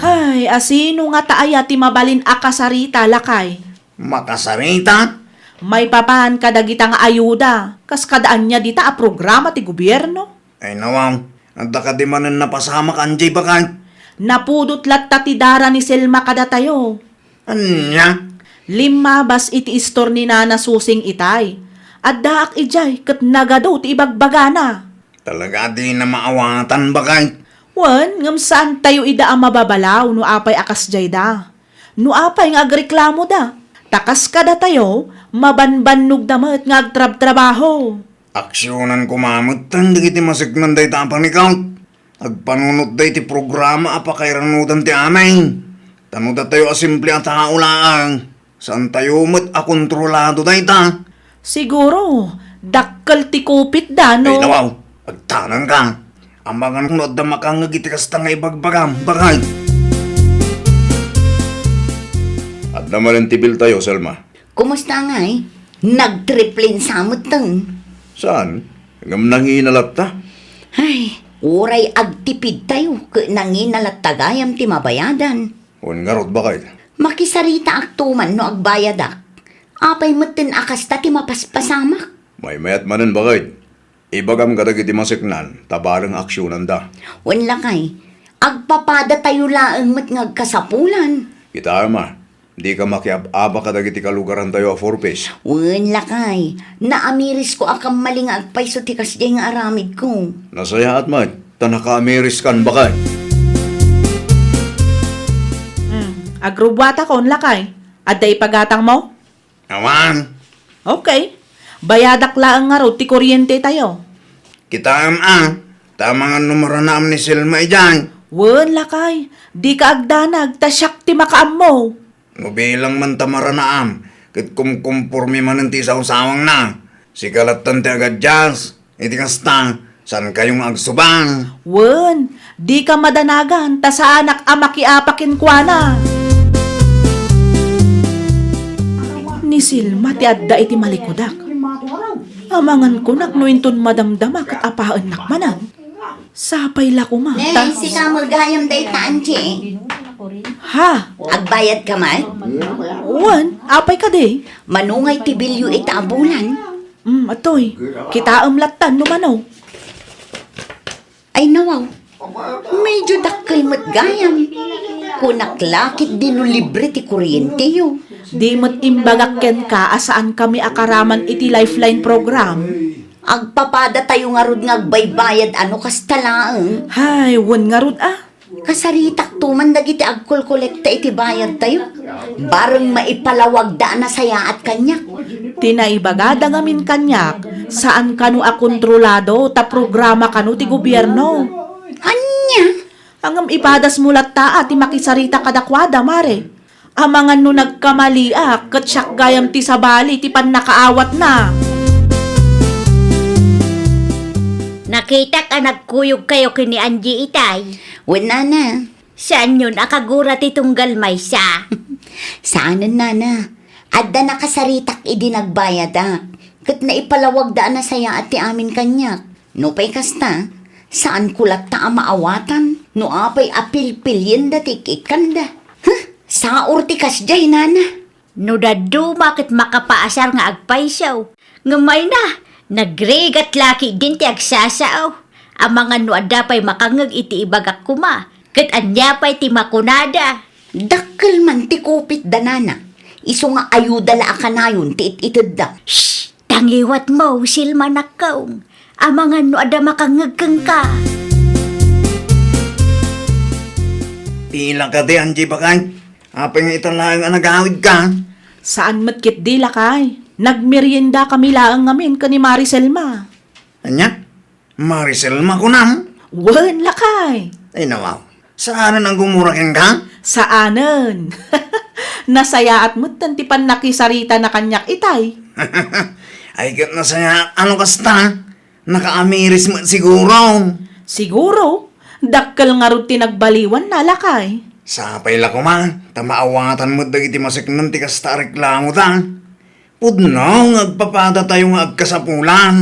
Hay, asino ngata aya ti mabalin a kasarita, lakay? Makasarita? Maipapan kadagita nga ayuda, kas kada ania dita a programa ti gobierno? Ay, nawaw. Adda kadi manen napasamak, anjay, baket? Napudot latta ti dara ni Selma kadatayo. Ania? Limmabas iti istor ni Nana Susing itay. Addaak idiay ket nagadu ti ibagbagana. Talaga a dina maawatan, baket? Wen, ngem saantayo ida a mababalaw no apay a kasdiayda. No apay nga agreklamoda. Ta kas kadatayo, mabanbannogda met nga agtrabtrabaho. Aksionan koma metten dagiti maseknan dayta a panikaw. Agpanunotda iti programa a pakairanudan ti amin. Ta no datayo a simple a tao laeng, saantayo met a kontrolado dayta. Siguro, dakkel ti kupitda, no? Ay, nawaw, agtanangka. Amangan no adda makangngeg iti kasta nga ibagbagam, baket. Adda manen ti biltayo, Selma. Kumusta ngay? Nagtriplinsa metten. Saan? Ngem nangina latta? Ay, uray agtipidtayo ket nangina latta gayam ti mabayadan. Wen ngarud, baket? Makisaritaakto man no agbayadak. Apay metten a kasta ti mapaspasamak? Maymayat manen, baket. Ibagam kadagiti maseknan, ta bareng aksionanda. Wen lakay, agpapadatayo laeng met nga agkasapulan. Kitaem a, dika makiab-aba kadagiti kalugarantayo a four Ps. Wen lakay, naamirisko a kammali nga agpayso ti kasdiay nga aramidko. Nasayaat met, ta nakaamiriskan, baket. Hmm, agrubbuatakon, lakay. Adda ipagatangmo? Awan. Okay. Bayadak laeng ngarud ti kuryentetayo. Kitaem a, ta amangan no maranaam ni Selma idiay. Wen, lakay, dika agdanag, ta siak ti makaammo. No bilang man ta maranaam, ket kumkumpormi manen ti sawsawangna. Sika lattan ti agadias. Iti kasta, saankayo nga agsubang? Wen, dika madanagan ta saanak a makiapa kenkuana. Ni Selma ti adda iti malikudak. Amangan kunak no inton madamdama ket apaennak manen. Sapay la koma ta. Nay, sika met gayam dayta, Angie. Ha? Agbayadka met? Wen, apay kadi? Mano ngay ti bilyo ita a bulan? Mm, atoy, kitaem lattan no mano. Ay, nawaw. Medyo dakkel met gayam. Kunak la ketdi no libre ti kuryente yo. Di met imbagak kenka a saankami a karaman iti Lifeline program. Agpapadatayo ngarud nga agbaybayad a no kasta laeng. Hay, wen ngarud a. Kasaritakto man dagiti agkolkolekta iti bayadtayo. Bareng maipalawagda a nasayaat kaniak. Ti naibagada ngamin kaniak, saan kano a kontrolado ta programa kano ti gobierno. Ania? Ngem ipadasmo latta a ti makisarita kadakuada, Mare. Amangan no nagkamaliak, ket siak gayam ti sabali ti pannakaawatna. Nakitak a nagkuyogkayo ken ni Angie itay. Wen, nana. Saanyon a kagura ti tunggal maysa? Saanen, nana. Adda nakasaritak idi nagbayadak, ket naipalawagda a nasayaat ti amin kaniak. Nupay kasta, saanko latta a maawatan no apay a pilpilienda ti ik-ikkanda. Huh? Saur ti kasdiay, nana. No dadduma ket makapaasar nga agpayso. Ngem mayna, nagrigat la ketdin ti agsasao. Amangan no adda pay makangngeg iti ibagak koma, ket ania pay ti makunada? Dakkel man ti kupitda, nana. Isu nga ayuda la a kanayon ti it-itedda. Shh! Tangiwatmo, Selma, nakkaw. Amangan no adda makangngeg kenka. Pila kadi, Angie, baket? Apay nga ita laeng a nagawidka? Saan met ketdi, lakay. Nagmeriendakami laeng ngamin ken ni Mari Selma. Ania? Mari Selma kunam? Wen, lakay. Ay, nawaw. Saanen a gumura kenka? Saanen. Nasayaat metten ti pannakisaritana kaniak itay. Ay, ket nasayaat a no kasta. Nakaamiris met siguro. Siguro. Dakkel ngarud ti nagbaliwanna, lakay. Sapay la koma, ta maawatan met dagiti maseknen ti kasta a reklamoda. Pudno nga agpapadatayo nga agkasapulan.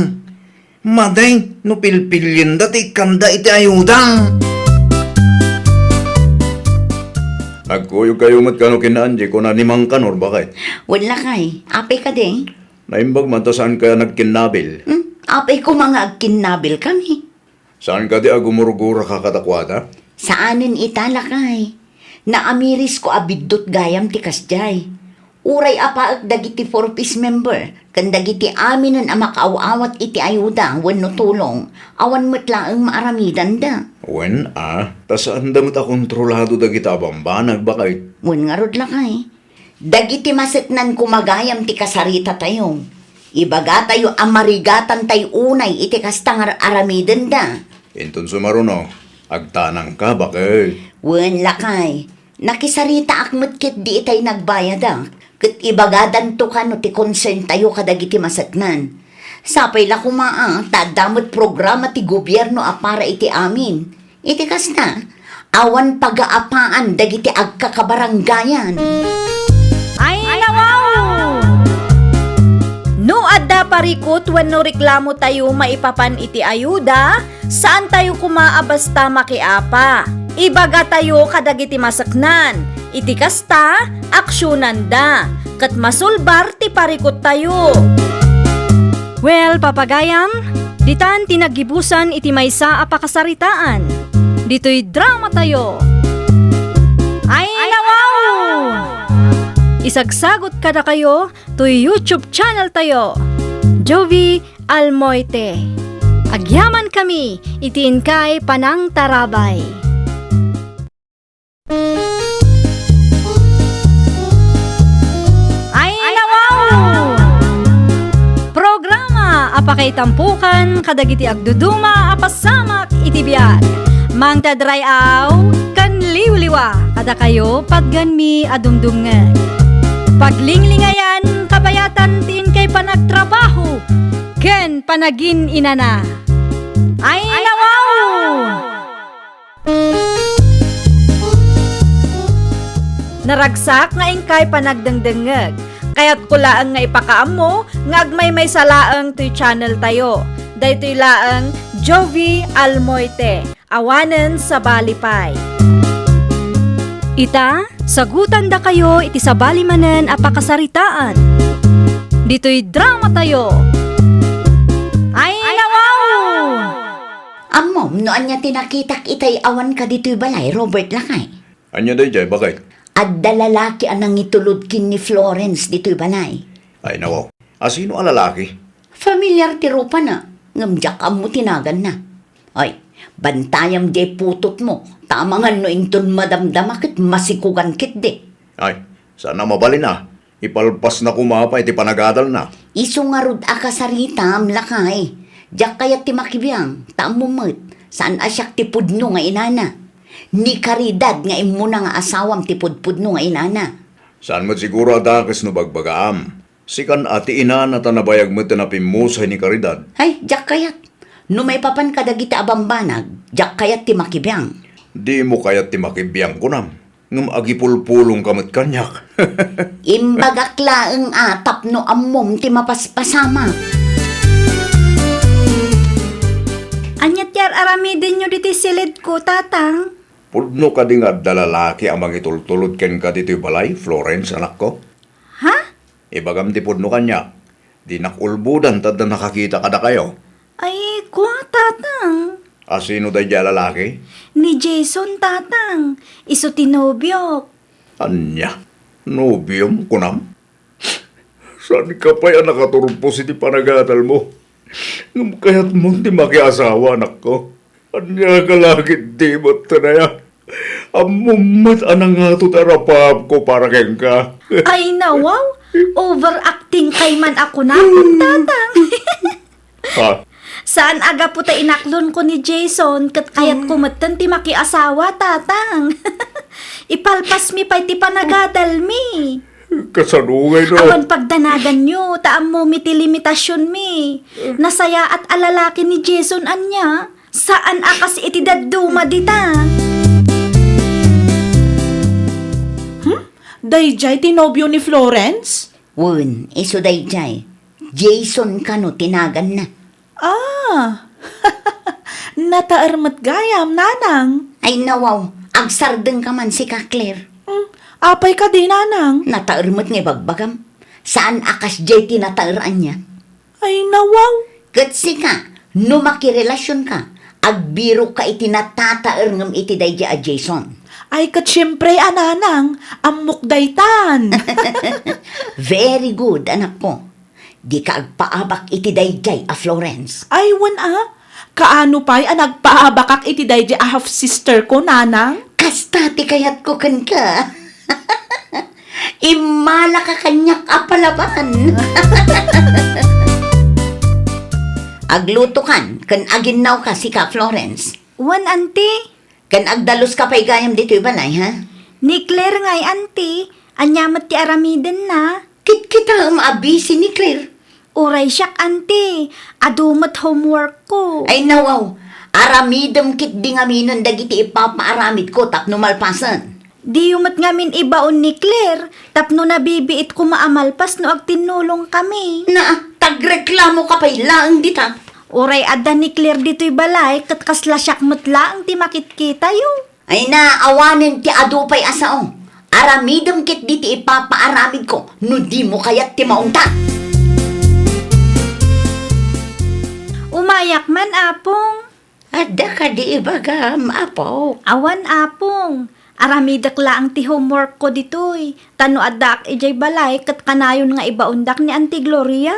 Madi no pilpilienda ti ikkanda iti ayuda. Nagkuyogkayo met kano ken Angie, kuna ni Mang Kanor, baket? Wen, lakay. Apay kadi? Naimbag man ta saankayo a nagkinnabil. Hmm? Apay koma nga agkinnabilkami? Saan kadi a gumurguraka kadakuada? Saanen ita, lakay. Naamirisko a biddut gayam ti kasdiay. Uray apaek dagiti Four Ps member ken dagiti aminen a makaaw-awat iti ayuda wenno tulong, awan met laeng maaramidanda. Wen a, ta saanda met a kontrolado dagita a bambanag, baket? Wen ngarud, lakay. Dagiti maseknan koma gayam ti kasaritatayo. Ibagatayo a marigatantay unay iti kasta nga ar-aramidenda. Inton sumaruno, agtanangka, baket. Wen, lakay. Nakisaritaak met ketdi itay nagbayadak, ket ibagadanto kano ti concerntayo kadagiti maseknan. Sapay la koma a ta adda met programa ti gobierno a para iti amin. Iti kasta, awan pagaapaan dagiti agkakabarangayan. Ay, nawaw! No adda parikut wenno reklamotayo maipapan iti ayuda, saantayo koma a basta makiapa. Ibagatayo kadagiti maseknan. Iti kasta, aksionanda, ket masulbar ti parikuttayo. Well, papagayam, ditan ti naggibusan iti maysa a pakasaritaan. Ditoy dramatayo. Ay, nawaw! Isagsagot kadakayo toy YouTube channeltayo, Jovie Almoite. Agyamankami iti inkay panangtarabay. Ay, nawaw! Programa a pakaitampokan kadagiti agduduma a pasamak iti biag. Mangted ray-aw ken liwliwa kadakayo patgenmi a dumdumngeg. Paglinglingayan, kabayatan ti inkay panagtrabaho ken panagin-inana. Ay, nawaw! Naragsak nga inkay panagdengdengngeg. Kayatko laeng nga ipakaammo nga agmaymaysa laeng toy channeltayo. Daytoy laeng Jovie Almoite, awanen sabali pay. Ita, sagutandakayo iti sabali manen a pakasaritaan. Ditoy dramatayo. Ay, nawaw! Ammom no ania ti nakitak itay awan kaditoy balay, Robert, lakay? Ania daydiay, baket? Adda lalaki a nangitulod ken ni Florence ditoy balay. Ay, nawaw. Asino a lalaki? Familiar ti rupana, ngem diak ammo ti naganna. Ay, Bantayam diay putotmo, ta amangan no inton madamdama ket masikugan ketdi. Ay, saan a mabalin a. Ipalpasna koma pay ti panagadalna. Isu ngarud a kasaritam, lakay. Diak kayat ti makibiang, ta ammom met, saan a siak ti pudno nga inana. Ni Caridad nga immuna nga asawam ti pudpudno nga inana. Saan met siguro a dakes no bagbagaam. Sikan a ti inana ta nabayag met a napimmusay ni Caridad. Ay, diak kayat. No maipapan kadagiti a bambanag, diak kayat ti makibiang. Dimo kayat ti makibiang, kunam? Ngem agipulpulongka met kaniak. Imbagak laeng a tapno ammom ti mapaspasamak. Ania ti ar-aramidenyo ditoy silidko, Tatang? Pudno kadi nga adda lalaki a mangitultulod kenka ditoy balay, Florence, anakko? Ha? Ibagam ti pudno kaniak. Dinak ulbodan ta adda nakakita kadakayo. Ay, kua, Tatang. A, sino daydiay a lalaki? Ni Jason, Tatang. Isu ti nobiok. Ania? Nobiom, kunam? Saanka pay a nakaturpos iti panagadalmo? Ngem kayatmon ti makiasawa, anakko. Ania ka la ketdi met, Tanaya? Ammom met a nangato ti arapaapko para kenka. Ay, nawaw! Overacting kay man a kunakon, Tatang. Ha? Saan a gapu ta inaklonko ni Jason ket kayatko metten ti makiasawa, Tatang. Ipalpasmi pay ti panagadalmi. Kasano ngay no? Awan pagdanaganyo, ta ammomi ti limitasionmi. Nasayaat a lalaki ni Jason ania? Saan a kas iti dadduma dita. Hmm? Daydiay ti nobio ni Florence? Wen, isu daydiay. Jason kano ti naganna. Ah! Nataer met gayam, Nanang. Ay, nawaw, agsardengka man sika, Claire. Hmm, apay kadi, Nanang? Nataer met nga ibagbagam. Saan a kasdiay ti nataer ania? Ay, nawaw. Ket sika, no makirelasionka, agbirokka iti natataer ngem iti daydiay a Jason. Ay, ket siempre a, Nanang, ammok daytan. Very good, anakko. Dika agpaabak iti daydiay a Florence. Ay, wen a. Kaano pay a nagpaabakak iti daydiay a half-sister ko, Nanang? Kasta ti kayatko kenka. Immalaka kaniak a palaban. Aglutokan ken aginnawka sika, Florence. Wen, Auntie. Ken agdaluska pay gayam ditoy balay, ha? Ni Claire ngay, Auntie. Ania met ti aramidenna? Kitkitaem a busy ni Claire. Uray siak, Auntie. Adu met homework ko. Ay, nawaw. Aramidem ketdi ngaminen dagiti ipapaaramidko tapno malpasen. Diyo met ngamin ibaon ni Claire tapno nabibiit koma a malpas no agtinnulongkami. Naa, tagreklamoka pay laeng dita. Uray adda ni Claire ditoy balay ket kasla siak met laeng ti makitkitayo. Ay na, awanen ti adu pay a sao. Aramidem ketdi ti ipapaaramidko no dimo kayat ti maungta. Umayak man, Apong. Adda kadi ibagam, Apo? Awan, Apong. Aramidek laeng ti homework ko ditoy. Ta no addaak idiay balay, ket kanayon nga ibaondak ni Auntie Gloria.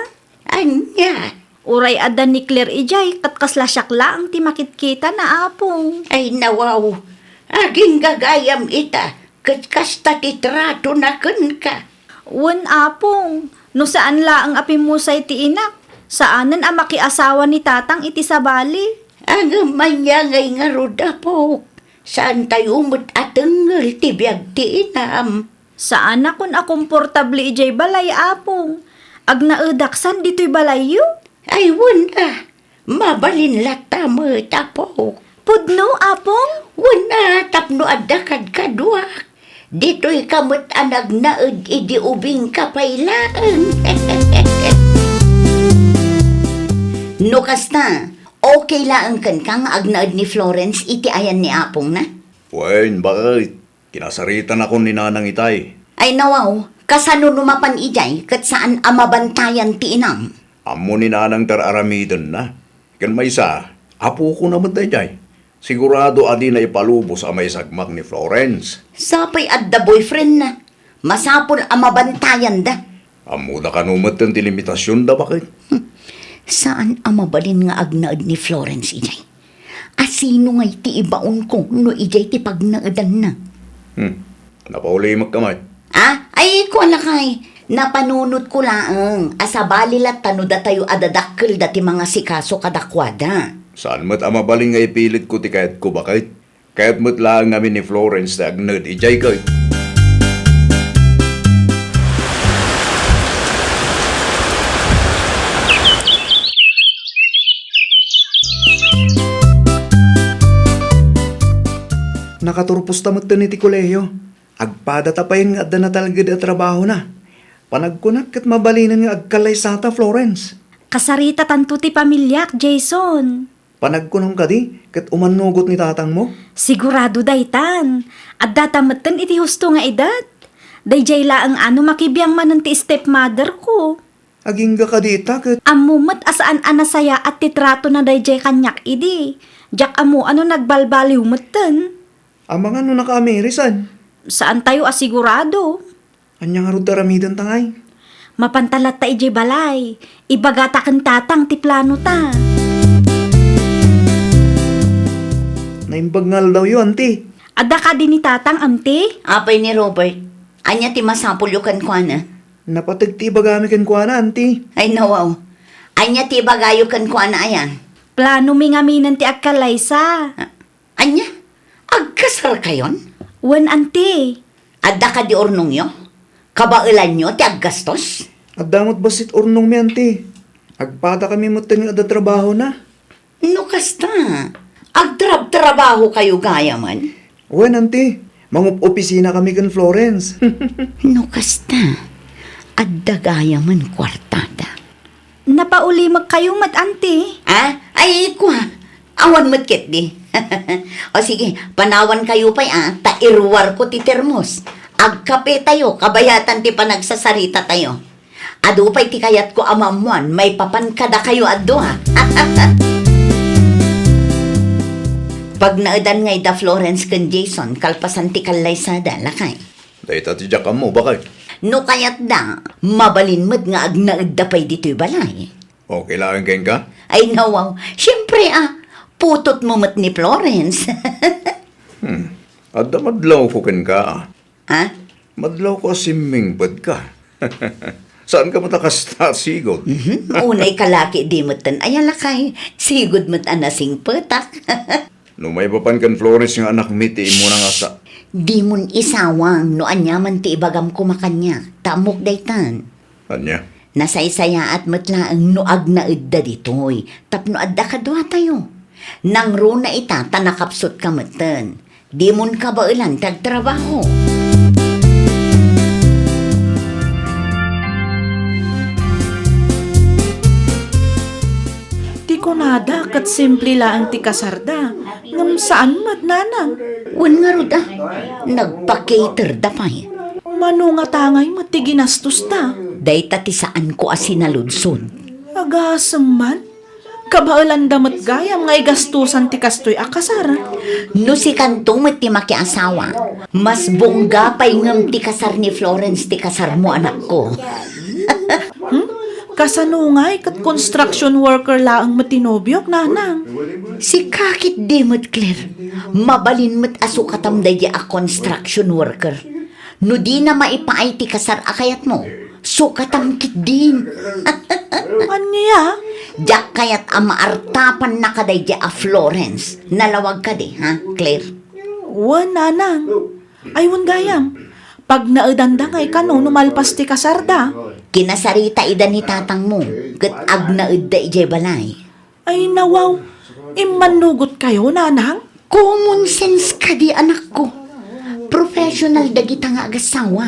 Ania? Uray adda ni Claire idiay, ket kasla siak laeng ti makitkitana, Apong. Ay, nawaw. Agingga gayam ita, ket kasta ti tratona kenka. Wen, Apong. No saan laeng a pimmusay ti inak, saanen a makiasawa ni Tatang iti sabali. Ngem ania ngay ngarud, Apok? Saantayo met a tengngel ti biag ti inam. Saanakon a komportable idiay balay, Apong. Agnaedak san ditoy balayyo? Ay, wen a. Mabalin latta met, Apok. Pudno, Apong? Wen a, tapno adda kadkaduak. Ditoyka met a nagnaed idi ubingka pay laeng. No kasta, okay laeng kenka nga agnaed ni Florence iti ayan ni Apongna? Wen, bakit? Kinasaritanakon ni Nanang itay. Ay, nawaw, kasano no mapan idiay ket saan a mabantayan ti inam? Ammo ni Nanang ti ar-aramidenna. Ken maysa, apokona met daydiay. Sigurado a dina ipalubos a maisagmak ni Florence. Sapay adda boyfriendna. Masapul a mabantayanda. Ammoda kano metten ti limitasionda, bakit? Hmm. Saan a mabalin nga agnaed ni Florence idiay. Asino ngay ti ibaonko no idiay ti pagnaedanna? Hmm. Napaulimek ka met. Ah? Ay, kua lakay. Napanunotko laeng a sabali latta no datayo a dadakkelda ti mangasikaso kadakuada. Saan met a mabalin nga ipilitko ti kayatko, baket? Kayat met laeng ngamin ni Florence ti agnaed idiay ket. Nakaturposta metten iti kolehio. Agpadata payen nga adda natalged a trabahona. Panagkunak ket mabalinen nga agkallaysata, Florence. Kasaritatanto ti pamiliak, Jason. Panagkunam kadi, ket umannugot ni tatangmo? Sigurado daytan. Addata metten iti husto nga edad. Daydiay laeng a no makibiang manen ti stepmotherko. Agingga kadi ita ket. Ammo met a saan a nasayaat ti tratona daydiay kaniak idi. Diak ammo a no nagbalbaliw metten. Amangan no nakaamirisan. Saantayo a sigurado. Ania ngarud ti aramidenta ngay? Mapanta latta idiay balay. Ibagata ken tatang ti planota. Naimbag nga aldawyo, anti. Adda kadi ni tatang, anti? Apay ni Robert, ania ti masapulyo kenkuana? Napateg ti ibagami kenkuana, anti. Ay, nawaw. Ania ti ibagayo kenkuana aya? Planomi ngaminen ti agkallaysa. Ania? Agkasarkayon? Wen, anti. Adda kadi urnongyo? Kabaelanyo ti aggastos? Adda met bassit urnongmi, anti. Agpadakami metten nga adda trabahona. No kasta, agtrabtrabahokayo gayamen? Wen, anti. Mangup-opisinakami ken Florence. No kasta, adda gayamen kuartada. Napaulimekkayo met, anti? Ah? Ay, kua. Awan met ketdi. O sige, panawankayo pay, ah, ta iruarko ti termos. Agkapetayo, kabayatan ti panagsasaritatayo. Adu pay ti kayatko a maammoan maipapan kadakayo a dua. Pagnaedan ngay da Florence ken Jason kalpasan ti kallaysada, lakay. Dayta ti diak ammo, baket. No kayatda, mabalin met nga agnaedda pay ditoy balay. Okay laeng kenka? Ay, nawaw. Siempre, ah. Putotmo met ni Florence. Hmm. Adda madlawko kenka, ah. Ha? Madlawko a simmingpet ka. Saan ka met a kasta a sigud? Mhm. Unay kalaki di metten aya lakay. Sigud met a nasingpetak. No maipapan ken Florence nga anakmi ti immuna nga sa- Dimon isawang no aniaman ti ibagam koma kaniak. Ta ammok daytan. Ania? Nasaysayaat met laeng no agnaedda ditoy tapno adda kaduatayo. Nangruna ita ta nakapsutka metten. Dimon kabaelan ti agtrabaho. Ti kunada ket simple laeng ti kasarda, ngem saan met, nanang. Wen ngarud a, nagpa-caterda pay. Mano ngata ngay met ti ginastosta? Dayta ti saanko a sinaludsod. Agasem man. Kabaelanda met gayam nga igastosan ti kastoy a kasar. No sikanto met ti makiasawa, mas bongga pay ngem ti kasar ni Florence ti kasarmo, anakko. Hmm? Kasano ngay ket construction worker laeng met ti nobiok, nanang? Sika ketdi met, Claire. Mabalin met a sukatam daydi a construction worker. No dina maipaay ti kasar a kayatmo, sukatam ketdin. Ania? Diak kayat a maartapanna kadaydi a Florence. Nalawag kadi, ha, Claire? Wen, nanang. Ay, wen gayam. Pagnaedanda ngay kano no malpas ti kasarda? Kinasarita ida ni tatangmo, ket agnaedda idiay balay. Ay, nawaw. Immannugotkayo, nanang? Common sense kadi, anakko. Professional dagita nga agassawa.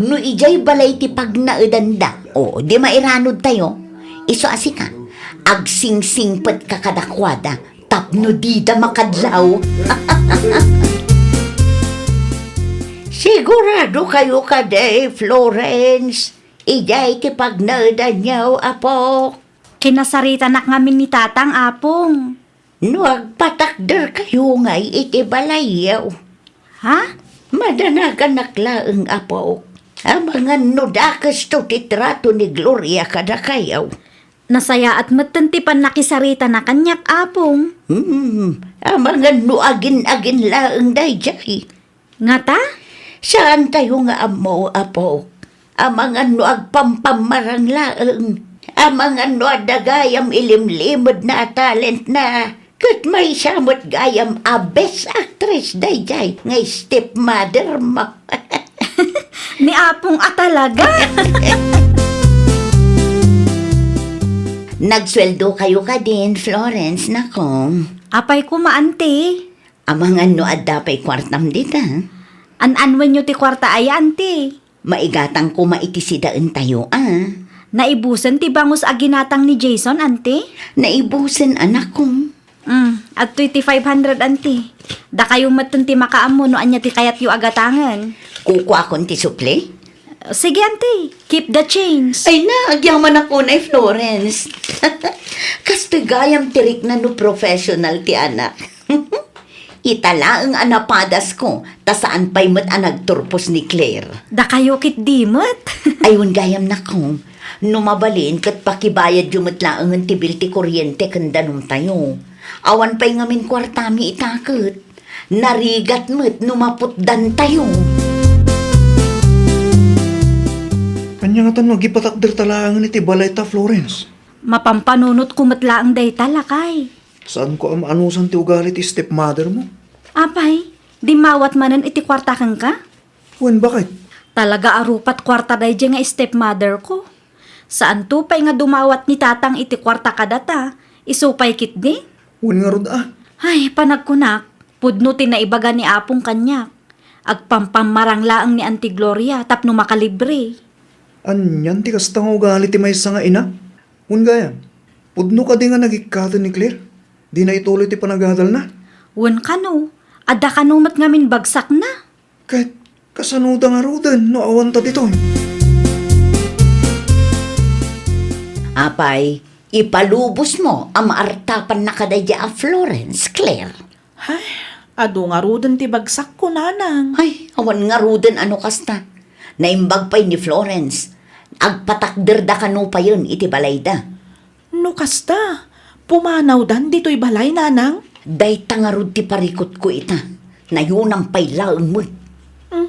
No idiay balay ti pagnaedanda, o, di mairanodtayo. Isu a sika, agsingsingpetka kadakuada tapno dida makadlaw. Siguradokayo kadi, Florence? Idiay ti pagnaedanyo, apok? Kinasaritanak ngamin ni tatang, apong. No agpatakderkayo ngay iti balayyo. Ha? Madanaganak laeng, apok. Amangan no dakesto ti trato ni Gloria kadakayo. Nasayaat metten ti pannakisaritana kaniak, Apong. Hmm, amangan no agin-agin laeng daydiay. Ngata? Saantayo nga ammo, Apo. Amangan no agpampammarang laeng. Amangan no adda gayam ilimlimedna a talentna. Ket maysa met gayam a best actress daydiay nga stepmother mo. Ni Apong a talaga. Nagsueldo kayo kadin, Florence, nako. Apay koma, Auntie? Amangan no adda pay kuartam dita. An-anwenyo ti kuarta aya, Auntie? Maigatang koma iti sidaentayo, a. Naibusen ti bangus a ginatang ni Jason, Auntie? Naibusen, anakko. Mm, adtoy ti five hundred, Auntie. Dakayo metten ti makaammo no ania ti kayatyo a gatangen. Kukuakon ti supli? Sige, Auntie. Keep the change. Ay na, agyamanak unay, Florence. Kastoy gayam ti rikna no professional ti anak. Ita laeng a napadasko, ta saan pay met a nagturpos ni Claire. Dakayo ketdi met. Ay, wen gayam, nako. No mabalin, ket pakibayadyo met laengen ti bill ti kuryente ken danumtayo. Awan pay ngamin kuartami ita ket. Narigat met no maputdantayo. Ania ngatan no agipatakderta laengen iti balayta, Florence? Mapampanunotko met laeng dayta, lakay. Saanko a maanusan ti ugali ti stepmother mo. Apay, dimmawat manen iti kuarta kenka? Wen, baket? Talaga a rupat kuarta daydiay nga stepmother ko. Saanto pay nga dumawat ni Tatang iti kuarta kadata, isu pay ketdi? Wen ngarud a. Ay, panagkunak, pudno ti naibaga ni Apong kaniak. Agpampammarang laeng ni Auntie Gloria tapno makalibre. Anian ti kasta nga ugali ti maysa nga ina? Wen gayam, pudno kadi nga nagikkaten ni Claire? Dina ituloy ti panagadalna? Wen kano, adda kano met ngamin bagsakna? Ket kasanoda ngaruden no awanta ditoy? Apay, ipalubosmo a maartapanna kadaydi a Florence, Claire. Ay, adu ngaruden ti bagsakko, nanang. Ay, awan ngaruden a no kasta. Naimbag pay ni Florence. Agpatakderda kano payen iti balayda. No kasta, pumanawdan ditoy balay, nanang? Dayta ngarud ti parikutko ita. Nayonam pay laeng met. Hmm,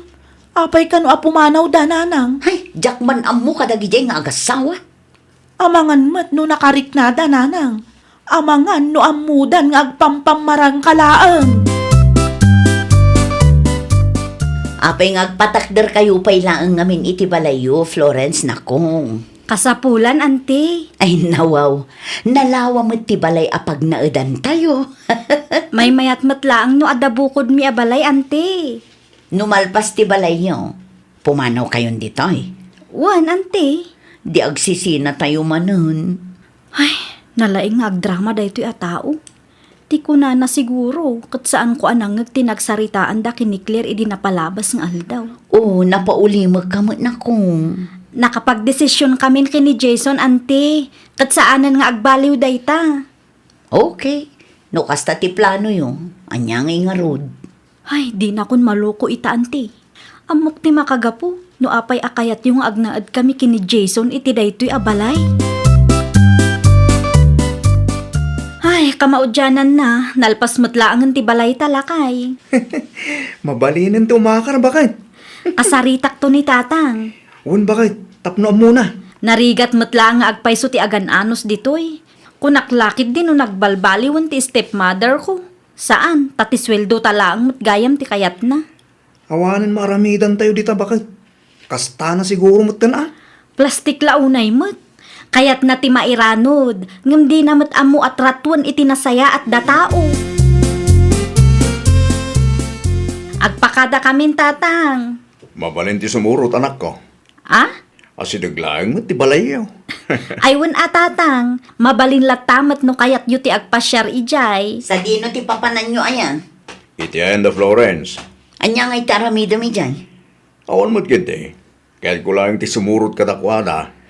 apay kano a pumanawda, nanang? Ay, diak man ammo kadagidiay nga agassawa. Amangan met no nakariknada, nanang. Amangan no ammodan nga agpampammarangka laeng. Apay nga agpatakderkayo pay laeng ngamin iti balayyo, Florence, nako? Kasapulan, Auntie. Ay, nawaw. Nalawa met ti balay a pagnaedantayo. Maymayat met laeng no adda bukodmi a balay, Auntie. No malpas ti balayyo, pumanawkayon ditoy? Wen, Auntie. Di agsisinatayo manen. Ay, nalaing nga agdrama daytoy a tao. Ti kunana siguro, ket saanko a nangngeg ti nagsaritaanda ken ni Claire idi napalabas nga aldaw. O, napaulimekka met, nako. Nakapagdesisionkamin ken ni Jason, Auntie, ket saanen nga agbaliw dayta. Okay. No kasta ti planoyo, ania ngay ngarud? Ay, dinakon maloko ita, Auntie. Ammok ti makagapu no apay a kayatyo nga agnaedkami ken ni Jason iti daytoy a balay. Ay, kamaudiananna, nalpas met laengen ti balayta, lakay. Mabalinen ti umakar, baket? Asaritakto ni Tatang. Wen, baket, tapno ammona. Narigat met laeng nga agpayso ti agan-anos ditoy. Kunak la ketdi no nagbalbaliwen ti stepmother ko. Saan, ta ti sueldota laeng met gayam ti kayatna. Awanen maaramidantayo dita, baket. Kastana siguro metten a. Plastik la unay met. Kayatna ti mairanod, ngem dina met ammo a tratuen iti nasayaat da tao. Agpakadakamin, Tatang. Mabalin ti sumurot, anakko. A? Asideg laeng met ti balayyo. Ay, wen a, Tatang. Mabalin latta met no kayatyo ti agpasiar idiay. Sadino ti papananyo aya? Iti ayan da Florence. Ania nga iti aramidem idiay? Awan met ketdi. Kayatko laeng ti sumurot kadakuada.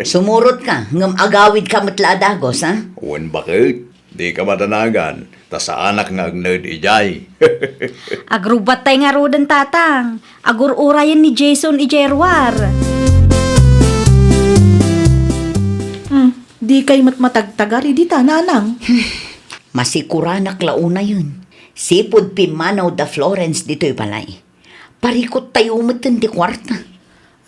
Sumurotka, ngem agawidka met la a dagus, a? Wen, baket. Dika madanagan, ta saanak nga agnaed idiay. Agrubbattay ngaruden, Tatang. Agur-urayen ni Jason idiay ruar. Hmm, Dikay met matagtagar idi ta, nanang. Masikuranak la unayen. Sipud pimmanaw da Florence ditoy balay, parikut tayo metten ti kuarta.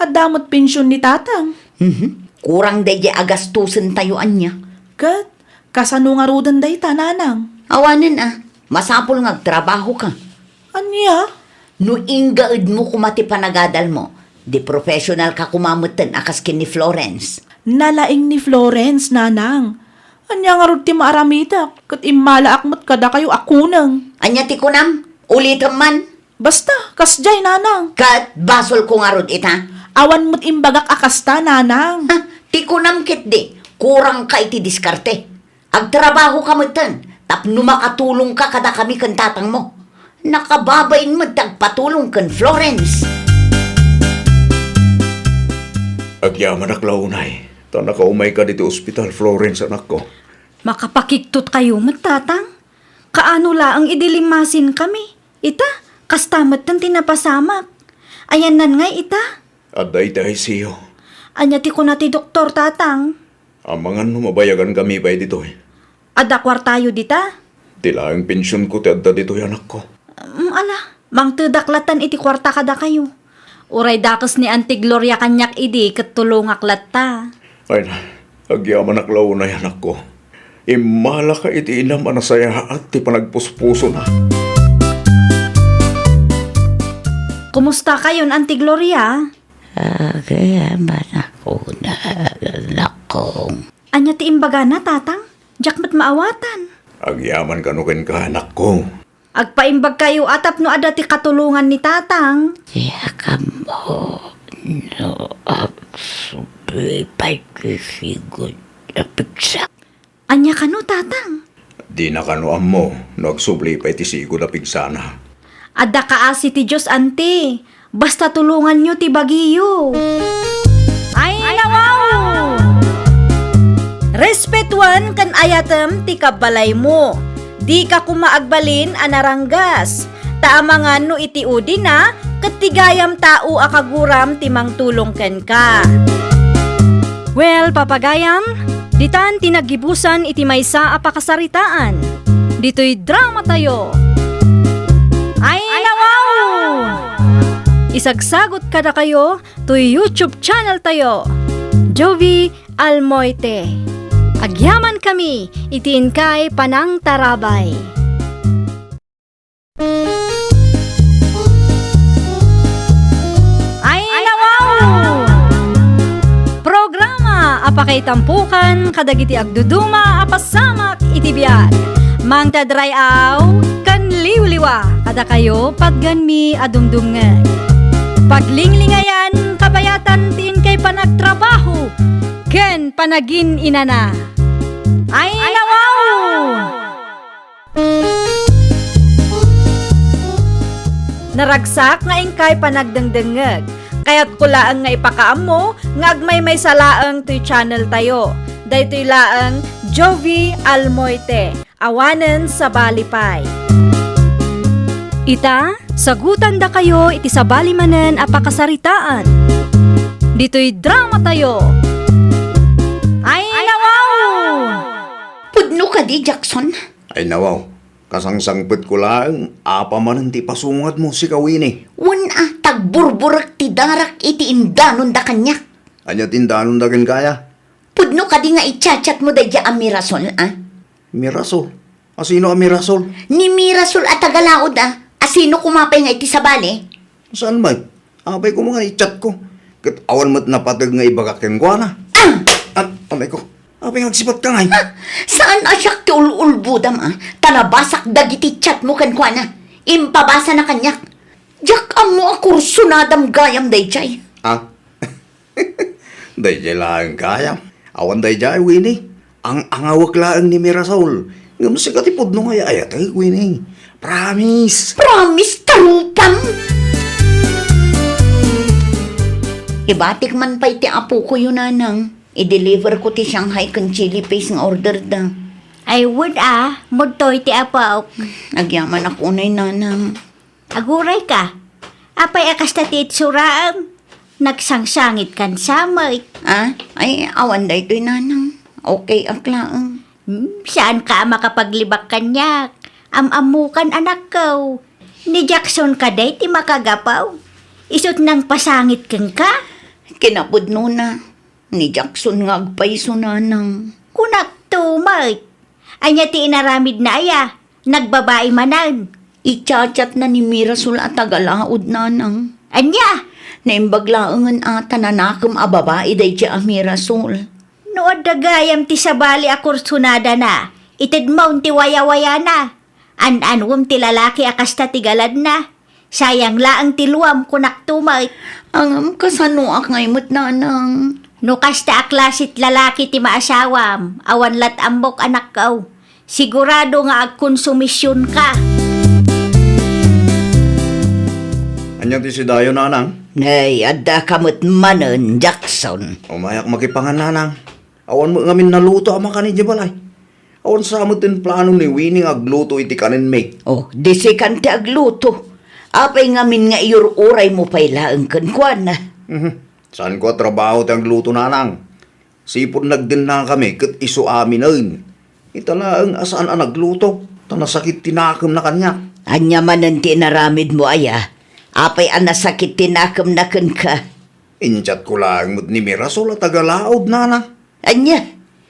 Adda met pension ni tatang. Mhm. Kurang daydi agastusen tayo ania. Ket, kasano ngaruden dayta, nanang? Awanen a, masapul nga agtrabaho ka. Ania? No inggaedmo koma ti panagadalmo, di professional ka koma metten a kas ken ni Florence. Nalaing ni Florence, nanang. Ania ngarud ti maaramidak, ket immalaak met kadakayo a kuneng. Ania ti kunam? Ulitem man. Basta, kasdiay, nanang. Ket basol ko ngarud ita? Awan met imbagak a kasta, nanang. Ha, ti kunam ketdi, kurang ka iti diskarte. Agtrabaho ka metten, tapno makatulong ka kadakami ken tatangmo. Nakababain met ti agpatulong ken Florence. Agyamanak la unay, ta nakaumay ka ditoy ospital, Florence, anakko. Makapakigtot kayo met, tatang. Kaano laeng idi limmasinkami? Ita, kasta metten ti napasamak. Ayannan ngay ita? Adda iti I C U. Ania ti kuna ti doktor, tatang? Amangan no mabayagankami pay ditoy. Adda kuartayo dita? Ti laeng pensionko ti adda ditoy, anakko. Mm, ala, mangtedak lattan iti kuarta kadakayo. Uray dakes ni Auntie Gloria kaniak idi ket tulongak latta. Ay na, agyamanak la unay, anakko. Immalaka iti inam a nasayaat ti panagpuspusona. Kumusta kayon, Auntie Gloria? Agyamanak unay, anakko. Ania ti imbagana, tatang? Diak met maawatan. Agyaman kano kenka, anakko. Agpaimbag kayo a tapno adda ti katulongan ni tatang. Diak ammo no agsubli pay ti sigud a pigsa. Ania kano, tatang? Dina kano ammo no agsubli pay ti sigud a pigsana. Adda kaasi ti Dios, anti. Basta tulonganyo ti bagiyo. Ay, nawaw! Respetuan ken ayatem ti kabbalaymo. Dika koma agbalin a naranggas. Ta amangan no iti udina, ket ti gayam tao a kaguram ti mangtulong kenka. Well, papagayam, ditan ti naggibusan iti maysa a pakasaritaan. Ditoy drama tayo. Ay, nawaw! Isagsagot kadakayo toy YouTube channel tayo, Jovie Almoite. Agyamankami iti inkay panangtarabay. Ay, nawaw! Programa a pakaitampukan kadagiti agduduma a pasamak iti biag. Mangted ray-aw ken liwliwa kadakayo patgenmi a dumdumngeg. Paglinglingayan, kabayatan ti inkay panagtrabaho ken panagin-inana. Ay, nawaw! Naragsak nga inkay panagdengdengngeg. Kayatko laeng nga ipakaammo nga agmaymaysa laeng toy channel tayo. Daytoy laeng Jovie Almoite, awanen sabali pay. Ita, sagutandakayo iti sabali manen a pakasaritaan. Ditoy drama tayo. Ay, nawaw! Pudno kadi, Jackson? Ay, nawaw. Kasangsangpetko laeng, apay manen ti ipasungadmo, sika, Winnie? Wen a, ta agburburek ti darak iti indanonda kaniak. Ania ti indanonda kenka aya? Pudno kadi nga i-chat-chatmo daydiay a Mirasol, a? Mirasol? Asino a Mirasol? Ni Mirasol a taga-Laod, a. Asino koma pay nga iti sabali? Saan met? Apay koma nga i-chat-ko? Ket awan met napateg nga ibagak kenkuana. Ah! An-, amay ko, apay nga agsipatka ngay? Ha? Saan a siak ti ul-ulbodam, a? Ta nabasak dagiti chat-mo kenkuana. Impabasana kaniak. Diak ammo a kursonadam gayam daydiay. Ah? Daydiay laeng gayam. Awan daydiay, Winnie. Ang-angawek laeng ni Mirasol. Ngem sika ti pudno nga ay-ayatek, Winnie. Promise. Promise, tarupam! Ibatik man pay ti apokoyo, nanang. I-deliver ko ti Shanghai ken chili paste nga order da. Ay, wen a, mudtoy ti apok. Agyamanak unay, nanang. Aguray ka. Apay a kasta ti itsuraem? Nagsangsangit kan samay. Ah? Ay, awan daytoy, nanang. Okay ak laeng. Hmm, saanka a makapaglibak kaniak. Am-ammokan, anakko. Ni Jackson kadi ti makagapu. Isu't nangpasangit kenka? Kinapudnona, ni Jackson nga agpayso, nanang. Kunakto met. Ania ti inaramidna aya? Nagbabai manen. Ichat-chatna ni Mirasol a taga-Laod, nanang. Ania? Naimbag laengen a ta nanakem a babai daydiay a Mirasol. No adda gayam ti sabali a kursunadana, itedmon ti wayawayana. An-anuem ti lalaki a kasta ti galadna. Sayang laeng ti luam, kunakto met. Ngem kasanoak ngay met, nanang? No kasta a klasit lalaki ti maasawam, awan lat' ammok, anakko. Sigurado nga agkonsumisionka. Ania ti sidayo, nanang? Nay, addaka met manen, Jackson. Umayak makipangan, nanang. Awan met ngamin naluto a makan idiay balay. Awan sa met ti plano ni Winnie nga agluto iti kanenmi. Oh, di sikan ti agluto. Apay ngamin nga iyur-uraymo pay laeng kenkuana? Mhm. Saanko a trabaho ti agluto, nanang. Sipud nagdennakami ket isu aminen. Ita laeng a saan a nagluto, ta nasakit ti nakemna kaniak. Ania manen ti inaramidmo aya? Apay a nasakit ti nakemna kenka? Inchatko laeng met ni Mirasol a taga-Laod, nanang. Ania?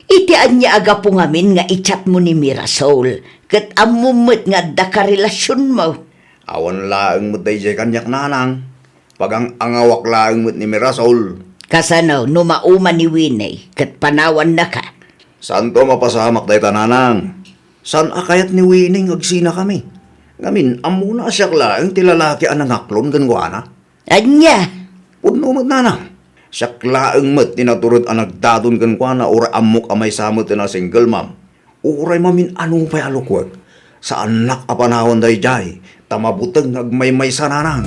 Iti ania a gapu ngamin nga ichatmo ni Mirasol, ket ammom met nga adda karelasionmo? Awan laeng met daydiay kaniak, nanang. Pagang-angawak laeng met ni Mirasol. Kasano no mauma ni Winnie ket panawannaka? Saanto a mapasamak dayta, nanang. Saan a kayat ni Winnie nga agsinakami. Ngamin, ammona a siak laeng ti lalaki a nangaklon kenkuana. Ania? Pudno met, nanang. Siak laeng met ti natured a nagdadon kenkuana, uray ammok a maysa met a single mom. Uray mamin-ano pay a lukuek. Saannak a panawan daydiay, ta mabuteng nga agmaymaysa, nanang.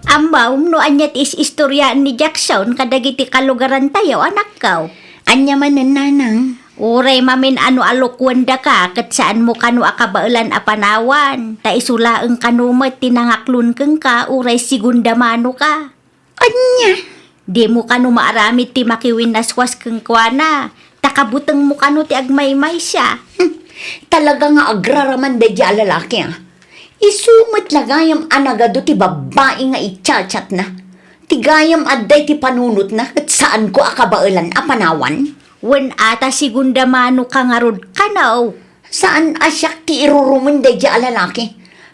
Ammom no ania ti is-istoriaan ni Jackson kadagiti kalugarantayo, anakko? Ania manen, nanang? Uray mamin-ano a lukuendaka ket saanmo kano a kabaelan a panawan, ta isu laeng kano met ti nangaklon kenka uray segunda manoka. Ania? Dimo kano maaramid ti makiwinnaswas kenkuana, ta kabutengmo kano ti agmaymaysa. Hmm, talaga nga agraraman daydiay a lalaki, a. Isu met la gayam a nagadu ti babbai nga ichat-chatna. Ti gayam adda iti panunotna ket saanko a kabaelan a panawan. Wen a ta segunda manoka ngarud kano. Saan a siak ti irurumen daydiay a lalaki,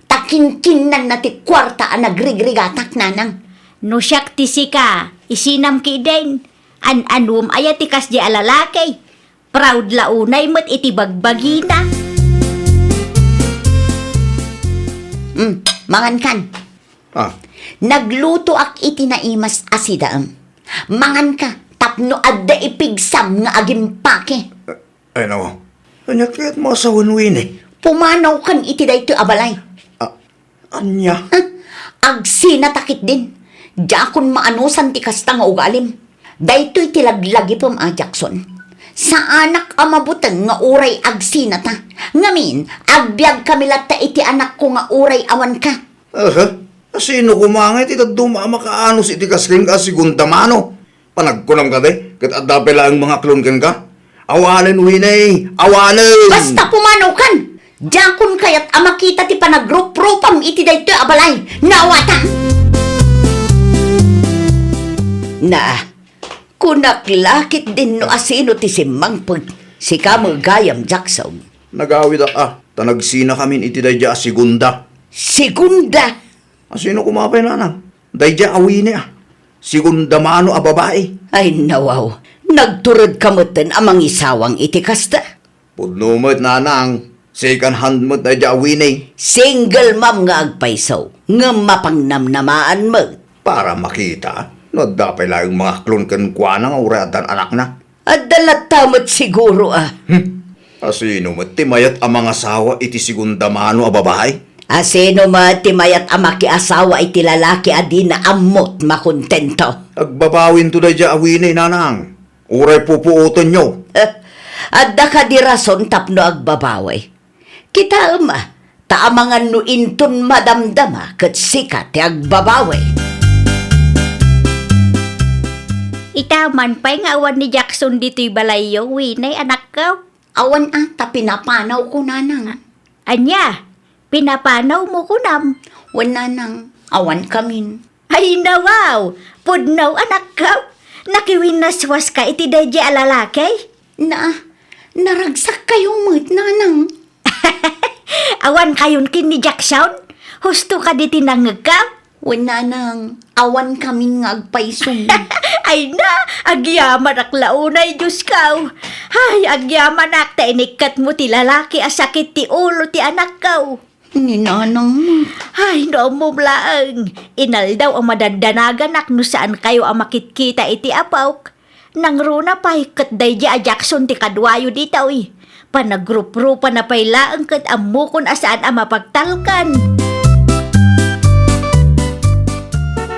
ta kinkinnanna ti kuarta a nagrigrigatak, nanang. No siak ti sika, isinam ketdin. An-anuem aya ti kasdiay a lalaki? Proud la unay met iti bagbagina. Mm, mangankan. Ah. Naglutoak iti naimas a sidaem. Manganka tapno adda ipigsam nga agimpake. Ay, nawa. Ania kayat mo a sawen, Winnie? Pumanawkan iti daytoy a balay. Ah, ania? Huh? Agsinata ketdin. Diakon maanusan ti kasta nga ugalim. Daytoy ti laglagipem a, Jackson. Saanak a mabuteng nga uray agsinata. Ngamin, agbiagkami latta iti anakko nga uray awanka. Aha. Asino koma ngay ti dadduma a makaanus iti kas kenka a segunda mano? Panagkunam kadi, ket adda pay laeng mangaklon kenka? Awanen, Winnie! Awanen! Basta pumanawkan! Diakon kayat a makita ti panagruprupam iti daytoy a balay. Naawatan! Na, kunak la ketdin no asino ti simmangpet. Sika met gayam, Jackson. Nagawidak a, ta nagsinakamin iti daydiay a segunda. Segunda? Asino koma pay, nanang? Daydiay a Winnie a. Segunda mano a babai. Ay, nawaw. Nagturedka metten a mangisawang iti kasta? Pudno met, nanang. Second hand met daydiay a Winnie. Single mom nga agpayso, ngem mapangnamnamaan met. Para makita no adda pay laeng mangaklon kenkuana nga uray addan anakna. Adda latta met siguro a. Hmm. Asino met ti mayat a mangasawa iti segunda mano a babai? Asino met ti mayat a makiasawa iti lalaki a dina ammot makontento? Agbabawinto daydiay a Winnie, nanang. Uray pupuotenyo. Adda kadi rason tapno agbabawi. Kitaem a, ta amangan no inton madamdama ket sika ti agbabawi. Ita man pay nga awan ni Jackson ditoy balayyo, Winay, anakko. Awan a, ta pinapanawko, nanang. Ania? Pinapanawmo kunam? Wen, nanang, awan kamin. Ay, nawaw! Pudno, anakko! Nakiwinnaswaska iti daydi a lalaki? Na, naragsakkayo met, nanang. Awan kayon ken ni Jackson? Husto kadi ti nangngegka? Wen, nanang, awan kamin nga agpayso. Ay na, agyamanak la unay, Diosko. Ay, agyamanak ta inikkatmo ti lalaki a sakit ti ulo ti anakko. Ni nanang met. Ay, no ammom laeng, inaldaw a madaddanaganak no saankayo a makitkita iti apok. Nangruna pay ket daydi a Jackson ti kaduayo ditoy. Panagruprupana pay laeng ket ammokon a saan a mapagtalkan.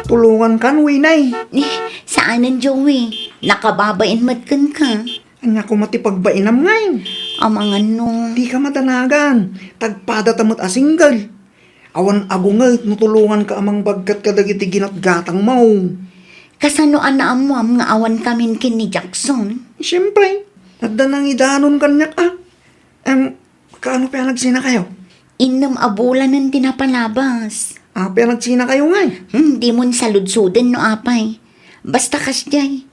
Tulongankan, Winay. Eh, saanen, Joey. Nakababain met kenka. Ania koma ti pagbainam ngay? Amangan no. Dika madanagan. Tagpadata met a single. Awan agunget no tulonganka a mangbagkat kadagiti ginatgatangmo. Kasano a naammoam nga awan kamin ken ni Jackson? Siempre, adda nangidanon kaniak a. Em, kaano pay a nagsinakayo? Innem a bulanen ti napalabas. Apay a nagsinakayo ngay? Hmm, dimon saludsoden no apay. Basta kasdiay.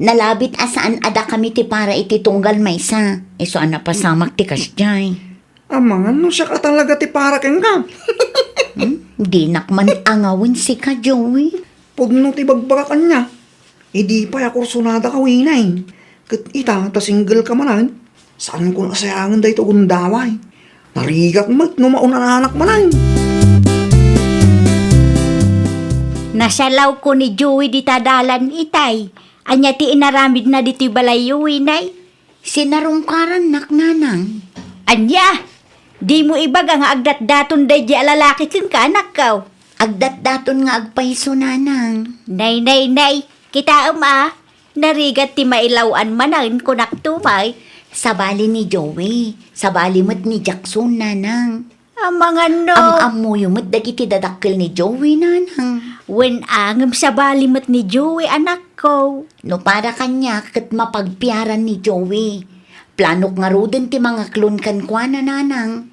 Nalabit a saan a dakami ti para iti tunggal maysa. Isu a napasamak ti kasdiay. Amangan no siak a talaga ti para kenka. Hmm? Dinak man angawen sika, Joey. Pudno ti bagbagak ania. Idi pay a kursunada ka, Winay. Ket ita, ta single ka manen, saankon a sayangen dayta gundaway. Narigat met no maunananak manen. Nasalawko ni Joey dita dalan itay. Ania ti inaramidna ditoy balayyo, Winay? Sinarungkarannak, nanang. Ania? Dimo ibaga nga agdatdaton daydi a lalaki kenka, anakko? Agdatdaton nga agpayso, nanang. Nay, nay, nay. Kitaem a, narigat ti mailaw-an manen, kunak tumay. Sabali ni Joey, sabali met ni Jackson, nanang. Amangan no. Am-ammoyo met dagiti dadakkel ni Joey, nanang. Wen a, ngem sabali met ni Joey, anakko. No para kaniak ket mapagpiaran ni Joey. Planok ngaruden ti mangaklon kenkuana, nanang.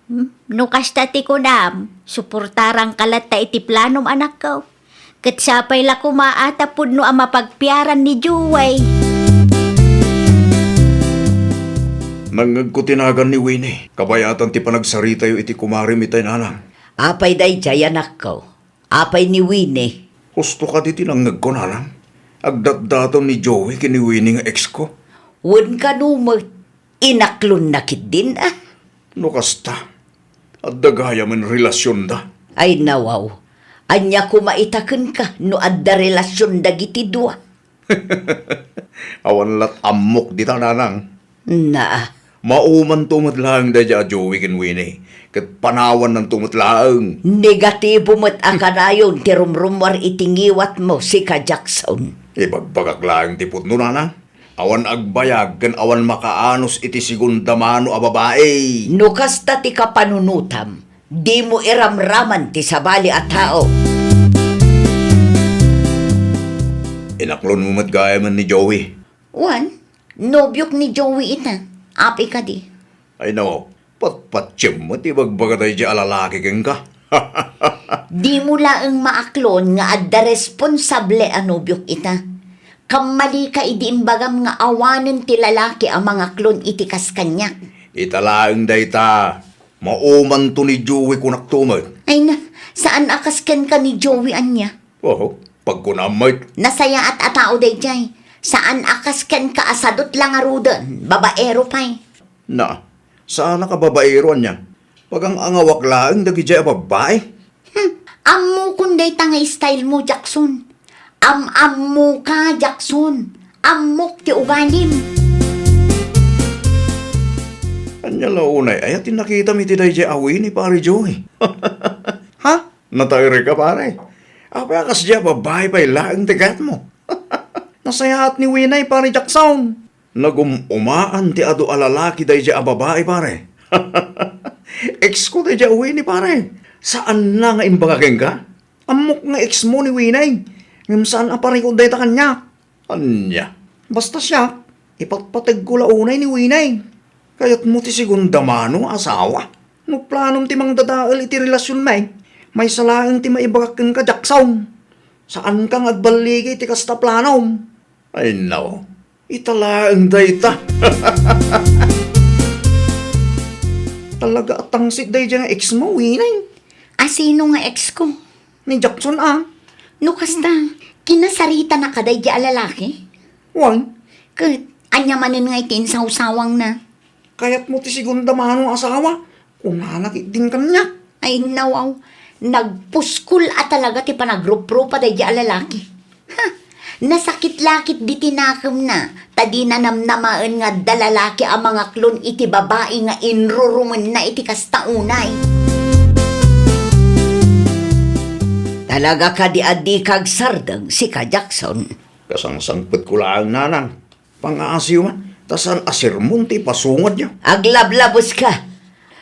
Hmm? No kasta ti kunam, suportaranka latta iti planom, anakko. Ket sapay la koma a ta pudno a mapagpiaran ni Joey. Nangngegko ti nagan ni Winnie. Kabayatan ti panagsaritayo iti kumarem itay, nanang. Apay daydiay, anakko? Apay ni Winnie? Husto kadi ti nangngegko, nanang? Agdatdaton ni Joey ken ni Winnie nga exko. Wen kano met, inaklonna ketdin a? No kasta, adda gayamen relasionda. Ay, nawaw. Ania koma ita kenka no adda relasion dagiti dua? Awan lat ammok dita, nanang. Na. Maumanto met laeng daydiay a Joey ken Winnie, ket panawannanto met laeng. Negatibo met a kanayon ti rumrummuar iti ngiwatmo, sika Jackson. Ibagbagak laeng ti pudno, nanang. Awan agbayag ken awan makaanus iti segunda mano a babai. No kasta ti kapanunotam, dimo iramraman ti sabali a tao. Inaklonmo met gayamen ni Joey. Wen, nobiok ni Joey ita. Apay kadi? Ay no, patpatiem met ti ibagbaga daydiay a lalaki kenka. Dimo laeng maaklon nga adda responsable a nobiok ita. Kammalika idi imbagam nga awanen ti lalaki a mangaklon iti kas kaniak. Ita laeng dayta, maumanto ni Joey, kunakto met. Ay na, saan a kas kenka ni Joey ania? Oho, pagkunam met. Nasayaat a tao daydiay. Saan a kas kenka a sadut la ngaruden, babaero pay. Na, saanak a babaero ania? Pagang-angawak laeng dagidiay a babbai. Hmm, ammokon dayta nga style mo, Jackson. Am-ammoka, Jackson. Ammok ti ugalim. Ania la unay aya ti nakitam iti daydiay a Winnie, Pare Joey? Ha? Nataerka, pare. Apay a kasdiay a babbai pay laeng ti kayatmo? Nasayaat ni Winnie, Pare Jackson. Nagum-umaan ti adu a lalaki daydiay a babai, pare. Exko daydiay a Winnie, pare. Saanna nga imbaga kenka? Ammok nga exmo ni Winnie. Ngem saan a parikut dayta kaniak. Ania? Basta siak, ipatpategko la unay ni Winay. Kayatmo ti segunda mano a asawa? No planom ti mangdadael iti relasionmi, maysa laeng ti maibagak kenka, Jackson. Saanka nga agballigi iti kasta a planom. Ay, no. Ita laeng dayta. Talaga a tangsit daydiay nga ex mo, Winay. A sino nga ex ko? Ni Jackson, a. No kasta, kinasaritanaka daydiay a lalaki? Wen. Ket, ania manen nga iti insawsawangna? Kayatmo ti segunda mano a asawa? Kunana ketdin kaniak. Ay, nawaw. Nagpuskol a talaga ti panagruprupa daydiay a lalaki. Ha! Nasakit la ketdi ti nakemna, ta dina namnamaen nga adda lalaki a mangaklon iti babai nga inrurumenna iti kasta unay. Talaga kadi a dika agsardeng, sika, Jackson? Kasangsangpetko laeng, nanang. Pangaasiw man, ta saan a sermon ti ipasungadyo. Aglablabeska!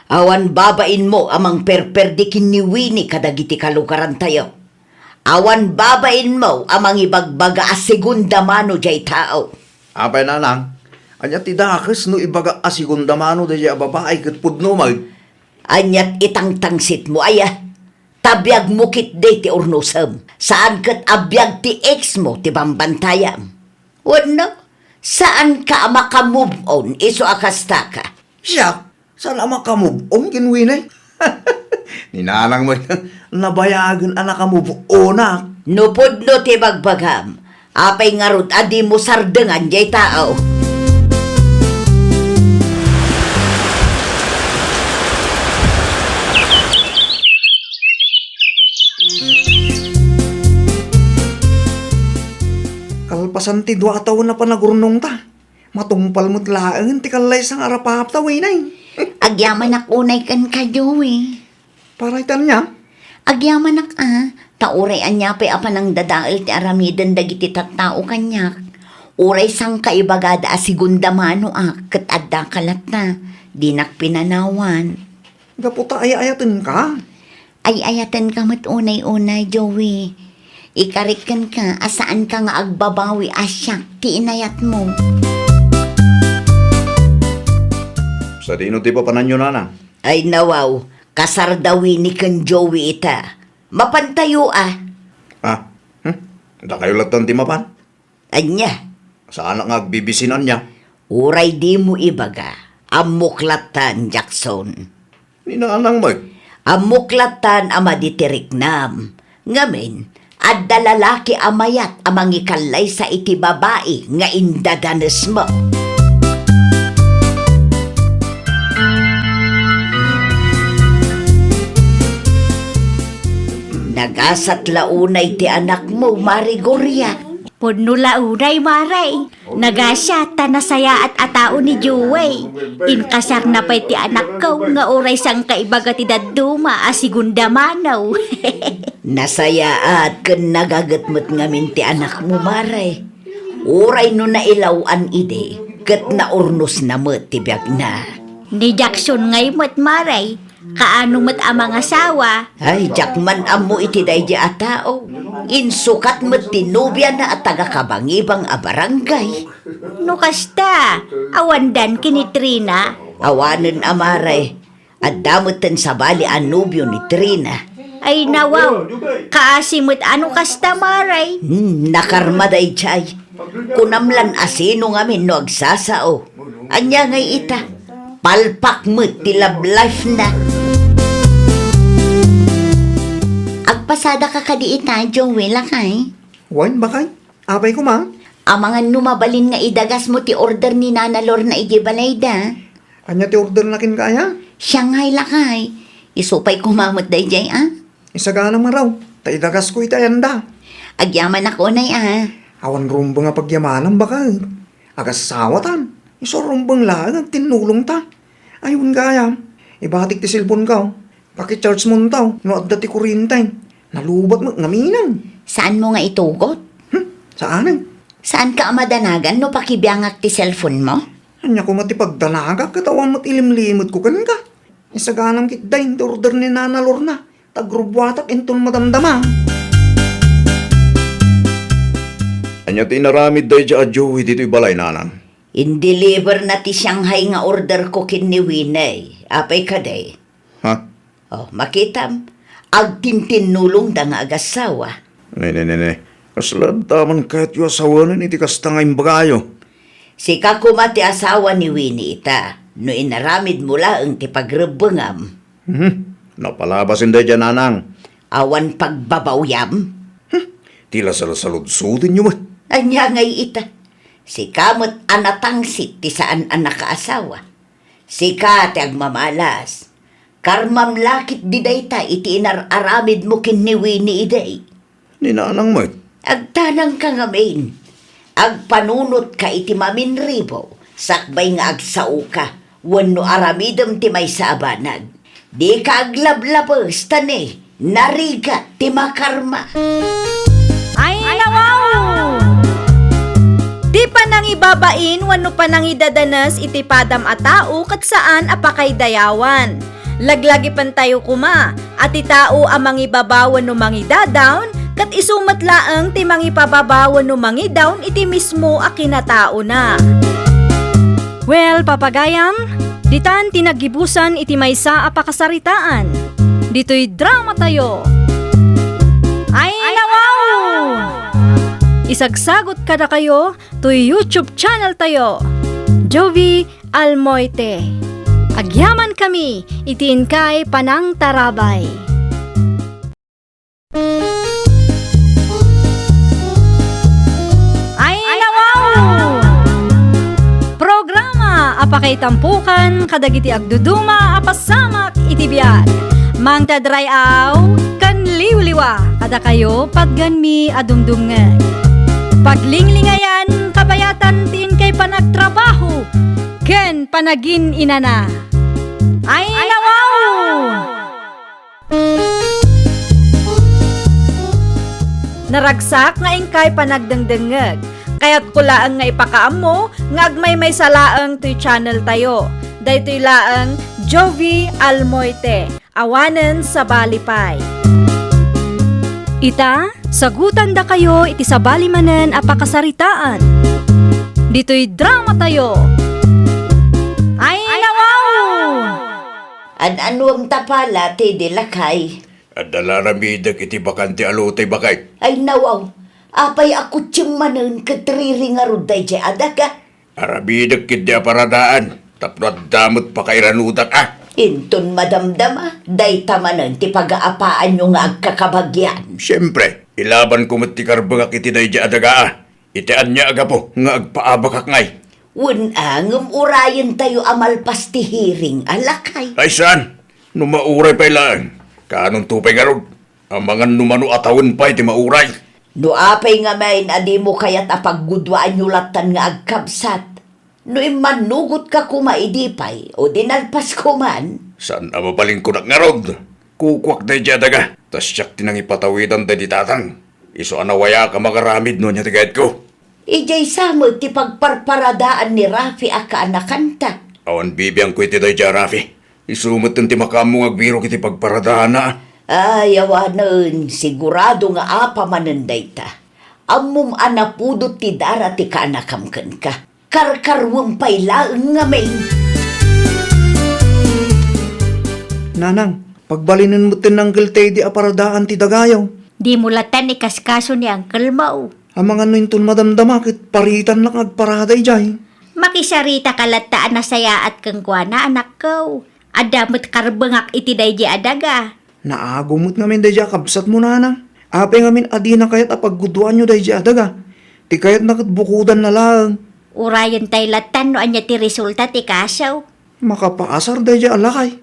Awan babainmo a mangperperdi ken ni Winnie kadagiti kalugarantayo. Awan babainmo a mangibagbaga a segunda mano diay tao. Apay, nanang, ania ti dakes no ibagak a segunda mano daydiay a babai ket pudno met? Aniat itangtangsitmo, aya? Ta biagmo ketdi ti urnosem. Saan ket a biag ti ex mo ti bambantayam. Wenno, saanka a maka-move on isu a kastaka? Siak, saan a maka-move on ken Winnie? Ni nanang met, nabayagen a naka-move onak. No pudno ti bagbagam, apay ngarud a dimo sardengan diay tao? Kalpasan ti dua a tawen a panagurnongta, matungpal met laeng ti kallaysa nga arapapta, Winnie. Agyamanak unay kenka, Joey. Para iti ania? Agyamanak a, ta uray ania pay a panangdadael ti aramiden dagiti tattao kaniak, uray sangkaibagada a segunda manoak ket addaka latta, dinak pinanawan. Gapu ta ay-ayatenka? Ay-ayatenka met unay-unay, Joey. Ikarik kenka a saanka nga agbabawi a siak ti inayatmo. Sadino ti papananyo, nanang? Ay, nawaw, kasar da Winnie ken Joey ita. Mapantayo a. Ah, hmm? Dakayo lattan ti mapan? Ania? Saanak nga agbibisinan nia? Uray dimo ibaga, ammok lattan, Jackson. Ni nanang met? Ammok lattan a madi ti riknam. Ngamin, adda lalaki a mayat a mangikallaysa iti babai nga indadanesmo. Nagasat la unay ti anakmo, Mare Gloria. Pudno la unay, Mare. Nagasat ta nasayaat a tao ni Joey. Inkasarna pay ti anakko nga uray sangkaibaga ti dadduma a segunda mano. Nasayaat ken nagaget met ngamin ti anakmo, Mare. Uray no nailaw-an idi, ket naurnosna met ti biagna. Ni Jackson ngay met, Mare. Kaano met a mangasawa? Ay, diak man ammo iti daydi a tao. Insukat met ti nobiana a taga-Kabangibang a barangay. No kasta, awandan ken ni Trina? Awanen a, Mare. Adda metten sabali a nobio ni Trina. Ay, nawaw. Kaasi met a no kasta, Mare. Hmm, nakarma daydiay. Kunam lan a sino ngamin no agsasao. Ania ngay ita? Palpak met ti love life na. Agpasadaka kadi ita, Joey, lakay? Wen, bakay. Apay koma? Amangan no mabalin nga idagasmo ti order ni Nana Lorna idiay balayda. Ania ti orderna kenka aya? Siya ngay, lakay. Isu pay koma met daydiay, a? Isagana maraw, ta idagasko iti ayanda. Agyamanak unay, a. Awan rumbeng a pagyamanam, baket. Agasawatan. Isu a rumbeng laeng agtinnulongta. Ay, wen gayam, ibatik ti cellphone-ko. Paki-charge-monto no adda ti kurriente. Nalubat met ngaminen. Saanmo nga itugot? Hmm, saanen. Saanka a madanagan no pakibiangak ti cellphone-mo? Ania koma ti pagdanagak ket awan met ilimlimetko kenka? Isaganam ketdi ti order ni Nana Lorna, ta agrubbuatak inton madamdama. Ania ti inaramid daydiay a Joey ditoy balay, nanang? Indeliver na ti Shanghai nga order ko ken ni Winnie. Apay kadi? Ha? Oh, makitam, agtintinnulongda nga agassawa. Ne, ne, ne, ne. Kasla adda man kayatyo a sawen iti kasta nga imbagayo? Sika koma ti asawa ni Winnie ita, no inaramidmo laeng ti pagrebbengam. Mhm. Napalabasen daydiay, nanang. Awan pagbabawyam? Hmm. Ti lasalsaludsodenyo met. Ania ngay ita? Sika met a natangsit ti saan a nakaasawa. Sika ti agmamalas. Karmam la ketdi dayta iti inar-aramidmo ken ni Winnie idi. Ni nanang met. Agtanangka ngamin. Agpanunotka iti maminribo, sakbay nga agsaoka, wenno aramidem ti maysa a banag. Dika aglablabes, ta ni, narigat ti makarma. Ay, nawaw! Ti panangibabain wenno panangidadanes iti padam a tao ket saan a pakaidayawan. Laglagipentayo koma a ti tao a mangibaba wenno mangidadawn, ket isu met laeng ti mangipababa wenno mangidawn iti mismo a kinataona. Well, papagayam, ditan ti naggibusan iti maysa a pakasaritaan. Ditoy dramatayo. Ay, nawaw! Isagsagot kadakayo toy YouTube channel tayo, Jovi Almoite. Agyamankami iti inkay panangtarabay. Ay, nawaw! Programa a pakaitampokan kadagiti agduduma a pasamak iti biag. Mangted ray-aw ken liwliwa kadakayo patgenmi a dumdumngeg. Paglinglingayan, kabayatan ti inkay panagtrabaho ken panagin-inana. Ay, nawaw! Naragsak nga inkay panagdengdengngeg. Kayatko laeng nga ipakaammo nga agmaymaysa laeng toy channel tayo. Daytoy laeng Jovi Almoite, awanen sabali pay. Ita, sagutandakayo iti sabali manen a pakasaritaan. Ditoy dramatayo. Ay, nawaw! An-anuem ta pala, Teddy lakay? Adda la aramidek iti bakante a lote, baket. Ay, nawaw. Apay a kutsem manen ket riri ngarud daydiay a daga? Aramidek ketdi a paradaan tapno adda met pakairanudak a. Inton madamdama, dayta manen ti pagaapaanyo nga agkakabagian. Siempre, ilabanko met ti karbengak iti daydiay a daga a. Iti ania a gapu nga agpaabakak ngay? Wen a, ngem urayentayo a malpas ti hearing a lakay. Ay, saan? No mauray pay laeng, kaanonto pay ngarud? Amangan no mano a tawen pay ti mauray. No apay ngamin a dimo kayat a pagguduaanyo lattan nga agkabsat, no immannugotka koma idi pay, o di nalpas koman. Saan a mabalin kunak ngarud? Kukuak daydiay a daga, ta siak ti nangipatawidan daydi tatang. Isu a nawayak a mangaramid no ania ti kayatko. Idiay sa met ti pagparparadaan ni Rafi a kaanakanta. Awan bibiangko iti daydiay a Rafi. Isu metten ti makaammo nga agbirok iti pagparadaanna. Ay, awanen, sigurado nga apa manen dayta. Ammom a napudot ti dara ti kaanakam kenka. Karkaruem pay laeng ngamin. Nanang, pagbalinen metten ni Uncle Teddy a paradaan ti dagayo. Dimo lattan ikaskaso ni Uncle Mao. Amangan no inton madamdama ket paritannak nga agparada idiay. Makisaritaka latta a nasayaat kenkuana, anakko. Adda met karbengak iti daydiay a daga. Naagum met ngamin daydiay a kabsatmo, nanang. Apay ngamin a dina kayat a pagguduanyo daydiay a daga? Ti kayatna ket bukodanna laeng. Urayentayo lattan no ania ti resulta ti kaso. Makapaasar daydiay a lakay.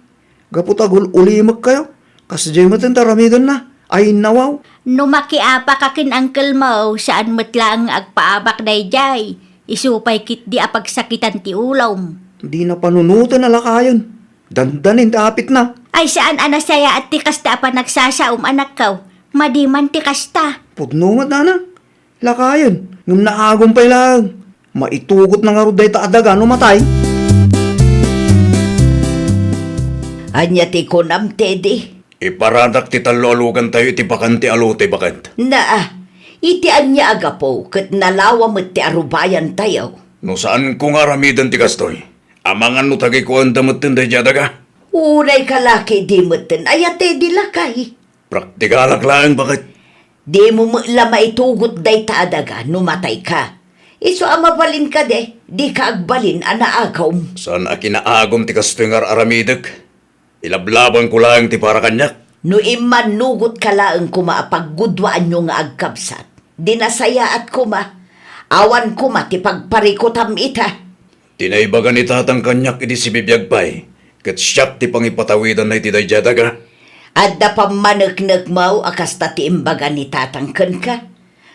Gapu ta agul-ulimekkayo, kasdiay metten ti aramidenna. Ay, nawaw! No makiapaka ken Uncle Mao, saan met laeng nga agpaabak daydiay. Isu pay ketdi a pagsakitan ti ulom. Dina panunoten a lakayen. Dandanin ti apitna. Ay, saan a nasayaat ti kasta a panagsasaom, anakko. Madi man ti kasta. Pudno met, nanang. Lakayen, ngem naagum pay laeng. Maitugotna ngarud dayta a daga no matay. Ania ti kunam, Teddy? Iparadak ti tallo a lugantayo iti bakante a lote, baket. Naa, Iti ania a gapu ket nalawa met ti arubayantayo? No saanko nga aramiden ti kastoy, amangan no tagikuanda metten daydiay a daga? Uray kalaki idi metten, aya ti di lakay. Praktikalak laeng, baket. Dimo met la maitugot dayta a daga no matayka. Isu a mabalin kadi, dika agbalin a naagum. Saan a kinaagum ti kastoy nga ar-aramidek. Ilablabanko laeng ti para kaniak. No immannugotka laeng koma a pagguduaanyo nga agkabsat, di nasayaat koma, awan koma ti pagparikutam ita. Ti naibaga ni Tatang kaniak idi sibibiag pay, ket siak ti pangipatawidanna iti daydiay a daga. Adda pammaneknekmaw a kasta ti imbaga ni Tatang kenka.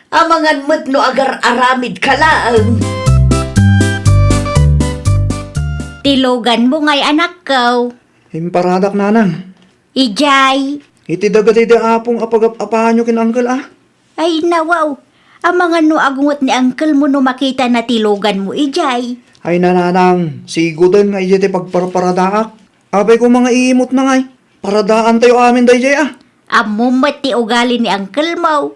Amangan met no agar-aramidka laeng. Ti luganmo ngay, anakko? Imparadak, nanang. Idiay. Iti daga daydi apong a pagap-apaanyo ken uncle a? Ay, nawaw. Amangan no agunget ni uncle mo no makitana ti luganmo idiay. Ay, nanang, siguden nga idiay ti pagparparadaak. Apay koma nga iimutna ngay. Paradaantayo amin daydiay a. Ammom met ti ugali ni uncle mo.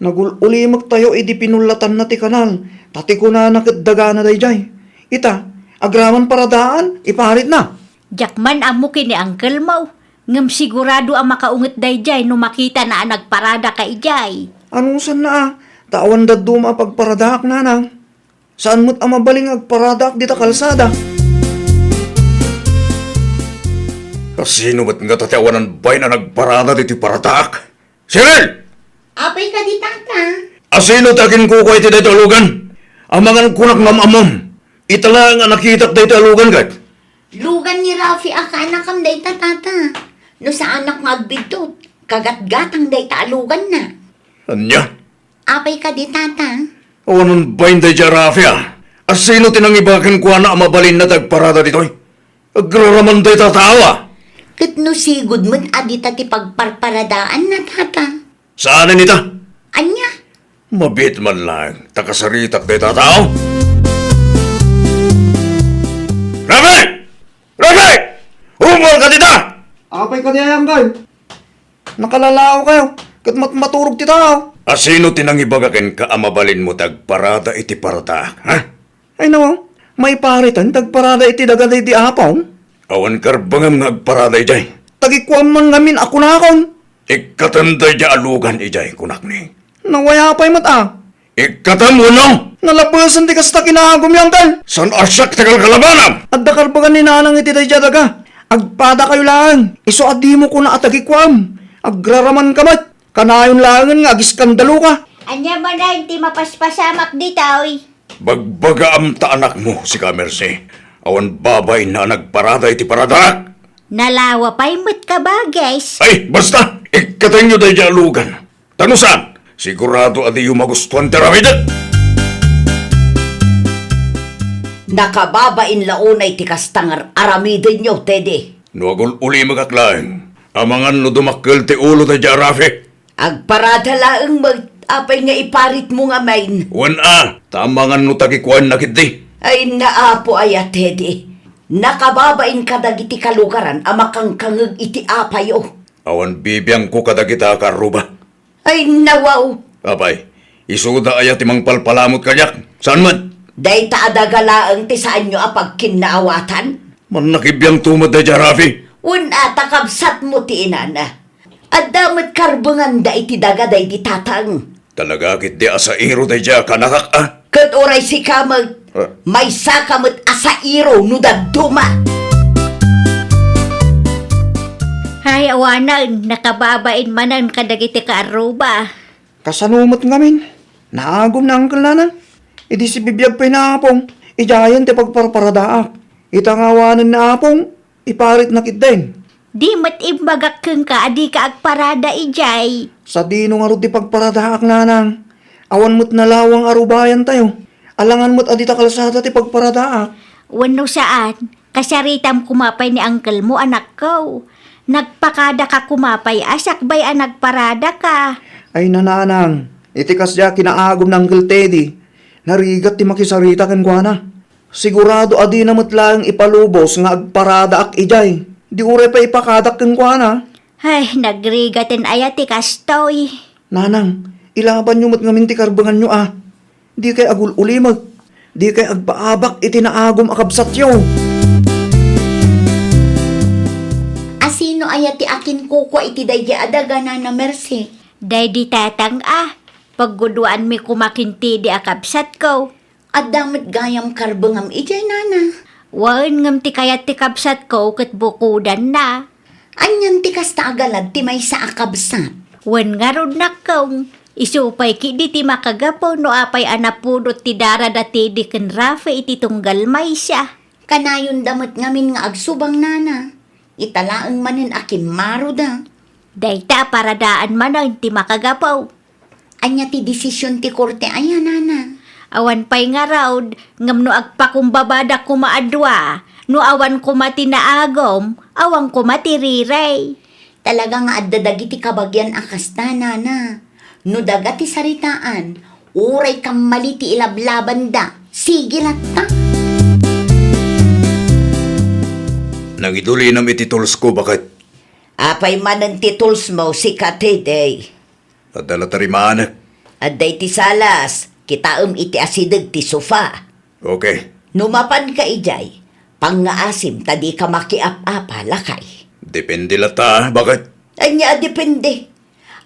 Nagul-ulimektayo idi pinullatanna ti kanal, ta ti kunana ket dagana daydiay. Ita, agraman paradaan, iparitna. Diak man ammo ken ni uncle mo, ngem sigurado a makaunget daydiay no makitana a nagparadaka idiay. Anusanna a, ta awan dadduma a pagparadaak, nanang. Saan met a mabalin nga agparadaak dita kalsada. Kasino met ngata ti awanan bain a nagparada ditoy paradaak? Cheryl! Apay kadi, tata? Asino ti akinkukua iti daytoy a lugan? Amangan kunak nga am-ammom. Ita laeng a nakitak daytoy a lugan ket. Lugan ni Rafi a kaanakam dayta, tata. No saanak nga agbiddut, kagatgatang dayta a luganna. Ania? Apay kadi, tata? Awanan bain daydiay a Rafi a. Asino ti nangibaga kenkuana a mabalinna ti agparada ditoy? Agraraman dayta a tao a. Ket no sigud met a dita ti pagparparadaanna, tata. Saanen ita? Ania? Mabiit man laeng ta kasaritak dayta a tao. Rafi! Rafi! Ummuarka dita! Apay kadi, uncle? Nakalalaokayo, ket matmaturog ti tao. Asino ti nangibaga kenka a mabalinmo ti agparada iti paradaak, ha? Ay, no, maiparitan ti agparada iti daga daydi apong? Awan karbengam nga agparada idiay. Tagikuam man ngamin a kunakon. Ikkatem daydiay a lugan idiay, kunakmi. Nawayaw pay met a. Ikkatem wenno? Nalabesen ti kasta kinaagumyo, uncle. Saan a siak ti kalkalabanam? Adda karbengan ni nanang iti daydiay a daga. Agpadakayo laeng. Isu a dimo kuna a tagikuam. Agraramanka met. Kanayon laengen nga agiskandaluka. Ania manen ti mapaspasamak ditoy? Bagbagaam ta anakmo, sika, Mercy. Awan babainna a nagparada iti paradaak. Nalawa pay met ka, bages. Ay, basta! Ikkatenyo daydiay a lugan. Ta no saan, sigurado a diyo magustuan ti aramidek. Nakababain la unay ti kasta nga ar-aramidenyo, Teddy. No agul-ulimekak laeng, amangan no dumakkel ti ulo daydiay a Rafi. Agparada laeng met, apay nga iparitmo ngamin? Wen a, ta amangan no tagikuanna ketdi. Ay, naapo aya, Teddy. Nakababain kadagiti kalugaran a makangkangeg iti apayo. Awan bibiangko kadagita a kaarruba. Ay, nawaw! Apay, isuda aya ti mangpalpalamut kaniak? Saan met? Dayta a daga laeng ti saanyo a pagkinnaawatan? Mannakibiangto met daydiay a Rafi. Wen a, ta kabsatmo ti inana. Adda met karbenganda iti daga daydi tatang. Talaga ketdi a sairo daydiay a kaanakak a? Ket uray sika met, ah, maysaka met a sairo no dadduma. Ay, awanen, nakababain manen kadagiti kaarruba. Kasano met ngamin? Naagum ni Uncle Nanang. Idi sibibiag pay ni Apong, idiayen ti pagparparadaak. Ita nga awanen ni Apong, iparitna ketdin. Di met imbagak kenka a dika agparada idiay. Sadino ngarud ti pagparadaak, Nanang? Awan met nalawang a rubayantayo. Alangan met a dita kalsada ti pagparadaak. Wenno saan, kasaritam koma pay ni uncle mo, anakko. Nagpakadaka koma pay a sakbay a nagparadaka. Ay, Nanang, iti kasdiay a kinaagum ni Uncle Teddy, narigat ti makisarita kenkuana. Sigurado a dina met laeng ipalubos nga agparadaak idiay. Di uray pay ipakadak kenkuana. Ay, nagrigaten aya ti kastoy. Nanang, Ilabanyo met ngamin ti karbenganyo a. Dikay agul-ulimek. Dikay agpaabak iti naagum a kabsatyo. Asino aya ti akinkukua iti daydi a daga, Nana Mercy? Daydi tatang a. Pagguduanmi koma ken ti idi a kabsatko. Adda met gayam karbengam idiay, Nana. Wen, ngem ti kayat ti kabsatko ket bukodanna. Anian ti kasta a galad ti maysa a kabsat? Wen ngarud, nakkong, isu pay ketdi ti makagapu no apay a napudot ti darada ti idi ken Rafi iti tunggal maysa. Kanayonda met ngamin nga agsubang, Nana. Ita laeng manen a kimmaroda. Dayta a paradaan manen ti makagapu. Ania ti desisyon ti korte aya, Nana? Awan pay ngarud, ngem no agpakumbabada koma a dua, no awan koma ti naagum, awan koma ti rirey. Talaga nga adda dagiti kabagian a kasta, Nana. No daga ti saritaan, uray kammali ti ilablabanda, sige latta. Nangidulinam iti toolsko, baket. Apay manen ti toolsmo, sika, Teddy? Adda la tarimanek. Adda iti salas, kitaem iti asideg ti sofa. Okay. No mapanka idiay, pangngaasim ta dika makiap-apa, lakay. Depende latta, baket? Ania a depende?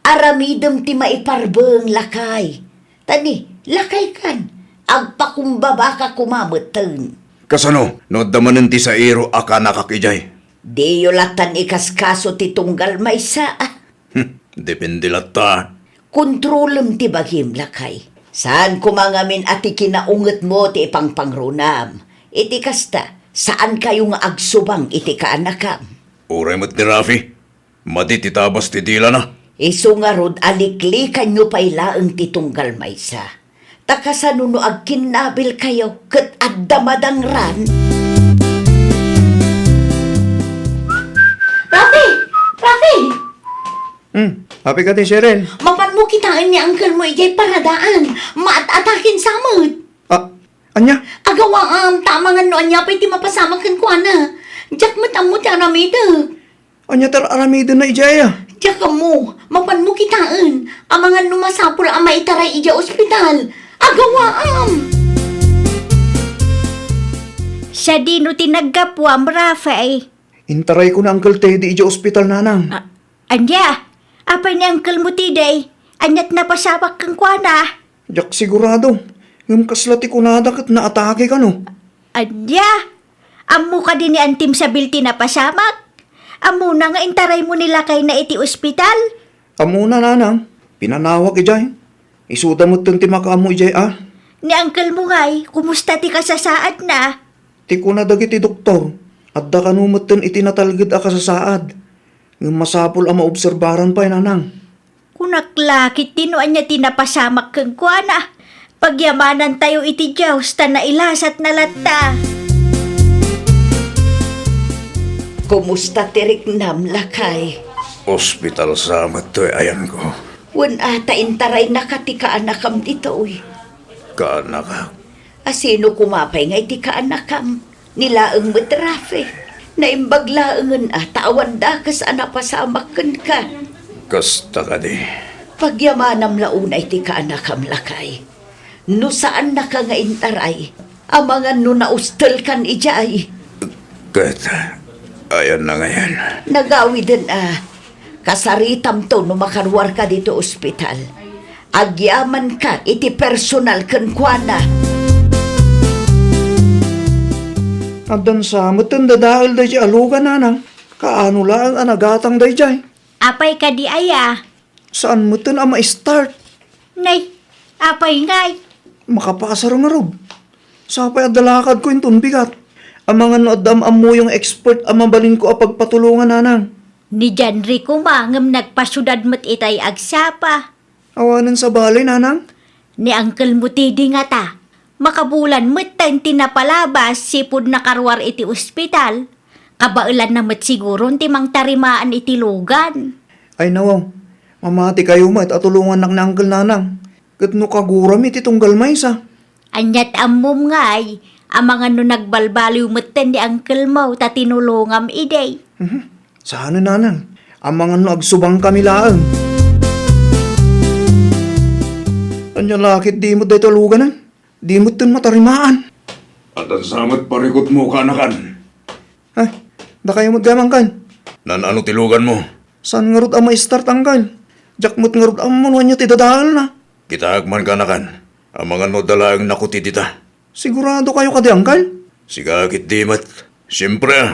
Aramidem ti maiparbeng, lakay. Ta ni, lakay kan, agpakumbabaka koma metten. Kasano, no adda manen ti sairo a kanakak idiay? Diyo lattan ikaskaso ti tunggal maysa, a. Hmm, depende latta. Kontrolem ti bagim, lakay. Saan koma ngamin a ti kinaungetmo ti ipangpangrunam. Iti kasta, saankayo nga agsubang iti kaanakam. Uray met ni Rafi, madi ti tabas ti dilana. Isu ngarud a liklikanyo pay laeng ti tunggal maysa. Ta kasano no agkinnabilkayo ket adda madangran? Rafi! Rafi! Hmm, happy ka ti, Cheryl? Mapanmo kitaen ni uncle mo idiay paradaan. Maat-atakin sa met. Ah, ania? Agawaam, ta amangan no ania pay ti mapasamak kenkuana. Diak met ammo ti aramidek. Ania ti ar-aramidenna idiay a? Diak ammo, mapanmo kitaen. Amangan no masapul a maitaray idiay ospital. Agawaam! Sadino ti naggapuam, Rafi? Intarayko ni Uncle Teddy idiay ospital, nanang. A-, ania? Apay ni uncle mo, Teddy? Ania ti napasamak kenkuana? Diak sigurado. Ngem kasla ti kunada ket naatake kano. Ania? Ammo kadi ni Antim Sabil ti napasamak? Ammona nga intaraymo ni lakayna iti ospital? Ammona, nanang. Pinanawak idiay. Isuda metten ti makaammo idiay a. Ni uncle mo ngay, kumusta ti kasasaadna? Ti kuna dagiti doktor, adda kano metten iti natalged a kasasaad. Ngem masapul a maobserbaran pay, nanang. Kunak la ketdi no ania ti napasamak kenkuana. Pagyamanantayo iti Dios ta nailasatna latta. Kumusta ti riknam, lakay? Ospital sa met toy ayanko. Wen a, ta intaraynaka ti kaanakam ditoy. Kaanakak? Asino koma pay ngay ti kaanakam? Ni laeng met Rafi. Naimbag laengen a ta awan dakes a napasamak kenka. Kasta kadi. Pagyamanam la unay ti kaanakam, lakay. No saannaka nga intaray, amangan no naustelkan idiay. Ket, ayanna ngayen? Nagawiden a. Kasaritamto no makaruarka ditoy ospital. Agyamanka iti personal kenkuana. Addan sa metten dadael daydiay a lugan, nanang. Kaano laeng a nagatang daydiay? Apay kadi aya? Saan metten a ma-start. Nay, apay ngay? Makapasar ngarud. Sapay adda lakadko inton bigat. Amangan no adda am-ammuyong expert a mabalinko a pagpatulongan, nanang. Ni Janri koma ngem nagpasiudad met itay agsapa. Awanen sabali, nanang? Ni Uncle mo Teddy ngata, makabulan metten ti napalabas sipud nakaruar iti ospital. Kabaelanna met siguron ti mangtarimaan iti lugan. Ay, nawaw. Mamatikayo met a tulongannak ni Uncle, nanang. Ket no kagurami ti tunggal maysa. Aniat ammom ngay, amangan no nagbalbaliw metten ni uncle mo ta tinulongam idi. Mhm. Saan, nanang? Amangan no agsubangkami laeng. Ania la ket di met daytoy a luganen? Di metten matarimaan. Adda sa met parikutmo, kaanakan. Ay, dakayo met gayam, Angkel. Naan-ano ti luganmo? Saan ngarud a ma-start, Angkel? Diak met ngarud ammo no ania ti dadaelna. Kitaek man, kaanakan. Amangan no adda laeng nakuti dita. Sigurado kayo kadi, Angkel? Siga ket di met. Siempre, a.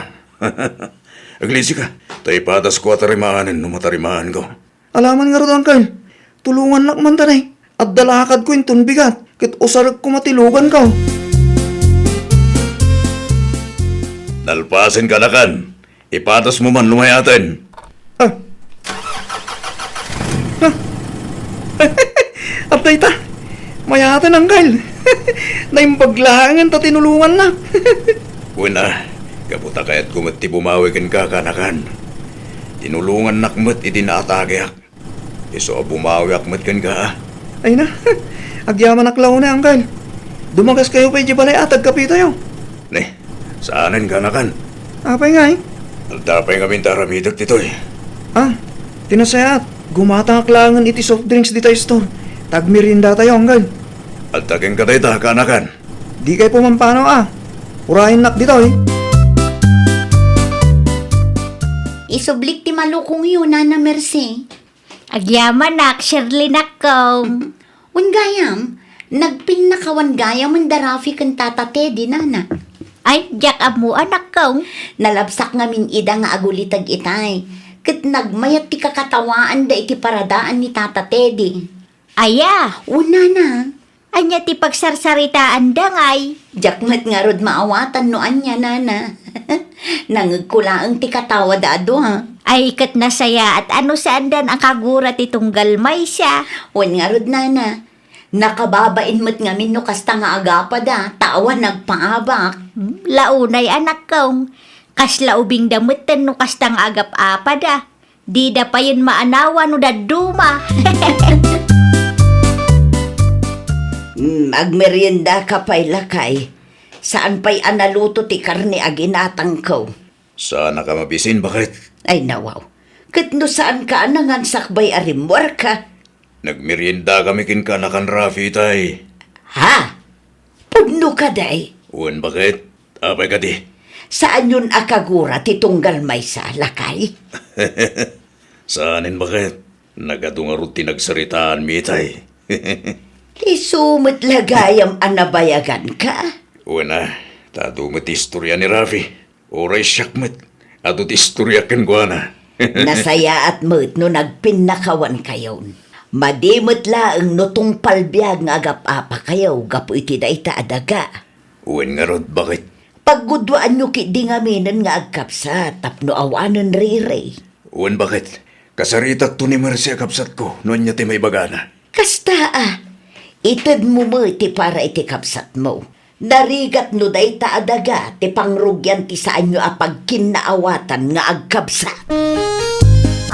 Aglisika, ta ipadasko a tarimaanen no matarimaanko. Alaman ngarud, Angkel. Tulongannak man ta, ne. Adda lakadko inton bigat, ket usarek koma ti luganko. Nalpasen, kaanakan. Ipadasmo man no mayaten. Ah. Ah. Adda ita. Mayaten, Angkel. Naimbag laengen ta tinulongannak. Wen a, gapu ta kayatko met ti bumawi kenka, kaanakan. Tinulongannak met idi naatakeak. Isu a bumawiak met kenka, a. Ay na, agyamanak la unay, Angkel. Dumagaskayo pay idiay balay a tagkapetayo. Ne, saanen, kaanakan. Apay ngay? Adda pay ngamin ti aramidek ditoy. Ah, ti nasayaat, gumatangak laengen iti soft drinks dita store. Ta agmeriendatayo, Angkel. Adda kenka dayta, kaanakan. Dikay pumampanaw, a. Urayennak ditoy. Isublik ti malukongyo, Nana Mercy. Agyamanak, Shirley, nakkaw. Wen gayam, nagpinnakawan gayamen da Rafi ken Tata Teddy, Nana. Ay, diak ammo, a, nakkaw. Nalabsak ngamin ida nga aguliteg itay, ket nagmayat ti kakatawaanda iti paradaan ni Tata Teddy. Aya? O, Nana. Ania ti pagsarsaritaanda ngay? Diak met ngarud maawatan no ania, Nana. Nangegko laeng ti katawada a dua. Ay, ket nasayaat a no saandan a kagura ti tunggal maysa. Wen ngarud, Nana. Nakababain met ngamin no kasta nga agapada, ta awan nagpaabak. Hmm, la unay, a, nakkaw. Kasla ubingda metten no kasta nga agap-apada. Dida payen maanawa no dadduma. Hmm, agmeriendaka pay, lakay. Saan pay a naluto ti karne a ginatangko. Saanka mabisin, baket? Ay, nawaw. Ket no saanka a nangan sakbay a rimmuarka? Nagmeriendakami kenka, kaanakan, Rafi, itay. Ha? Pudno kadi? Wen, baket? Apay kadi? Saanyon a kagura ti tunggal maysa, lakay? Saanen, baket? Nagadu ngarud ti nagsaritaanmi itay. Isu met la gayam a nabayaganka? Wen a, ta adu met ti istoria ni Rafi. Uray siak met, adu ti istoria kenkuana. Nasayaat met no nagpinnakawankayon. Madi met laeng no tungpal biag nga agap-apakayo gapu iti dayta a daga. Wen ngarud, baket? Pagguduaanyo ketdi ngaminen nga agkabsat tapno awanen riri. Wen, baket? Kasaritakto ni Mercy a kabsatko no ania ti maibagana. Kasta a, itedmo met ti para iti kabsatmo. Narigat no dayta a daga ti pangrugian ti saanyo a pagkinnaawatan nga agkabsat.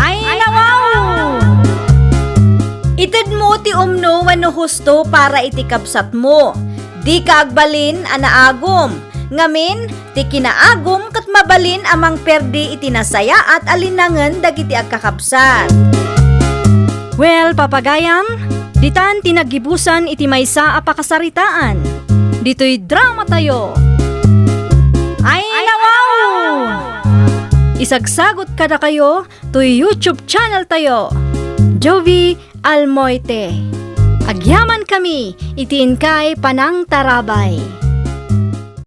Ay, nawaw! Itedmo ti umno wenno husto para iti kabsatmo. Dika agbalin a naagum. Ngamin, ti kinaagum ket mabalin a mangperdi iti nasayaat a linangen dagiti agkakabsat. Well, papagayam, ditan ti naggibusan iti maysa a pakasaritaan. Ditoy dramatayo. Ay, nawaw! Isagsagot kadakayo toy YouTube channel tayo, Jovie Almoite. Agyamankami iti inkay panangtarabay.